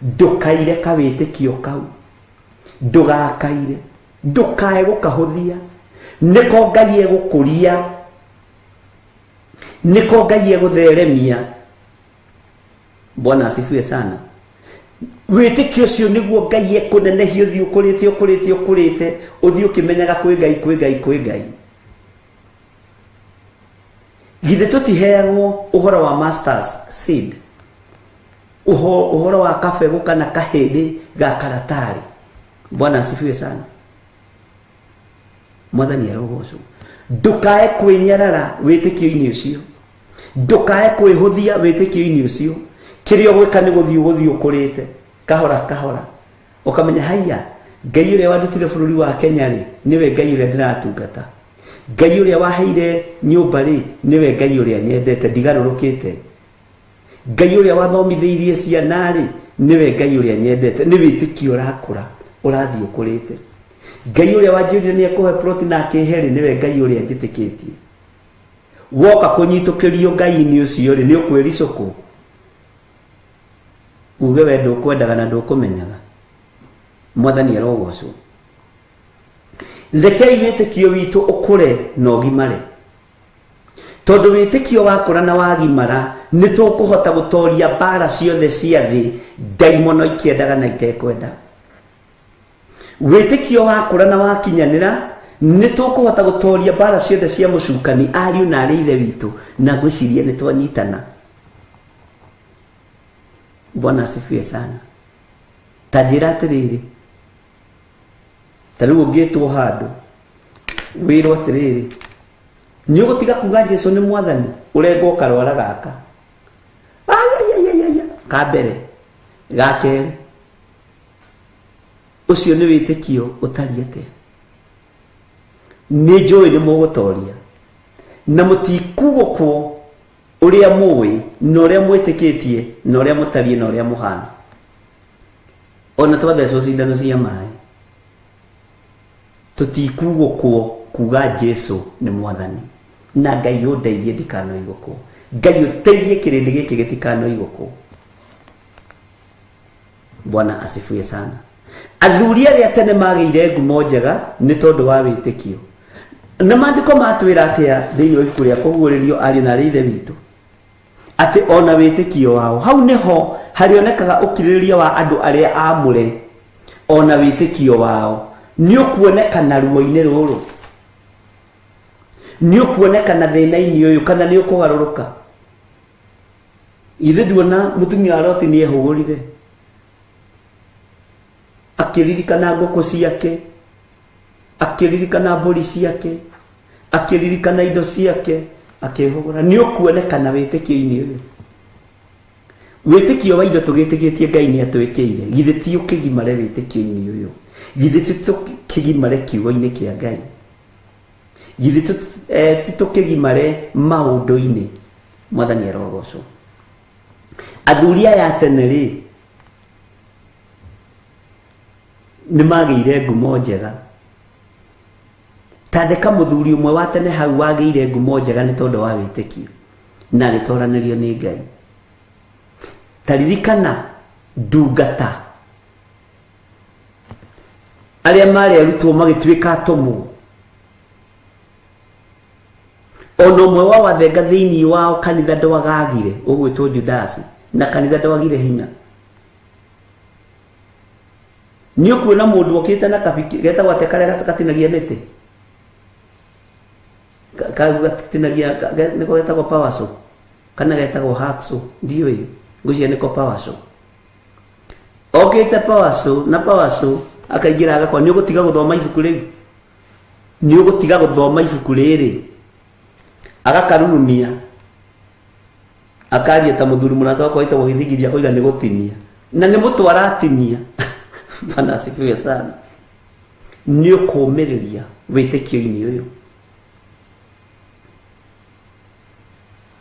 Speaker 3: Ndũkaire kawĩtĩkio kau, ndũgakaire, ndũkae gũkahũthia. Nĩko Ngai egũkũria, nĩko Ngai egũtheremia. Bwana asifiwe sana. Wĩtĩkio ũcio nĩguo Ngai ekũnenehia, ũthiĩ ũkũrĩte ũkũrĩte ũkũrĩte, ũthiĩ ũkĩmenyaga kwĩ Ngai, kwĩ Ngai, kwĩ Ngai. Githĩ tũtiheagwo ũhoro wa masters seed, ũhoro wa kabegũ kana kahĩndĩ ga karatarĩ? Bwana asifiwe sana. Mwathani arogocwo. Ndũkae kwĩnyarara wĩtĩkio-inĩ ũcio, ndũkae kwĩhũthia wĩtĩkio-inĩ ũcio. Kĩrĩa ũgwĩka nĩ gũthiĩ ũgũthiĩ ũkũrĩte kahora kahora, ũkamenya haiya, Ngai ũrĩa wandutire bũrũri wa Kenya rĩ, nĩwe Ngai ũrĩa ndĩratungata. Ngai ũrĩa waheire nyũmba rĩ, nĩwe Ngai ũrĩa nyendete, ndigarũrũkĩte. Ngai ũrĩa wathomithĩirie ciana rĩ, nĩwe Ngai ũrĩa nyendete. Nĩ wĩtĩkio ũrakũra, ũrathiĩ ũkũrĩte. Ngai ũrĩa wanjĩrire nĩ ekũhe plot na akĩhe rĩ, nĩwe Ngai ũrĩa njĩtĩkĩtie. Woka kũnyitũkĩrio Ngai-inĩ ũcio rĩ, nĩ ũkwĩricũkwo uge we ndũkwendaga na ndũkũmenyaga. Mwathani arogocwo. Rekei wĩtĩkio witũ ũkũre na ũgimare, tondũ wĩtĩkio wakũra na wagimara nĩ tũkũhota gũtoria mbara ciothe cia thĩ, ndaimono ikĩendaga na itekwenda. Wĩtĩkio wakũra na wakinyanĩra nĩ tũkũhota gũtoria mbara ciothe cia mũcukani, ariũ na arĩ ithe witũ, na ngwĩciria nĩ twanyitana. Bwana asifiwe sana. Ta njĩra atĩrĩrĩ, ta rĩu ũngĩtwo handũ wĩrwo atĩrĩrĩ, nĩ ũgũtiga kuga Jesu nĩ mwathani, ũrengwo karwara gaka ayayayaya ka mbere, ga kerĩ, ũcio nĩ wĩtĩkio ũtariĩ atĩa? Nĩ njũĩ nĩ mũgũtoria na mũtikugũkwo ũrĩa mũĩ na ũrĩa mwĩtĩkĩtie na ũrĩa mũtariĩ na ũrĩa mũhana. Ona twathecwo cindano cia maĩ tũtikugũkwo kuga Jesu nĩ mwathani. Na Ngai ũndeithie ndikanoigũkwo, Ngai ũteithie kĩrĩndĩ gĩkĩ gĩtikanoigũkwo. Bwana asifiwe sana. Athuri arĩa tene magĩire ngumo njega nĩ tondũ wa wĩtĩkio. Na maandĩko matwĩra atĩa thĩinĩ wa ibuku rĩa kũguũrĩrio, ariũ na arĩ ithe witũ, atĩ ona wĩtĩkio wao hau nĩho harĩonekaga ũkirĩrĩria wa andũ arĩa aamũre. Ona wĩtĩkio wao nĩ ũkuonekana ruo-inĩ rũrũ, nĩ ũkuonekana thĩna-inĩ ũyũ, kana nĩ ũkũgarũrũka. Ithe nduona mũtumia wa Loti nĩ ehũgũrire akĩririkana ngũkũ ciake, akĩririkana mbũri ciake, akĩririkana indo ciake, akĩhũgũra. Nĩ ũkuonekana wĩtĩkio-inĩ ũyũ. Wĩtĩkio wa indo tũgĩtĩkĩtie Ngai nĩ atwĩkĩire, githĩ ti ũkĩgimare wĩtĩkio-inĩ ũyũ? Githĩ ti tũkĩgimare kiugo-inĩ kĩa Ngai? Githĩ ti tũkĩgimare maũndũ-inĩ? Mwathani arogocwo. Athuri aya a tene rĩ, nĩ magĩire ngumo njega. Tandĩka mũthuri ũmwe wa tene hau wagĩire ngumo njega nĩ tondũ wa wĩtĩkio na agĩtoranĩrio nĩ Ngai. Taririkana ndungata arĩa marĩ arutwo magĩtuĩka atũmwo, ona ũmwe wa wathenga thĩinĩ wao kanitha ndwagagire, ũgwĩtwo Judasi, na kanitha ndwagire hinya. Nĩ ũkuona mũndũ okĩte na kabiki getagwo atĩa karĩa gatinagia mĩtĩ kau gatinagia nĩko getagwo power saw kana getagwo hacksaw ndiũĩ ngwĩciria nĩko power saw okĩte power saw na power saw akaingĩra agakora nĩ ũgũtiga gũthoma ibuku rĩu nĩ ũgũtiga gũthoma ibuku rĩrĩ agakarurumia akaria ta mũthuri mũrata wakwa wĩtagwo gĩthigithia akoiga nĩ gũtinia na nĩ mũtwe aratinia. Bwana asifiwe sana. Nĩ ũkũmĩrĩria wĩtĩkio-inĩ ũyũ.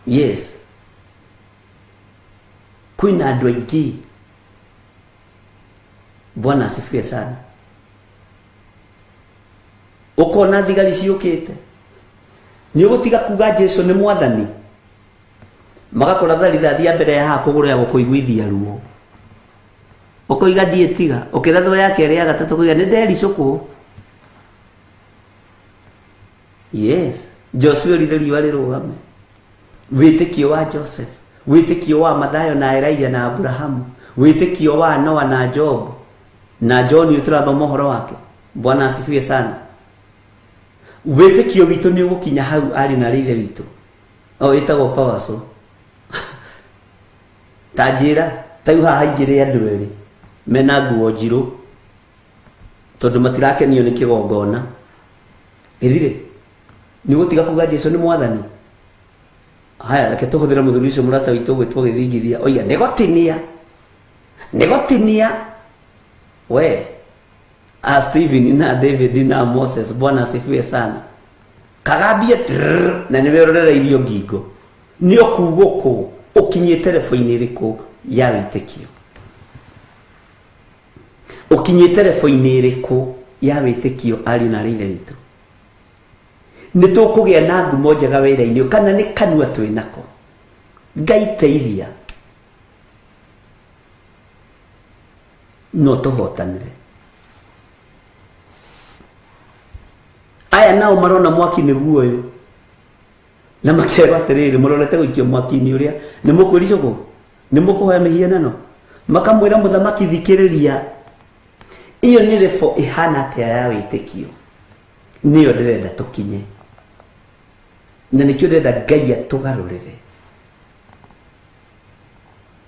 Speaker 3: Yes, kwĩna andũ aingĩ. Bwana asifiwe sana. Ũkona thigari ciũkĩte nĩ ũgũtiga kuga Jesu nĩ mwathani magakora rithathi ya mbere ya haha kũgũrũ ya gũkũiguithia ruo ũkoiga ndiĩtiga ũkĩrathwo ya kerĩ ya gatatũ kũiga nĩ ndericũkwo. Yes, Joshua erire riũa rĩrũgame. Wĩtĩkio wa Joseph, wĩtĩkio wa Mathayo na Elijah na Abrahamu, wĩtĩkio wa Noah na Job na John ũyũ tũrathoma ũhoro wake. Bwana asifiwe sana. Wĩtĩkio witũ nĩ ũgũkinya hau arĩ na rĩithe witũ o ĩtagwo power saw. Ta njĩra ta rĩu haha haingĩrĩ andũ erĩ mena nguo njirũ tondũ matirakenio nĩ kĩgongona. Ĩthire nĩ ũgũtiga kuga Jesu nĩ mwathani. Haya, reke tũhũthĩre mũthuri ũcio mũrata witũ ũgwĩtwo gĩthingithia oiga nĩgũtinia nĩgũtinia we a Stephen na David na Moses. Bwana asifiwe sana. Kagambie na nĩwe ũrorereirio ngingo nĩ ũkugũkũ ũkinyĩte rebo-inĩ ĩrĩkũ ya wĩtĩkio ũkinyĩte rebo-inĩ ĩrĩkũ ya wĩtĩkio ariũ na arĩ ithe witũ. Nĩ tũkũgĩa na ngumo njega wĩra-inĩ kana nĩ kanua twĩ nako. Ngai teithia no tũhotanĩre. Aya nao marona mwaki nĩguo ũyũ na makerwo atĩrĩrĩ mũrorete gũikio mwaki-inĩ ũrĩa nĩ mũkwĩricũkwo nĩ mũkũhoya mĩhianano. Makamwĩra mũthamaki thikĩrĩria ĩyo nĩ rebo ĩhana atĩa ya wĩtĩkio nĩyo ndĩrenda tũkinye na nĩkĩo ndĩrenda Ngai atũgarũrĩre.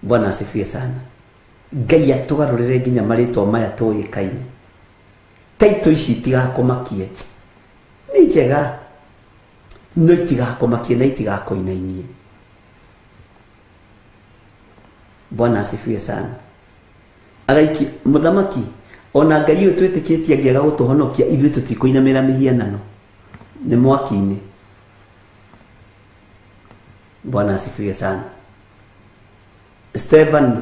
Speaker 3: Bwana asifiwe sana. Ngai atũgarũrĩre nginya marĩtwa maya tũĩkaine. Taito ici itigakũmakie nĩ njega no itigakũmakie na itigakũinainie. Bwana asifiwe sana. Agaiki mũthamaki ona Ngai ũyũ twĩtĩkĩtie angĩaga gũtũhonokia ithuĩ tũtikũinamĩra mĩhianano nĩ mwaki-inĩ. Bwana asifiwe sana. Stephen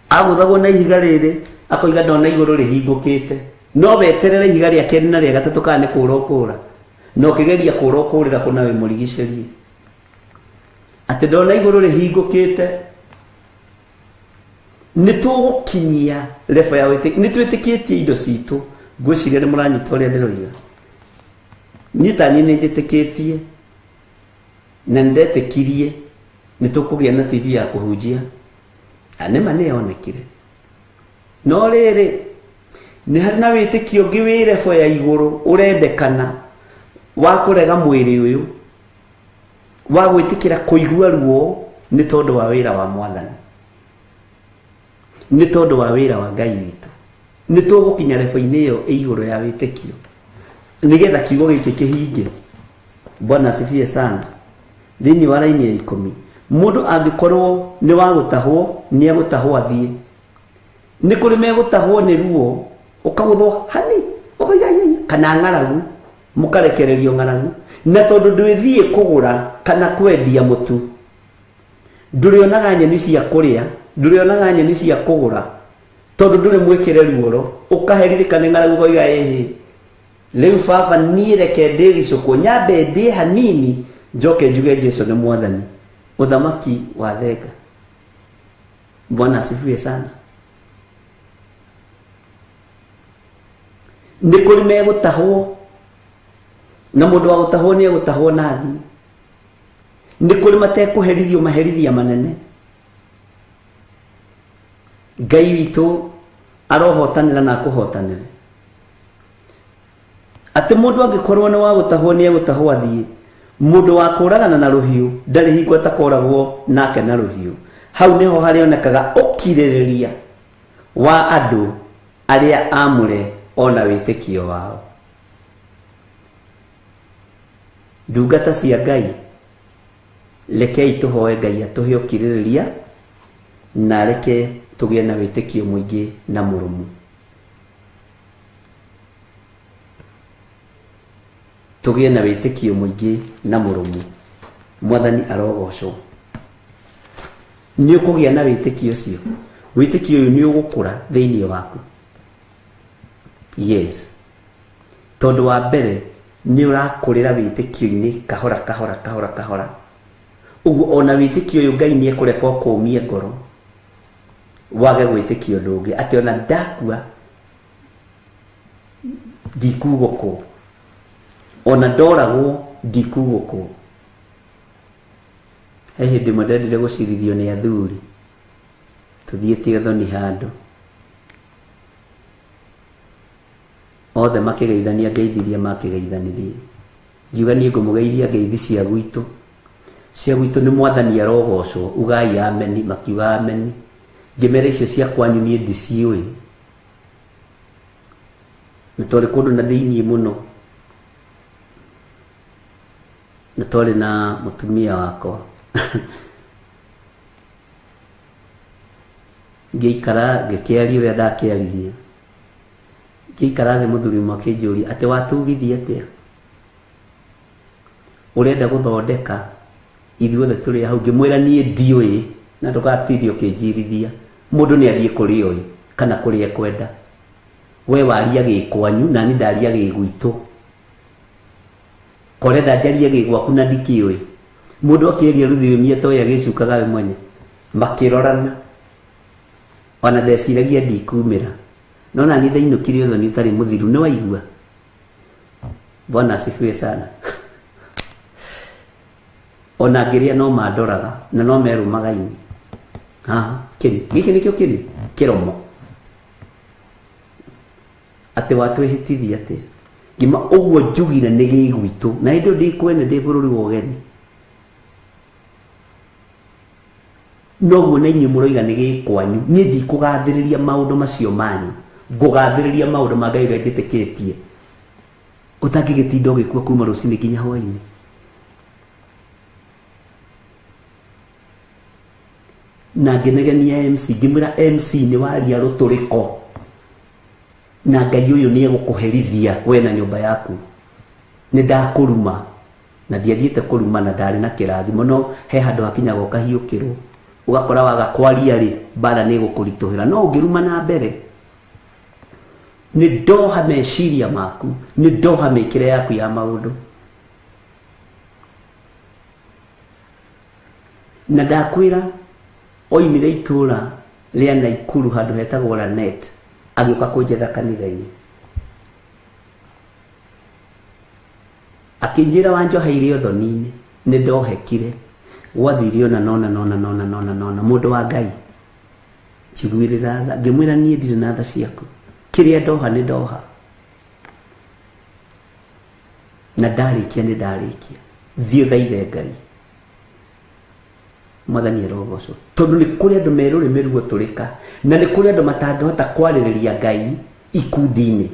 Speaker 3: agũthagwo na ihiga rĩrĩ akoiga ndona igũrũ rĩhingũkĩte no weterere ihiga rĩa kerĩ na rĩa gatatũ kana nĩ kũũra ũkũũra na ũkĩgeria kũũra ũkũũrĩra kũna wĩmũrigicĩrie atĩ ndona igũrũ rĩhingũkĩte. Nĩ tũgũkinyia rebo ya wĩtĩkio nĩ twĩtĩkĩtie indo citũ. Ngwĩciria nĩ mũranyita ũrĩa ndĩroiga. Niĩ ta niĩ nĩ njĩtĩkĩtie na nĩ ndetĩkirie nĩ tũkũgĩa na TV ya kũhunjia na nĩma nĩ yonekire. No rĩrĩ nĩ harĩ na wĩtĩkio ũngĩ wĩ rebo ya igũrũ ũrendekana wa kũrega mwĩrĩ ũyũ wa gwĩtĩkĩra kũigua ruo nĩ tondũ wa wĩra wa mwathani nĩ tondũ wa wĩra wa Ngai witũ. Nĩ tũgũkinya rebo-inĩ ĩyo ĩ igũrũ ya wĩtĩkio nĩgetha kiugo gĩkĩ kĩhinge. Bwana asifiwe sana. Thĩinĩ wa raini ya 10 mũndũ angĩkorwo nĩ wa gũtahwo nĩ egũtahwo athiĩ. Nĩ kũrĩ megũtahwo nĩ ruo ũkagũthwo hani ũkoiga kana ng'aragu mũkarekererio ng'aragu na tondũ ndwĩthiĩ kũgũra kana kwendia mũtu ndũrĩonaga nyeni cia kũrĩa ndũrĩonaga nyeni cia kũgũra tondũ ndũrĩ mwĩkĩre ruoro ũkaherithĩka nĩ ng'aragu ũkoiga ĩhĩ rĩu baba niĩ reke ndĩricũkwo nyambe ndĩe hanini njoke njuge Jesu nĩ mwathani. Ũthamaki wa thenga. Bwana asifiwe sana. Nĩ kũrĩ megũtahwo na mũndũ wa gũtahwo nĩ egũtahwo na athiĩ. Nĩ kũrĩ matekũherithio maherithia manene. Ngai witũ arohotanĩra na akũhotanĩre. Atĩ mũndũ angĩkorwo nĩ wa gũtahwo nĩ egũtahwo athiĩ. Mũndũ wa kũragana na rũhiũ ndarĩ hingo atakoragwo nake na rũhiũ. Hau nĩho harĩonekaga ũkirĩrĩria wa andũ arĩa amũre ona wĩtĩkio wao. Ndungata cia Ngai, rekei tũhoe Ngai atũhe ũkirĩrĩria na reke tũgĩe na wĩtĩkio mũingĩ na mũrũmu. Tũgĩe na wĩtĩkio mũingĩ na mũrũmu. Mwathani arogocwo. Nĩ ũkũgĩa na wĩtĩkio ũcio. Wĩtĩkio ũyũ nĩ ũgũkũra thĩinĩ waku. Yes. Tondũ wa mbere nĩ ũrakũrĩra wĩtĩkio-inĩ kahora kahora kahora kahora. Ũguo ona wĩtĩkio ũyũ Ngai nĩ ekũreka ũkũmie ngoro wage gwĩtĩkia ũndũ ũngĩ, atĩ ona ndakua ndikugũkwo, ona ndoragwo ndikugũkwo. He hĩndĩ ĩmwe ndendire gũcirithio nĩ athuri tũthiĩte ũthoni handũ, othe makĩgeithania ngeithi iria makĩgeithanirie. Ngiuga niĩ ngũmũgeithia ngeithi cia gwitũ. Cia gwitũ nĩ Mwathani arogocwo, ugai ameni, makiuga ameni. Ngĩmera icio cia kwanyu niĩ ndiciũĩ. Na twarĩ kũndũ na thĩiniĩ mũno, na twarĩ na mũtumia wakwa. Ngĩikara ngĩkĩaria ũrĩa ndakĩaririe. Ngĩikara thĩ mũthuri ũmwe akĩnjũria atĩ watugithia atĩa? Ũrenda gũthondeka ithuothe tũrĩ hau. Ngĩmwĩra niĩ ndiũĩ na ndũgatinde ũkĩnjirithia. Mũndũ nĩ athiĩ kũrĩa oĩ kana kũrĩa ekwenda. We waria gĩkwanyu na niĩ ndaria gĩgwitũ. Korenda njarie gĩgwaku na ndikĩũĩ. Mũndũ akĩaria rũthiomi atoĩ agĩcukaga we mwene. Makĩrorana. Ona ndeciragia ndikumĩra. No na niĩ ndainũkire ũthoni ũtarĩ mũthiru. Nĩ waigua? Bwana asifiwe sana. Ona ngĩrĩa no mandoraga na no merũmaga ini. Haha kĩni gĩkĩ nĩkĩo kĩni kĩromo. Atĩ watwĩhĩtithia atĩa? Ngĩma ũguo njugire nĩ gĩgwitũ na hĩndĩ ĩyo ndĩ kwene ndĩ bũrũri wa ũgeni. Noguo na inyuĩ mũroiga nĩ gĩkwanyu. Niĩ ndikũgathĩrĩria maũndũ macio manyu, ngũgathĩrĩria maũndũ ma Ngai ũrĩa njĩtĩkĩtie. Ũtangĩgĩtinda ũgĩkua kuma rũcinĩ nginya hwaĩ-inĩ. Na ngĩnegenia MC, ngĩmwĩra MC nĩ waria rũtũrĩko na Ngai ũyũ nĩ egũkũherithia we na nyũmba yaku. Nĩ ndakũruma na ndiathiĩte kũruma na ndarĩ na kĩrathimo, no he handũ hakinyaga ũkahiũkĩrwo ũgakora waga kwaria rĩ mbara nĩ ĩgũkũritũhĩra. No ũngĩruma na mbere nĩ ndoha meciria maku, nĩ ndoha mĩkĩre yaku ya maũndũ. Na ndakwĩra oimire itũra rĩa Naikuru handũ hetagwo Lanet, agĩũka kũnjetha kanitha-inĩ. Akĩnjĩra wanjoheire ũthoni-inĩ, nĩ ndohekire. Gwathire ona nona nona nona nona nona. Mũndũ wa Ngai njiguĩrĩra tha. Ngĩmwĩra niĩ ndirĩ na tha ciaku, kĩrĩa ndoha nĩ ndoha, na ndarĩkia nĩ ndarĩkia. Thiĩ ũthaithe Ngai. Mwathani arogocwo. Tondũ nĩ kũrĩ andũ me rũrĩmĩ ruotũrĩka, na nĩ kũrĩ andũ matangĩhota kwarĩrĩria Ngai ikundi-inĩ.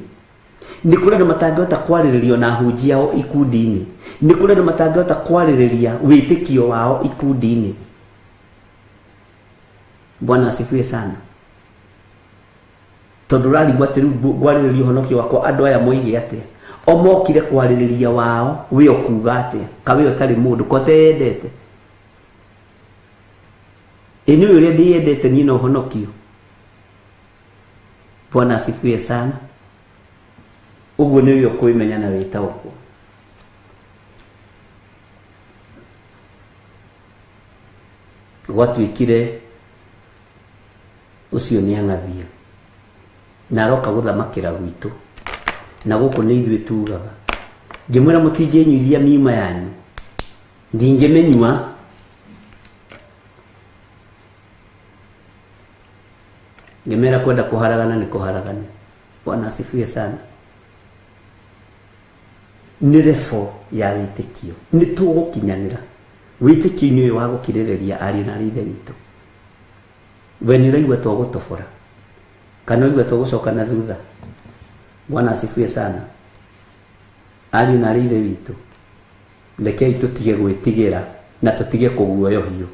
Speaker 3: Nĩ kũrĩ andũ matangĩhota kwarĩrĩria ona ahunjia ao ikundi-inĩ. Nĩ kũrĩ andũ matangĩhota kwarĩrĩria wĩtĩkio wao ikundi-inĩ. Bwana asifiwe sana. Tondũ ũrarigwo atĩ rĩu ngwarĩrĩria ũhonokio wakwa andũ aya moige atĩa? O mokire kwarĩrĩria wao, we ũkuga atĩa? Ka we ũtarĩ mũndũ, ko ũteyendete? Ĩ nĩ ũrĩa ndĩyendete niĩ na ũhonokio. Bwana asifiwe sana. Ũguo nĩ we ũkwĩmenya na wĩtaũkwo. Gwatuĩkire ũcio nĩ ang'athia na aroka gũthamakĩra gwitũ, na gũkũ nĩ ithuĩ tugaga. Ngĩmwĩra mũtingĩnyuithia miuma yanyu, ndingĩmĩnyua. Ngĩmera kwenda kũharagana nĩ kũharagane. Bwana asifiwe sana. Nĩ rebo ya wĩtĩkio. Nĩ tũgũkinyanĩra wĩtĩkio-inĩ ũyũ wa gũkirĩrĩria ariũ na arĩ ithe witũ. We nĩ ũraigua tũgũtobora kana ũraigua tũgũcoka na thutha? Bwana asifiwe sana. Ariũ na arĩ ithe witũ, rekei tũtige gwĩtigĩra na tũtige kũguoyohio.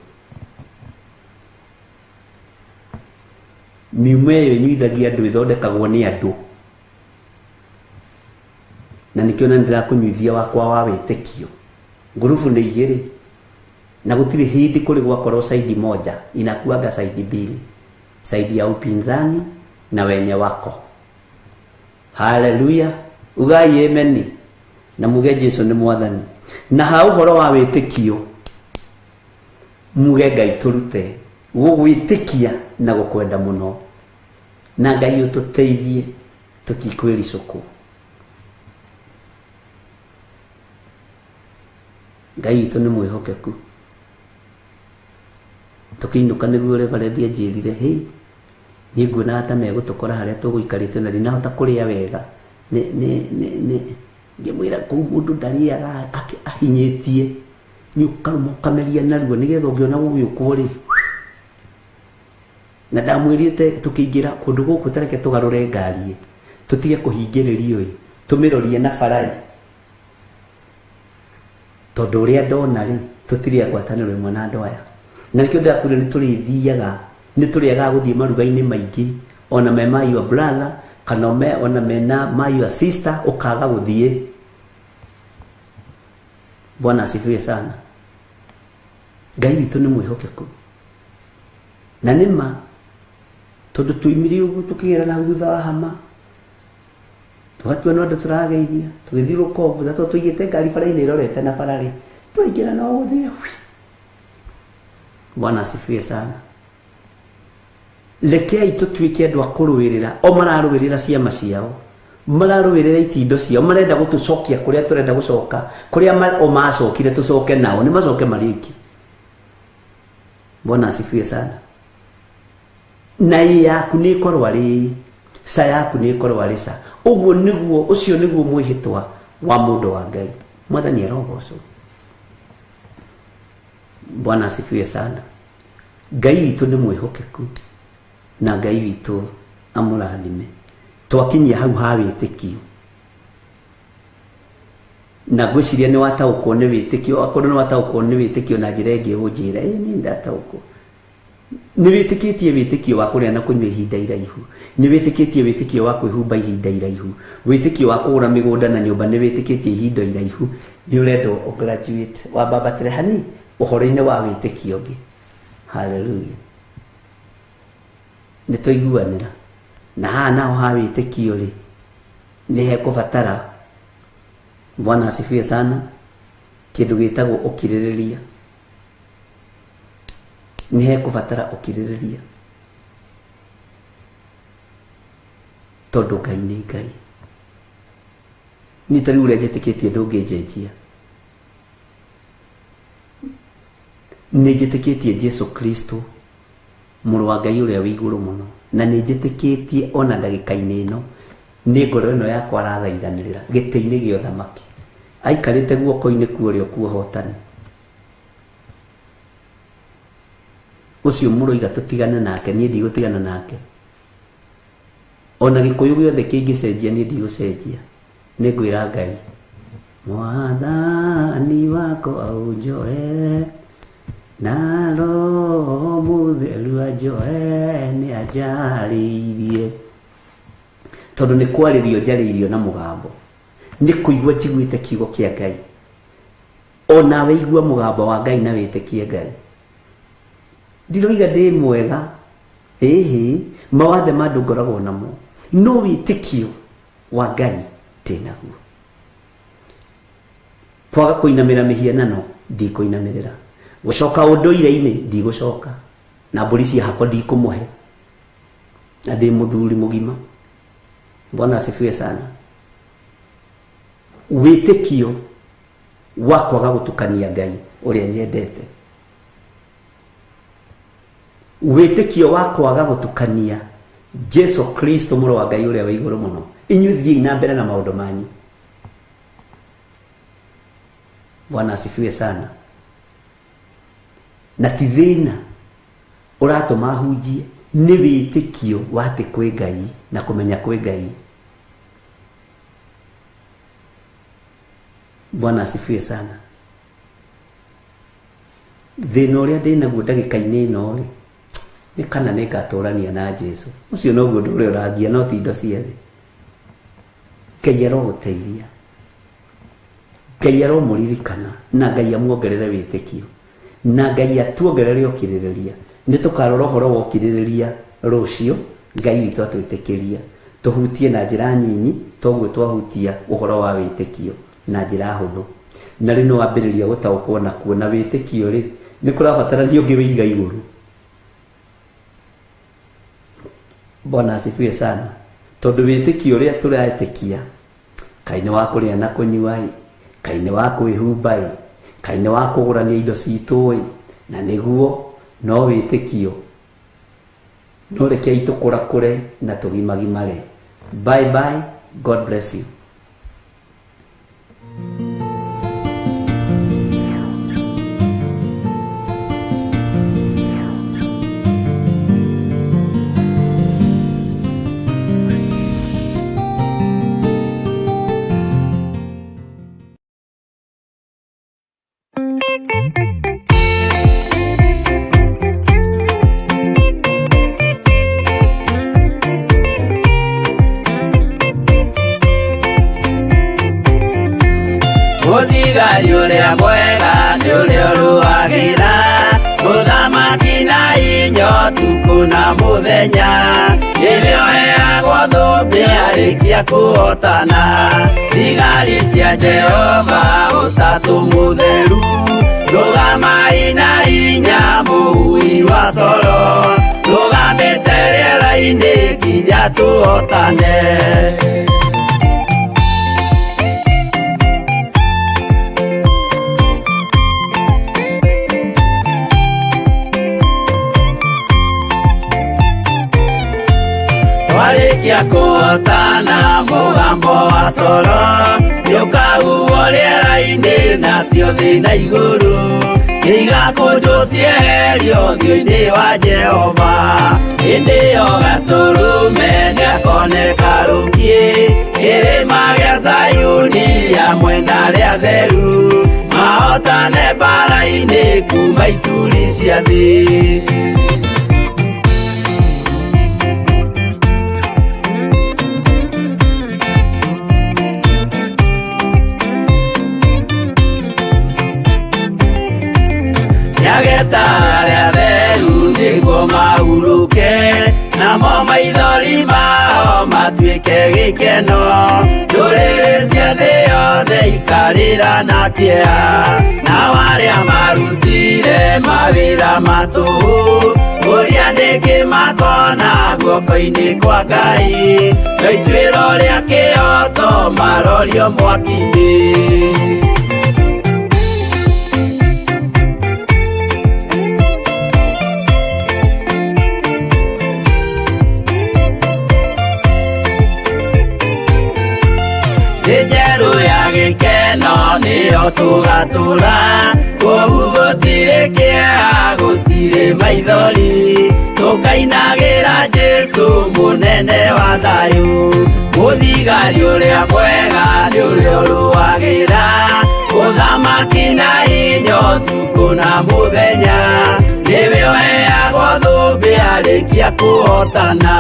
Speaker 3: Miumo ĩyo ĩnyuithagia andũ ĩthondekagwo nĩ andũ, na nĩkĩo na ndĩrakũnyuithia wakwa wa wĩtĩkio. Ngurubu nĩ igĩrĩ na gũtirĩ hĩndĩ kũrĩ gwakorwo saidi moja, inakuaga saidi mbili, saidi ya upinzani na wenye wako. Haleluya, ugai ameni na muge Jesu nĩ mwathani. Na ha ũhoro wa wĩtĩkio, muge Ngai tũrute gũgwĩtĩkia na gũkwenda mũno, na Ngai ũtũteithie tũtikwĩricũkwo. Ngai witũ nĩ mwĩhokeku. Tũkĩinũka nĩguo Reverend anjĩrire, hĩ, niĩ nguonaga ta megũtũkora harĩa tũgũikarĩte na ndinahota kũrĩa wega. Nĩ nĩ nĩ nĩ ngĩmwĩra kũu mũndũ ndarĩaga ahinyĩtie, nĩ ũkarũma ũkameria narua nĩgetha ũngĩona gũgĩũkwo rĩ. Na ndamwĩrĩte tũkĩingĩra kũndũ gũkũ tareke tũgarũre ngari, tũtige kũhingĩrĩrio ĩ, tũmĩrorie na bara ĩ, tondũ ũrĩa ndona rĩ, tũtirĩ a ngwatanĩro ĩmwe na andũ aya. Na nĩkĩo ndĩrakwĩra nĩ tũrĩthiaga, nĩ tũrĩagaga gũthiĩ maruga-inĩ maingĩ, ona me ma your brother kana me ona mena ma your sister, ũkaga gũthiĩ. Bwana asifiwe sana. Ngai witũ nĩ mwĩhokeku na nĩ ma, tondũ tuimire ũguo tũkĩgera na thutha wa hama, tũgatua no andũ tũrageithia, tũgĩthiĩ rũkombo, na tondũ tũigĩte ngari bara-inĩ ĩrorete na bara rĩ, twaingĩra no gũthiĩ. Bwana asifiwe sana. Rekei tũtuĩke andũ a kũrũĩrĩra, o mararũĩrĩra ciama ciao, mararũĩrĩra itindo ciao, marenda gũtũcokia kũrĩa tũrenda gũcoka, kũrĩa o macokire tũcoke nao, nĩ macoke marĩki. Bwana asifiwe sana. Na ĩ yaku nĩ ĩkorwo arĩ ca, yaku nĩ ĩkorwo arĩ ca. Ũguo nĩguo, ũcio nĩguo mwĩhĩtwa wa mũndũ wa Ngai. Mwathani arogocwo. Bwana asifiwe sana. Ngai witũ nĩ mwĩhokeku na Ngai witũ amũrathime. Twakinyia hau ha wĩtĩkio, na ngwĩciria nĩ wataũkwo nĩ wĩtĩkio. Akorwo nĩ wataũkwo nĩ wĩtĩkio na njĩra ĩngĩ, ũnjĩre ĩĩ nĩ ndataũkwo. Nĩ wĩtĩkĩtie wĩtĩkio wa kũrĩa na kũnyua ihinda iraihu, nĩ wĩtĩkĩtie wĩtĩkio wa kwĩhumba ihinda iraihu, wĩtĩkio wa kũgũra mĩgũnda na nyũmba nĩ wĩtĩkĩtie ihinda iraihu. Nĩ ũrendwo ũgraduate wambambatĩre hani ũhoro-inĩ wa wĩtĩkio ũngĩ. Haleluya. Nĩ twaiguanĩra. Na haha naho ha wĩtĩkio rĩ, nĩ hekũbatara, Bwana asifiwe sana, kĩndũ gĩtagwo ũkirĩrĩria. Nĩ hekũbatara ũkirĩrĩria, tondũ Ngai nĩ Ngai. Niĩ ta rĩu ũrĩa njĩtĩkĩtie ndũngĩnjenjia. Nĩ njĩtĩkĩtie Jesu Kristo, mũrũ wa Ngai ũrĩa wĩ igũrũ mũno, na nĩ njĩtĩkĩtie ona ndagĩka-inĩ ĩno nĩ ngoro ĩno yakwa arathaithanĩrĩra gĩtĩ-inĩ gĩa ũthamaki, aikarĩte guoko-inĩ kwa ũrĩo kwa ũhotani. Ũcio mũroiga tũtigane nake, niĩ ndigũtigana nake. Ona gĩkũyũ gĩothe kĩngĩcenjia, niĩ ndigũcenjia. Nĩ ngwĩra Ngai, mwathani wakwa ũnjoe na Roho Mũtheru anjoe nĩ anjarĩirie. Tondũ nĩ kwarĩrio njarĩirio na mũgambo, nĩ kũigua njiguĩte kiugo kĩa Ngai. Onawe igua mũgambo wa Ngai na wĩtĩkie Ngai. Ndiroiga ndĩ mwega, ĩhĩ, mawathe ma andũ ngoragwo namo, no wĩtĩkio wa Ngai ndĩnaguo. Kwaga kũinamĩra mĩhianano ndikũinamĩrĩra, gũcoka ũndũire-inĩ ndigũcoka, na mbũri cia hakwa ndikũmũhe, na ndĩ mũthuri mũgima. Bwana asifiwe sana. Wĩtĩkio wa kwaga gũtukania Ngai ũrĩa nyendete, wĩtĩkio wa kwaga gũtukania Jesu Kristo mũrũ wa Ngai ũrĩa wĩ igũrũ mũno. Inyuĩ thiĩi na mbere na maũndũ manyu. Bwana asifiwe sana. Na ti thĩna ũratũma hunjie, nĩ wĩtĩkio wa atĩ kwĩ Ngai na kũmenya kwĩ Ngai. Bwana asifiwe sana. Thĩna ũrĩa ndĩ naguo ndagĩka-inĩ ĩno rĩ, nĩ kana nĩ ngatũrania na Jesu. Ũcio noguo ũndũ ũrĩa ũrangia, no ti indo cia thĩ. Ngai arogũteithia, Ngai aromũririkana, na Ngai amuongerere wĩtĩkio, na Ngai atuongerere ũkirĩrĩria. Nĩ tũkarora ũhoro wa ũkirĩrĩria rũciũ, Ngai witũ atwĩtĩkĩria tũhutie na njĩra nyinyi toguo twahutia ũhoro wa wĩtĩkio na njĩra hũthũ. Na rĩu nĩ wambĩrĩria gũtaũkwo na kuona wĩtĩkio rĩ, nĩ kũrabatarania ũngĩ wĩiga igũrũ. Bwana asifiwe sana. Tondũ wĩtĩkio ũrĩa tũretĩkia, kaĩ nĩ wa kũrĩa na kũnyua ĩ, kaĩ nĩ wa kwĩhumba ĩ, kaĩ nĩ wa kũgũrania indo citũ ĩ, na nĩguo no wĩtĩkio. No rekei tũkũrakũre na tũgimagimare. Bye bye, God bless you.
Speaker 6: Mũthigari ũrĩa mwega nĩ ũrĩa ũrũagĩra mũthamaki na inyo ũtukũ na mũthenya, nĩwe ũheagwo thũmbĩ arĩkia kũhotana. Thigari cia Jehova ũtatũ mũtheru, rũgamai na hinya mũhui wa coro, rũgamĩte rĩera-inĩ nginya tũhotane. Twarĩkia kũhotana mũgambo wa coro, nĩũkahuhwo rĩera-inĩ nacio thĩ na igũrũ, nĩigakũnjwo cieherio ũthiũ-inĩ wa Jehova. Hĩndĩ ĩyo Gatũrũme nĩakoneka rũkiĩ, kĩrĩma gĩa Zayuni hamwe na arĩa atheru, mahotane mbaara-inĩ kuma ituri cia thĩ. Nĩageta arĩa atheru nĩguo mahurũke, namo maithori mao matuĩke gĩkeno. Ndũrĩrĩ cia thĩ yothe ikarĩra na kĩeha, nao arĩa marutire mawĩra ma tũhũ, ũrĩa nĩkĩ makona guoko-inĩ kwa Ngai, no ituĩro rĩa kĩhooto marorio mwaki-inĩ. Thĩ njerũ ya gĩkeno nĩyo tũgatũra, kũu gũtirĩ kĩeha, gũtirĩ maithori, tũkainagĩra Jesũ mũnene wa thayũ. Mũthigari ũrĩa mwega nĩ ũrĩa ũrũagĩra ũthamaki na hinya ũtukũ na mũthenya, nĩwe ũheagwo thũmbĩ arĩkia kũhotana.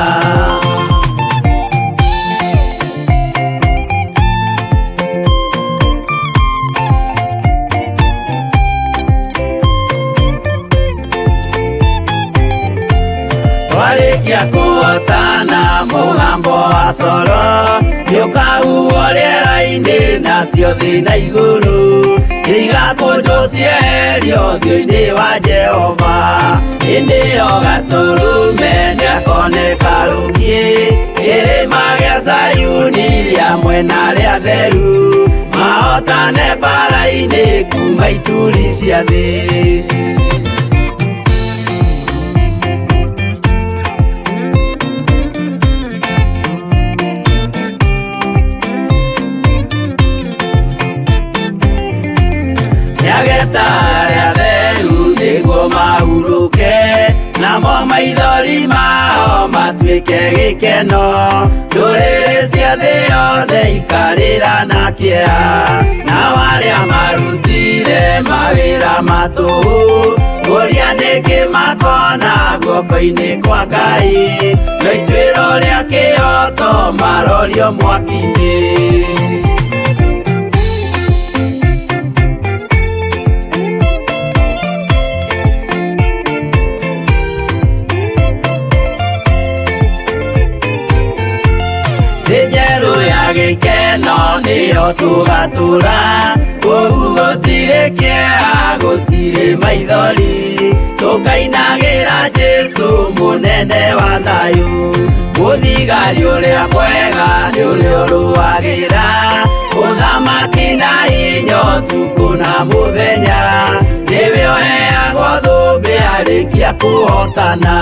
Speaker 6: Twarĩkia kũhotana mũgambo wa coro, nĩũkahuhwo rĩera-inĩ nacio thĩ na igũrũ, nĩigakũnjwo cieherio ũthiũ-inĩ wa Jehova. Hĩndĩ ĩyo Gatũrũme nĩakoneka rũkiĩ, kĩrĩma gĩa Zayuni hamwe na arĩa atheru, mahotane mbaara-inĩ kuma ituri cia thĩ. Nĩageta arĩa atheru nĩguo mahurũke, namo maithori mao matuĩke gĩkeno. Ndũrĩrĩ cia thĩ yothe ikarĩra na kĩeha, nao arĩa marutire mawĩra ma tũhũ, ngũria nĩkĩ makona guoko-inĩ kwa Ngai, no ituĩro rĩa kĩhoto marorio mwaki-inĩ. Thĩ njerũ ya gĩkeno nĩyo tũgatũra, kũu gũtirĩ kĩeha, gũtirĩ maithori, tũkainagĩra Jesũ mũnene wa thayũ. Mũthigari ũrĩa mwega nĩ ũrĩa ũrũagĩra ũthamaki na hinya ũtukũ na mũthenya, nĩwe ũheagwo thũmbĩ arĩkia kũhotana.